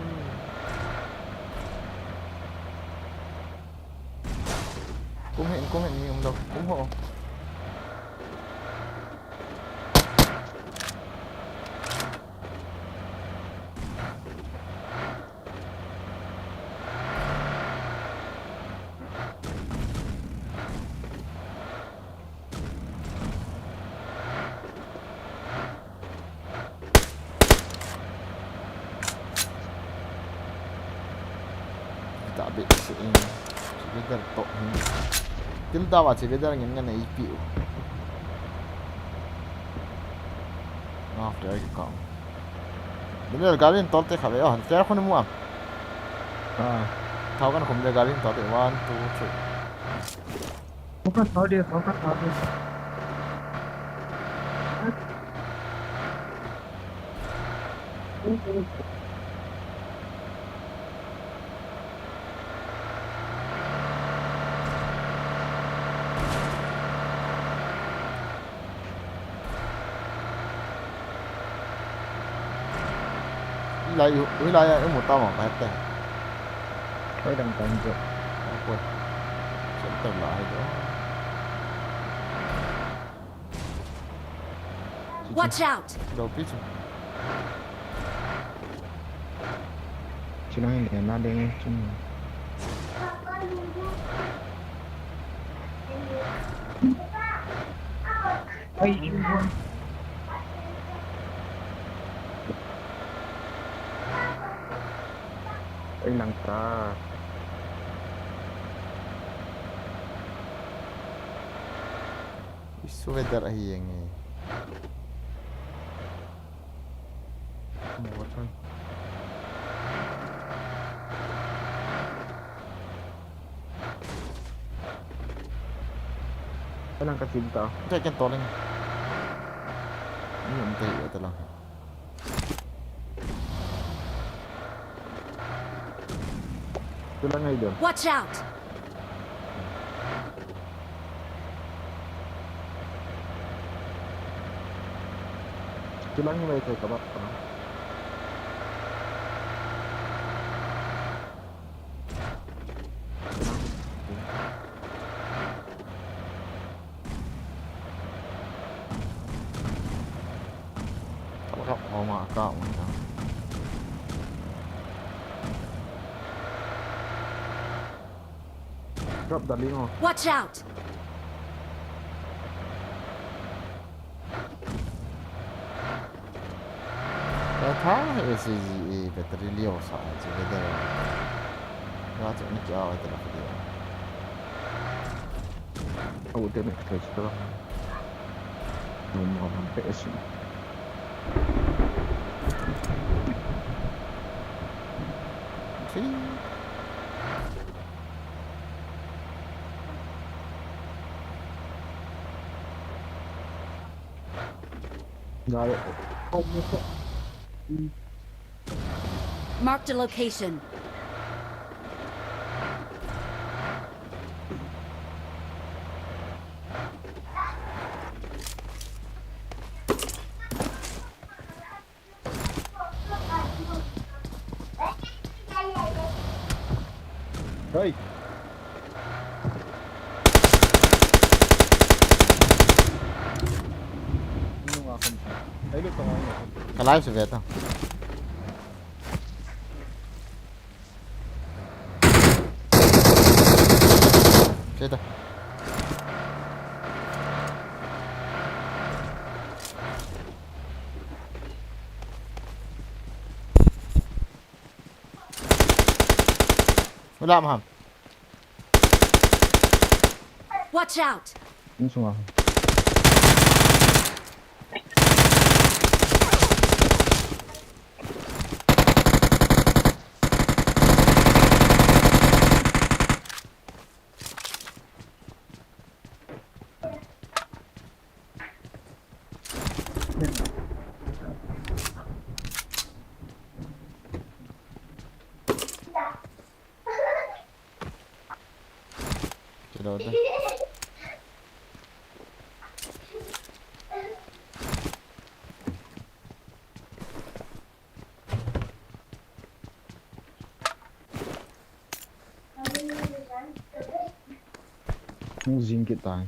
Kum hin, kum hin, mi um lou. Kum ho. Ta be se in. Chevedar to hin. Til da wa chevedar ngin nga nei pi u. After I come. Daniel, gari in tol te kha ve. Oh, flare khun mu am. Ah. Thao kan khum de gari in tol te. One, two, three. Focus thao de, focus thao de. Hilai, hilai a imu ta ma ka te. Hoi dang tan je. Ko. Center lai jo. Watch out! Lo pi chu. Chilang ni na deng chung. Oi, oi, lang ta. Isu weather ahi yang e. Mo chun. Alang ka sim ta. Te ken to leng. Ni um te ya ta lang. Tulang ai do. Watch out! Tulang ni mai te ka ba. Ka homa ka um ta. Drop da ling o. Watch out! Ka tha, S G E battery liu sa, chu le da. Ka chu ni kia ai ta la dia. Au te me ka chu la. Au ma ma pe si. Three. Got it. Marked a location. Hey. Nunga khun. Hey, lut tong ai. Ka live se ve ta. Che ta. Wala maham. Watch out! Insunga. Kilo da. Hung jing kit tai.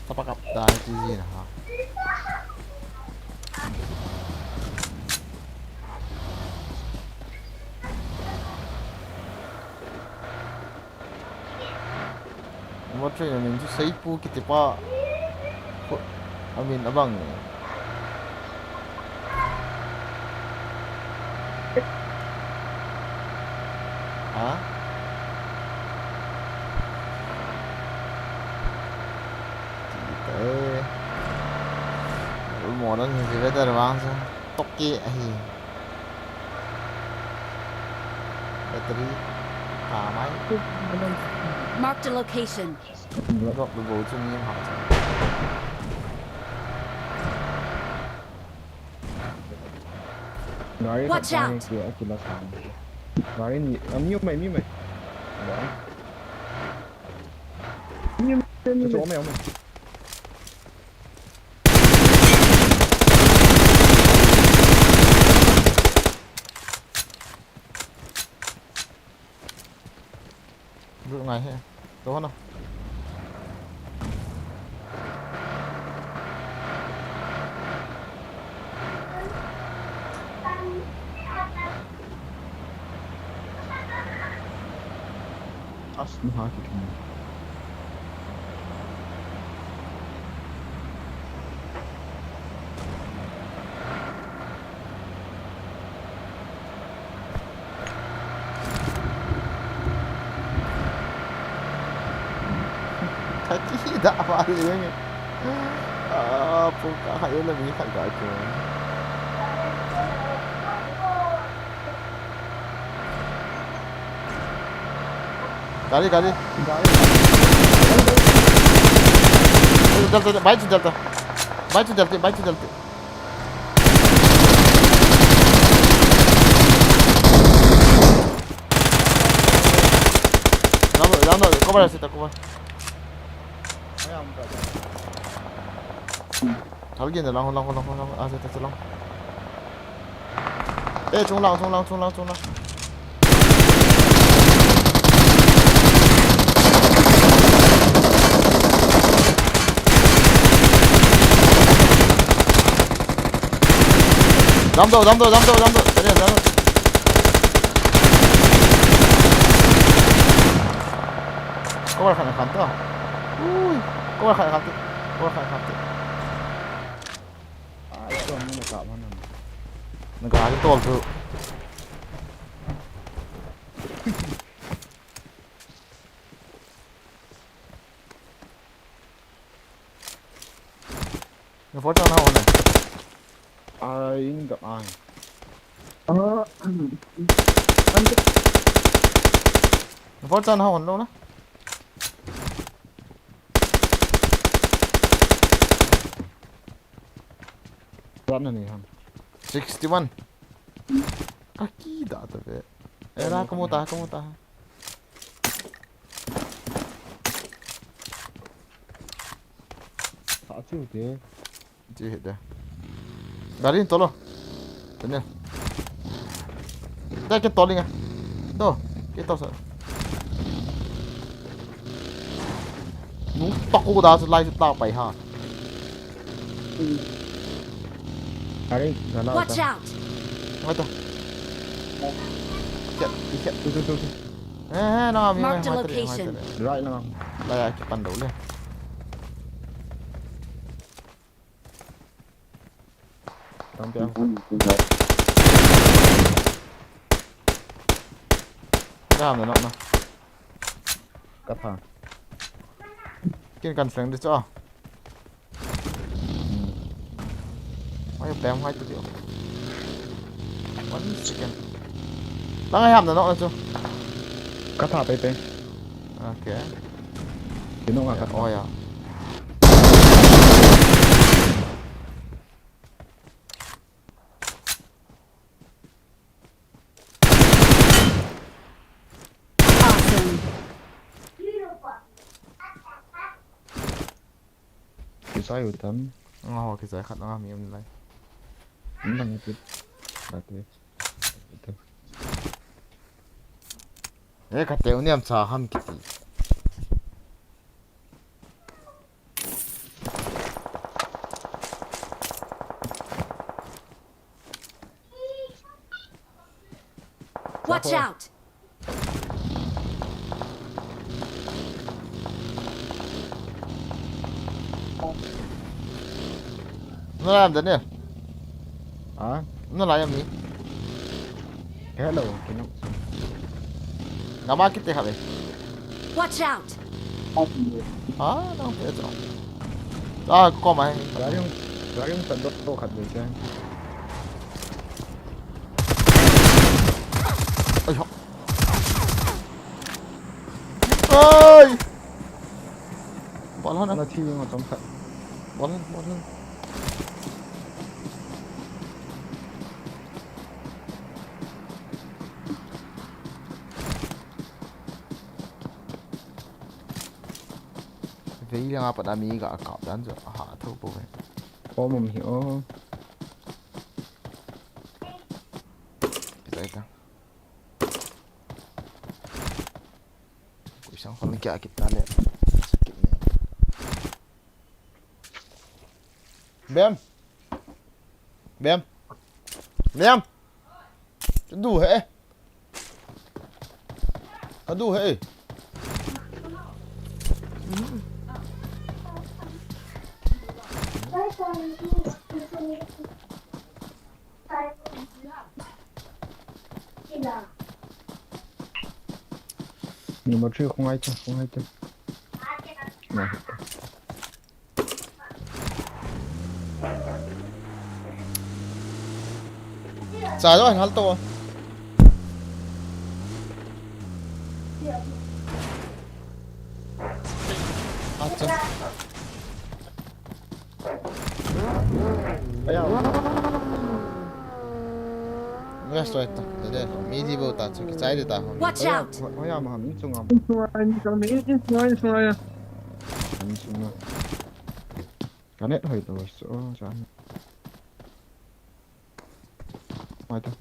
Tapa kap tai ti jin ha. Number three na min chu Seipu kiti pa. Khu-, a min a bang e. Ha? Modern elevator vang chu tokke ahi. Battery. Ka mai. Marked a location. Drop the boat to me and hot. Gari Watch out! Kira kila sa. Gari ni, ah, mi mai, mi mai. Ba. Mi mai, mi mai. Ome, ome. Lut ngai he. Tou hon a. Asma ha ki kin. Thaki da ba le nge. Ah, pu ka ha yo le mi khat ga ke. Gari, gari. Delta, delta, bai chu delta. Bai chu delta, bai chu delta. Dam, dam, cover, sita, cover. Thal gin, lang, lang, lang, lang, lang, ah, sita, sita, lang. Eh, chung lang, chung lang, chung lang, chung lang. Dam do, dam do, dam do, dam do. Daniel, dam do. Cover khat khat to. Ui, cover khat khat. Cover khat khat. Ai, ito ang muna ka, mana. Nagkakatol to. Nang forcha na hon eh. Ai, in gap ai. Nang forcha na hon lo na. Ram na ni ham. Sixty-one. Kaki da ta ve. Era kamu ta, kamu ta. Sa chiu te. Chi hit de. Gari tolo. Tanya. Da ke tolinga. Do. Ke to sa. Nu paku da su lai su ta pai ha. Gari gala Watch ta. Out! Mai to. Kiat, kiat. Tu tu tu tu. Eh, eh, no, mi mai Marked a mai tadi, mai location. tadi. Right na. Lai ya kipan dau le. Tang piang. Ram na nok na. Katha. Kin kan flank di cho. Mai pem hai tu dio. One second. Lang ai ham na nok na chu. Katha pe pe. Okay. Kino nga katha. Oh ya. Awesome! Kisai utam. Nga ho kisai khat nga mi um lai. Nang tu. Lati. Eh, khat te uniam cha ham kiti. Watch out! Na lam da ne. Ah, Na la ya mi. hello, kino. Nga ma kit te kha be. Watch out! Ah, no, pe to. Ah, ko ma. Gari yung Lagi sa dot to khat dei chan. Ai ho. Ai! Bol han. Na thi ma chom khat. Bol han, bol han. Vei langa pat a mi ga kap dan chu a ha tho po ve. Pom um hi o. Zai ta. Kui sang khol kia kit ta le. Bem. Bem. Bem. Ka du he. Ka du he. Number three, khungai tu, khungai tu. Na. Cha lo, hal to. Acha. Aya. Rest hoita. Dede, mi di bo ta, chu kichai di ta ho. Watch out! Hoya, hoya ma ham in chunga. In chunga, in chunga, in chunga, in chunga. In chunga. Ka net hoi to, so, cha. Mai ta.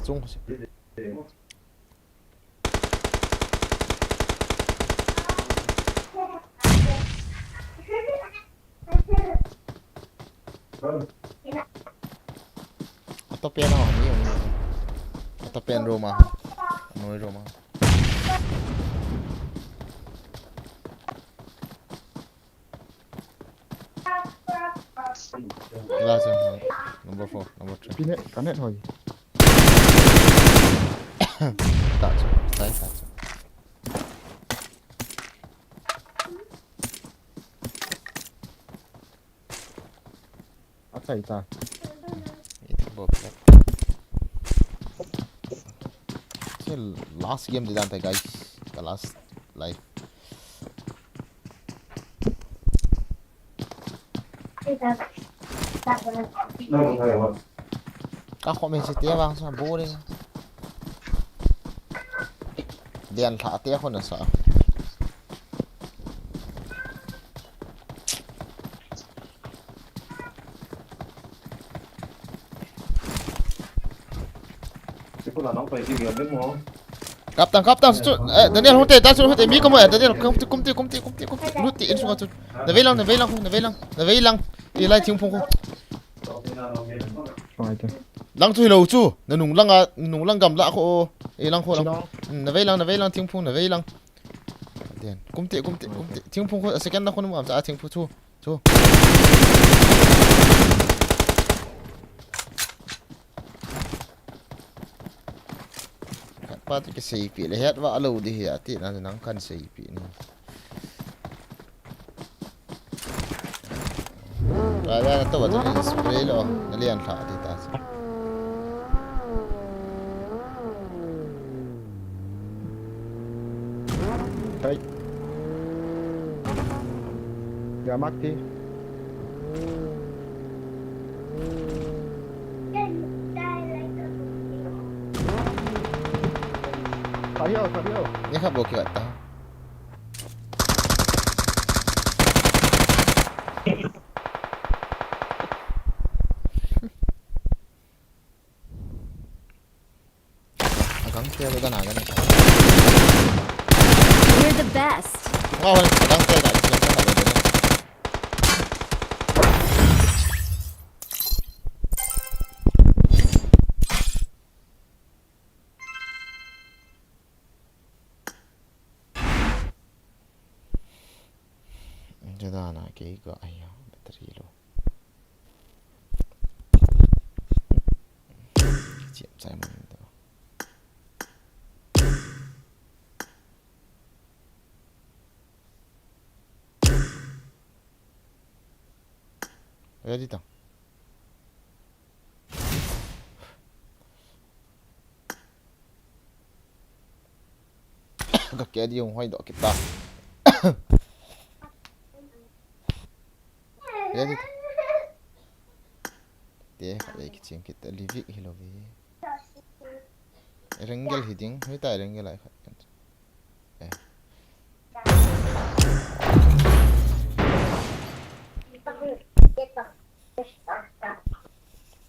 Chung. Atopian ho, ni, ni. Atopian room a. Noi room a. Last one, number four, number three. Pine, ka net hoi. Ta chu, ta, ta chu. Atai ta. Ita bo plat. Last game di dan ta, guys. Ka last life. Ka comment se te vang sa boring. Dian tha te khon sa. Kap tang, kap tang, su, eh, Daniel, hute, ta su, hute, mi komo, eh, Daniel, kumti, kumti, kumti, kumti, kumti, luti, in sunga chu. Na vei lang, na vei lang, na vei lang, na vei lang. I lai thingphung khu. Lang chu hilou chu, na nung langa, nung lang gamla khu, i lang khu lang. Chilong. Mm, na vei lang, na vei lang, thingphung, na vei lang. Daniel, kumti, kumti, kumti, thingphung khu, second na khu nung am cha, thingphung chu. Chu. Khat pa chu kiseipi le het va lo di hi ati na nang kan seipi ni. Ba ba na to ba to ni spray lo, na lian tha ti ta. Hey. Ya mati. Sario, sario. Ni kha bo ki ta. Agangte le gana gana. We're the best. Ngau han agangte ga siam ka le. Jadana ke ko aya battery lo. Chiam chai man to. Ready ta. Ka ke di hung hoi doh kita. Ready ta. Te, ka ei kiching kita livik hi lo vi. Ringgel hi ding, hoi ta ringgel ai khat. Eh.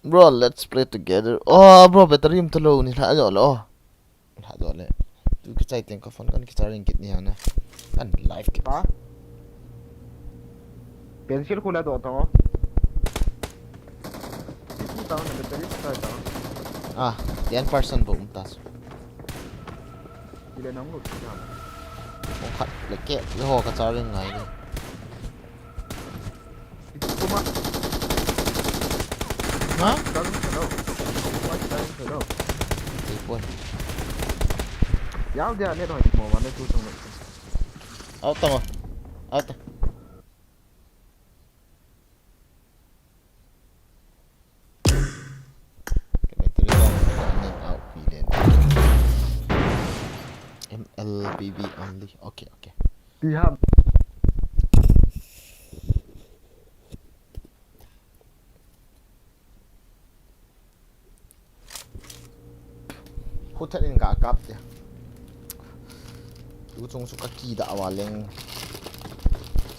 Bro, let's play together. Oh, bro, battery um talo ni la jo lo. La jo le. Tu kichai teng ka phone kan kichai ring kit ni hana. Kan live kit. Pa? Pencil khula do to. Iti ta na battery sa ta. Ah, ten percent bo um ta. Ile nang lut ta. Kong khat le ke, le ho ka charging ngai ni. Iti kuma. Ha? Charging hello. Charging hello. Ipon. Yau dia net ho mo wa ne tu song ne. Out tamo. Out. Battery on, running out, we then. M L B B only. Okay, okay. Piham. Khu thet in ka kap tia. Tu chung chu ka kidah uva leng.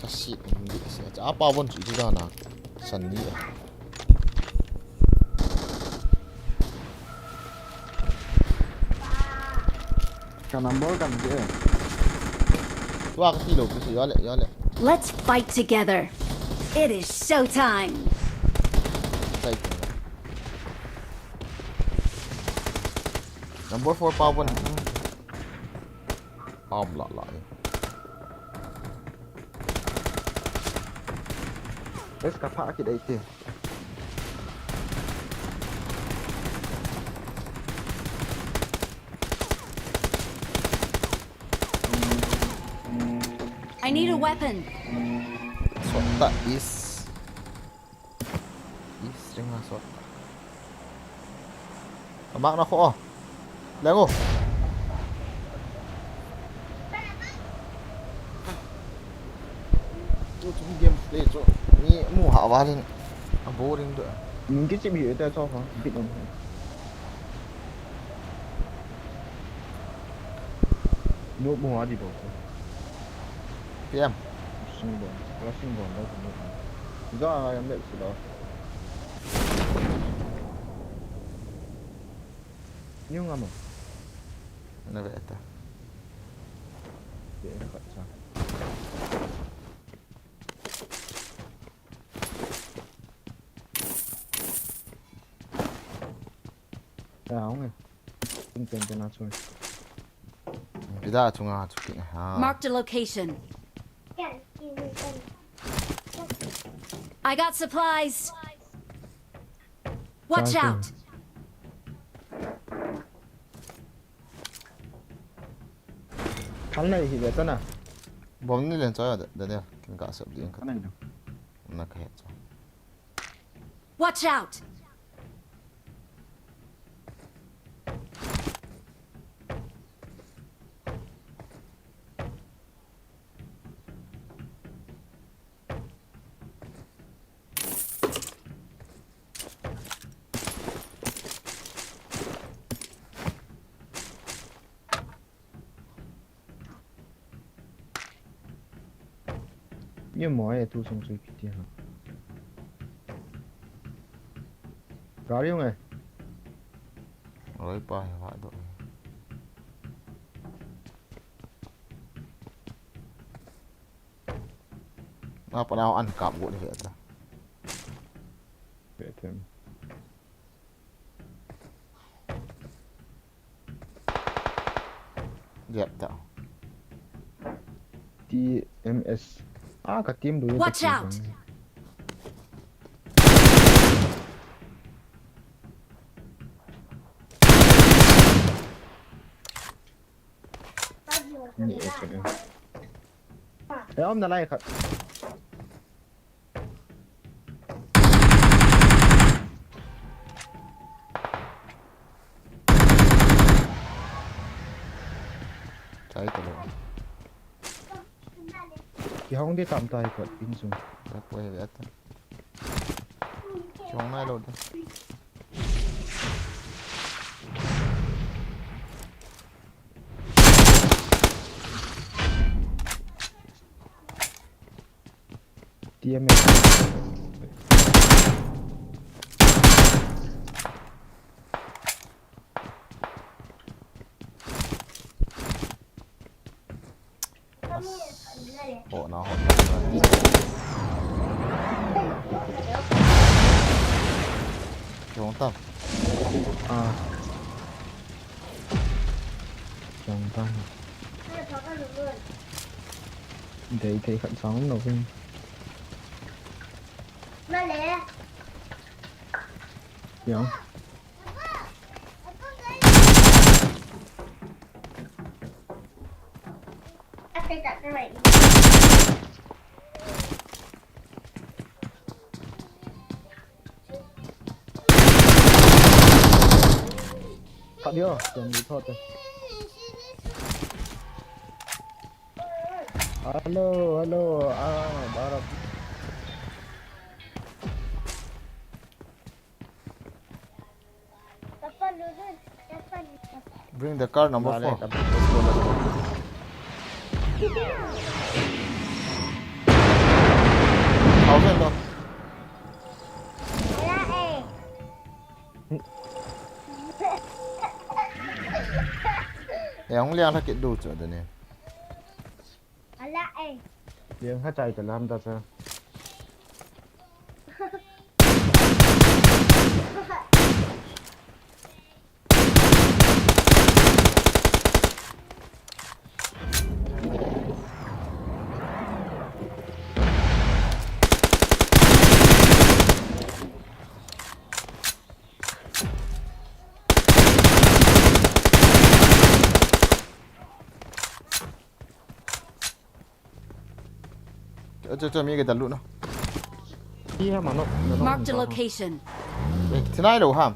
Ka sit in di se. Cha pa von chu chu da na. San ni. Ka number kan di e. Tua ka ti lo pi si yo le, yo le. Let's fight together. It is show time. Sai. Number four pa von. Pom la la. Bes ka pha kit ai ti. I need a weapon. Sot ta is. Is ring a sot ta. Ka mak na kho. Leng o. Tu chung game play chu. Ni mu ha wa lin. A boring do. Ning ki chim hi ta cho ha. Bit on. No mo ha di bo. P M. Sing bon. Sing bon da. Za ya me si da. Niu nga mo. Na ve ta. Te khat cha. Ta hong e. Tung ten ten a chu. Pida chunga chu ki ha. Marked a location. I got supplies. Watch out! Kal nai hi ve ta na. Bom ni len choi da, Daniel. Kin ka sap ding ka. Kal nai da. Na ka he choi. Watch out! Ye mo e tu sung sui kiti ha. Gari hung e. Oi pa he wa do. Na pa na an kap go le ta. Betem. Yep, down. T M S. Ah, ka team do. Watch out! Ni S M. Eh, om na lai khat. Kai ta lo. Kihong di tam tai kot in sung. Ka poi ve ta. Chong nai lo de. T M A. As. Oh, na hot. Chong tam. Ah. Chong tam. Dei thei khat sang lo vin. Yang. Khat dia, jangan di thot eh. Hello, hello, ah, Barak. Bring the car number four. Thousand lo. Eh, hung liang lha kit du chu dani. Ala eh. Liang lha chai ta lam ta cha. Cho, cho, cho, mi ke dalu na. Hi ha mano. Mark the location. Eh, thinai lo ham.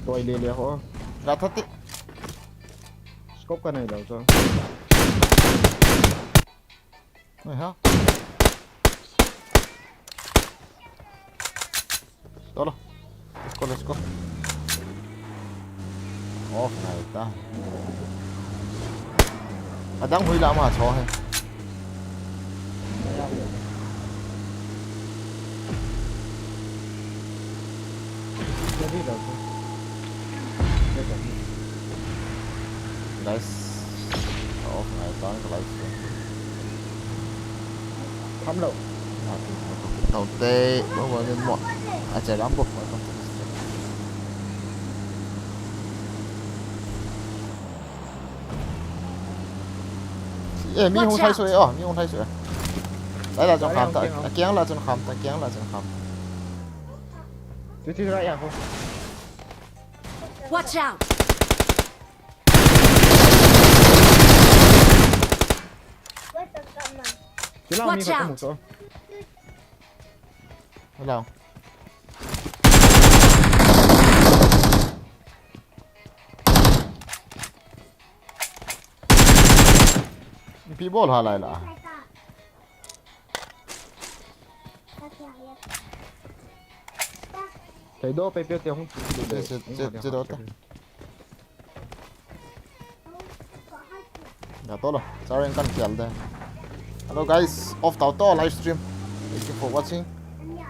Toi le le ho. Ra thati. Scope ka nai lo cho. Oi ha. Tolo. Let's go, let's go. Off nai ta. Adang hui la ma cho he. Guys, off ngai tan ka live stream. Tham lo. Tau te, bo bo ni mo. A che lam bo mo. Eh, mi hung thai su eh, oh, mi hung thai su eh. Lai la jong kham ta, a kiang la jong kham ta, kiang la jong kham. Tu ti ra ya ko. Watch out! Watch out! Hello. Ipi bol ha lai la. Thei do pe pe te hung chu. Che, che, che, che do ta. Ya to lo, chareng kan kial de. Hello guys, off tau to live stream. Thank you for watching.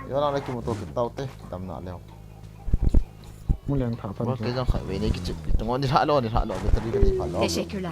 Yo na laki mo to tau te, tam na leo. Mu leng tha pan. Ke jang khai ve ne ki chip. Tungo ni tha lo, ni tha lo, battery ka ni pha lo. Teşekkürler.